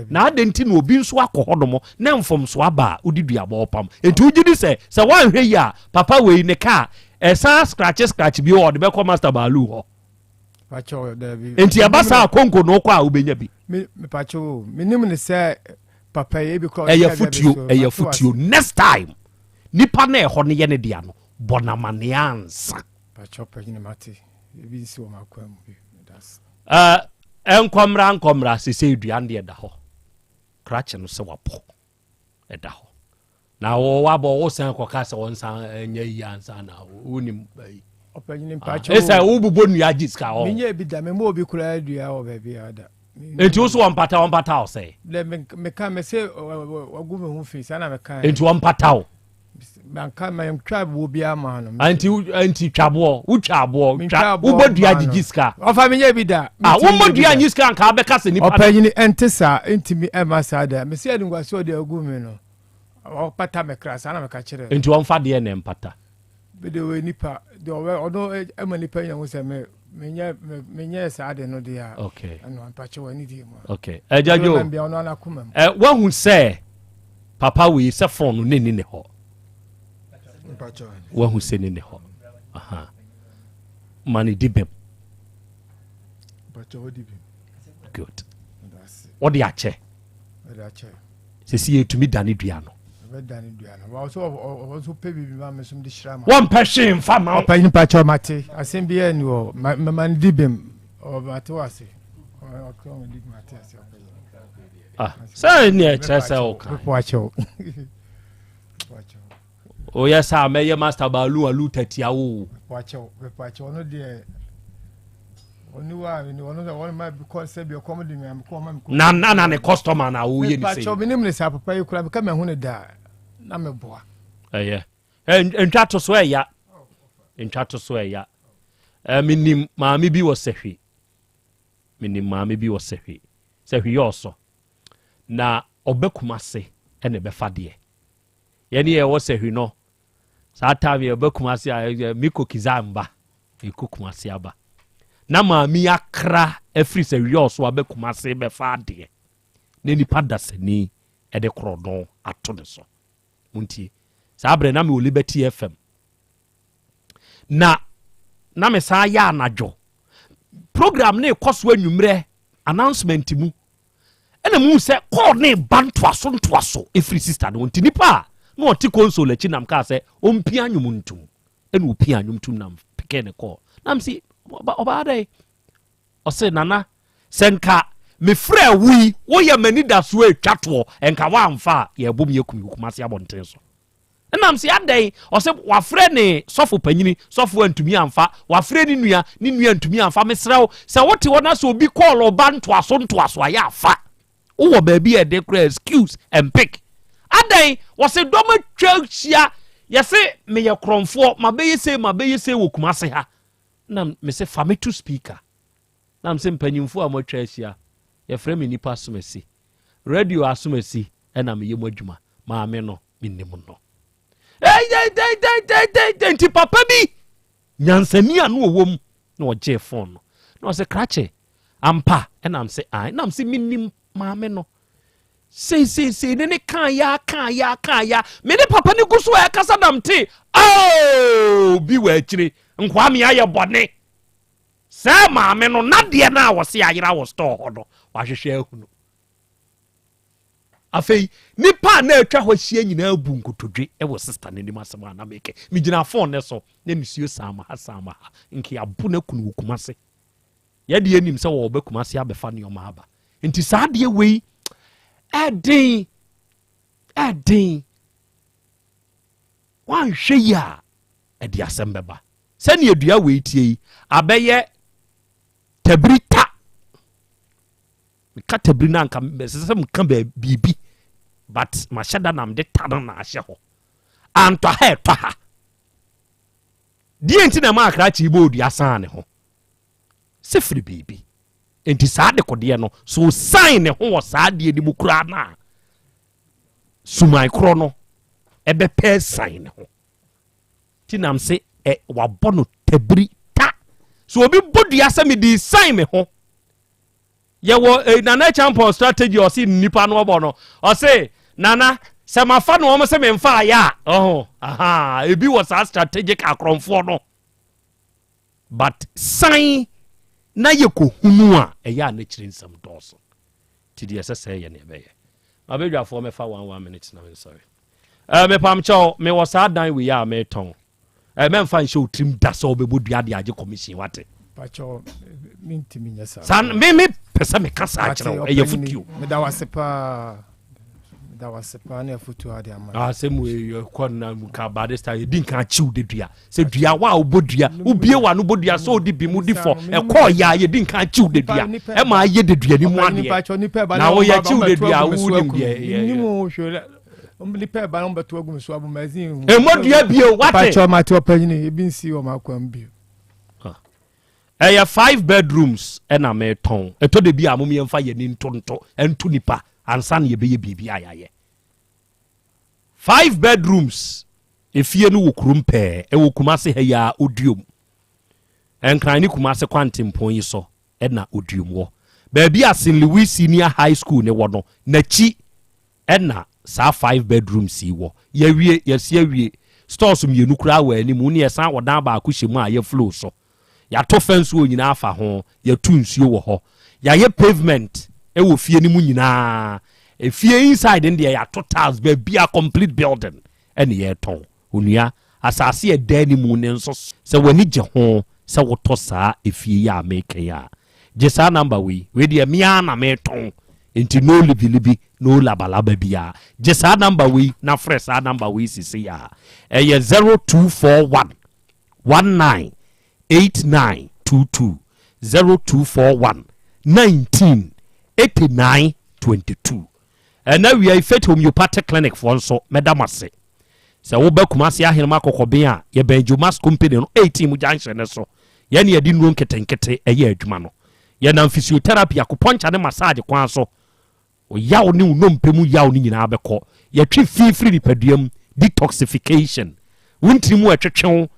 Na adɛn nti na obi nso akɔ hɔnom na mfomso aba a wode duabɔ repam? Enti wogye di sɛ sɛ woanhwɛ yie a papa wei ne kaa ɛsan scratch scratch bio a ɔde bɛkɔ Master Baalu hɔ? Enti ɛba saa a konko na wokɔ a wobɛnya bi. Ɛyɛ futuo, ɛyɛ futuo. Next time nipa na ɛhɔ no yɛ ne dea no bɔ no amaneɛ ansa. Nkɔmmra nkɔmmra sesei dua no deɛ ɛda hɔ krakye no sɛ wabɔ ɛda hɔ na wabɔ wo san kɔka sɛ wɔnsan nyɛ yi ansa na wonim ayi ɛsɛ wobobɔ nnua gye sika hɔ menyɛ bi da memmɔ obi koraa dua wɔ baabi a da nti wo so wɔmpata wɔmpata wo sɛ meka me sɛ wagu me ho fi saa na meka nti wɔmpata wo Manka mantwa aboɔ biara maa no. Nti nti twa boɔ wotwa aboɔ twa wobɔ dua gyigyi sika. Ɔfa menyɛ bi da. Ah wommɔ dua nyi sika nka abɛka sɛ nipa. Ɔpanyini ɛnte saa ntumi ɛma saa da. Mesi animguase ɔde agu me no ɔpata me kra saa na meka kyerɛ. Nti ɔmfa deɛ na ɛmpata. Mede ɔyɛ nipa deɛ ɔbɛ ɔno ɛma nipa nya ho sɛ me menyɛ menyɛ saa de no deɛ a. Okay. Ɛno mpakyɛ wɔ ne deɛ mu. Okay. Ɛgya jo. Ɛ wahu sɛ papa wei sɛ phone no ne ni ne hɔ. Wahu sɛ ne ne hɔ. Aha. Ma ne di bɛm. Good. Wɔde akyɛ. Sɛsi yɛtumi dane dua no. Wɔmpɛ hwee mfa ma wo. Ɔpanyin mpakyɛ mate asɛm bi ani hɔ mama no di bem mate wɔ ase. Ah, sɛ ne ɛkyerɛ sɛ woka oyɛ saa mɛyɛ master baalu alu tatia wo. Wakyɛw wakyɛw ɔno deɛ ɔne wa ɔno sɛ ɔno ma bi kɔ sɛ bi ɔkɔm de mi kɔ ɔma mi kɔ. Na na na ne customer na woyɛ ne sɛ. Mepakyɛw mi nim ne saa papa yi kura mi ka mi ho ne da na mi boa. Ɛyɛ ntwa to so ɛya ntwa to so ɛya ɛ mi nim maame bi wɔ sɛhwi mi nim maame bi wɔ sɛhwi sɛhwi yɛ ɔsɔ na ɔbɛ kumase ɛna ɛbɛfa deɛ yɛne yɛ wɔ sɛhwi no. Saa time yɛ ba Kumasi a mekɔ Kizaa mba mekɔ Kumasi aba na maame akra afiri sɛ wiɛ ɔso aba Kumasi bɛfa adeɛ na nipa dasani ɛde korɔdɔn ato ne so montie saa berɛ na mewɔ Liberty FM na na me saa yɛ anadwo program ne kɔ so anwummerɛ announcement mu Ɛna muhu sɛ call no reba ntoaso ntoaso ɛfiri sister no hɔ nti nipa a na ɔte console akyi nam kaa sɛ ɔmpia nnwom ntom ɛna ɔpia nnwom tom nam pekee ne call na msi ɔbaa dɛn ɔse nana sɛ nka mefrɛ wo yi woyɛ m'anidasoɔ ɛtwa toɔ nka woamfa a yɛbom yɛkum yɛ Kumasi abɔnten so Ɛnam se adɛn? Ɔse wafrɛ ne sɔfo panyini, sɔfo antumi amfa, wafrɛ ne nua, ne nua antumi amfa. Mesrɛ wo, sɛ wote hɔ na sɛ obi call wo ba ntoaso ntoaso a, yɛ a fa. Wowɔ baabi a ɛde koraa excuse and pick. Adɛn? Ɔse dɔm atwa ahyia, Yɛse meyɛ korɔmfoɔ, mabɛyɛ sei, mabɛyɛ sei wɔ Kumase ha. Na mese fa me to speaker. Na mese mpanyimfoɔ a moatwa ahyia, yɛfrɛ me nipa asomasi. Radio asomasi ɛna meyɛ mu adwuma. Maame no, menim no. Ei, nti papa bi, nyansani a no ɔwɔ mu, na ɔgyee phone no. Na ɔse krakye, ampa? Ɛna mese ae. Na mese menim maame no. Sei sei sei ne ne kaa ya kaa ya kaa ya. Me ne papa no gu so a ɛkasa na mte oh bi wɔ akyire. Nkoa me ayɛ bɔne. Sɛ maame no nadeɛ no a wɔse ayera wɔ store hɔ no wahwehwɛ ahunu. Afei nipa a na atwa hɔ ahyia nyinaa bu nkotodwe wɔ sista no anim asɛm a na mekɛ. Megyina phone no so na nisuo san ma ha san ma ha. Nke abo no akunu wɔ Kumase. Yɛ deɛ nim sɛ wɔba Kumasi abɛfa nneɛma aba. Nti saa adeɛ wei ɛden ɛden wanhwɛ yi a ɛde asɛm bɛba. Sɛnea dua wei tie yi abɛyɛ tabiri ta. Meka tabiri no anka ɛsɛ sɛ meka biribi but mahyɛ da nam de ta no na ahyɛ hɔ. Antɔ ha ɛtɔ ha. Deɛ nti na ɛma akrakye yi bɔ odua san ne ho. Sɛ firi biribi. Enti saa adekodeɛ no, sɛ ɔsiane ne ho wɔ saa adeɛ no mu koraa no a, suman korɔ no ɛbɛpɛ asiane ne ho. Nti nam se ɛ wabɔ no tabiri ta. So obi bɔ dua sɛ mede siane me ho. Yɛwɔ eh, Nana Champon strategy ɔse nnipa no ɔbɔ no. Ɔse Nana sɛ mafa no wɔn sɛ memfa ayɛ a, ɔho, aha, ebi wɔ saa strategic akorɔmfoɔ no. But san na yɛ kɔ hunu a ɛyɛ a n'akyiri nsɛm dɔɔso nti deɛ ɛsɛ sɛ yɛ ne ɛbɛyɛ. Mabadwafoɔ mɛfa one one minute na mensɔre. Eh, mepam kyɛw mewɔ saa dan wei a metɔn. Eh, mɛmfa nhyɛ wo tirim da sɛ wobɛbɔ dua de agye commission wate. Pakyɛw mentumi nyɛ saa. Saa me me pɛ sɛ meka saa kyerɛ wo ɛyɛ futuo. Meda wase paa. Da wase paa ne afotuo ade ama. Ah, sɛ mu kɔ na nka ba this time yɛdi nka akyiw de dua sɛ dua wa a wobɔ dua wobie wa no bɔ dua sɛ wodi bi mu di fɔ ɛkɔɔ yɛ a yɛdi nka akyiw de dua ɛma ayɛ de dua ni mu adeɛ na woyɛ akyiw de dua wonim deɛ nipa ɛba no bɛto agu so abomazin ɛmɔ dua bio wate pakyɛ mate ɔpanyini ebi nsi wɔ m'akwan bio ɛyɛ five bedrooms ɛna metɔn ɛtɔ de bi a mom yɛmfa yɛni ntonto ɛnto nipa ansa na yɛbɛyɛ biribi a yɛayɛ. Five bedrooms efie no wɔ kurom pɛɛ, ɛwɔ Kumase ha yi ara, Oduom. Nkran ne Kumase kwantempɔn yi so na Oduom wɔ. Baabi a St. Louis Senior High School no wɔ no, n'akyi na saa five bedrooms yi wɔ. Yɛawie, yɛasi awie. Stores mmienu koraa wɔ anim, ne yɛsan wɔ dan baako hyɛ mu a yɛflow so. Yɛato fɛnsuo nyinaa afa ho, yɛatu nsuo wɔ hɔ. Yɛayɛ pavement wɔ fie no mu nyinaa. Efie inside no deɛ yɛato tiles baabiara complete building ɛne yɛretɔn. Onua, asase a ɛda anim no nso sɛ w'ani gye ho sɛ wotɔ saa efie yi a mereka yi a, gye saa number wei. Wei deɛ me ara na meretɔn nti no libilibi, no labalaba biara. Gye saa number wei na frɛ saa number wei sesei ara. Ɛyɛ 0241 19 8922 0241 19 89 22 Ɛna awia yi Faith Homeopathic Clinic foɔ nso mɛda mo ase sɛ woba Kumasi Ahenema Kɔkɔben a yɛbɛn Jomas Company no 18 mu junction no so yɛne yɛde nnuro nketenkete ɛyɛ adwuma no yɛnam physiotherapy akupɔnkya ne massage kwan so Wo yaw ne wo nnompe mu yaw no nyinaa bɛkɔ. Yɛtwe fi firi nipadua mu, detoxification. Wo ntini mu a ɛtwetwe wo,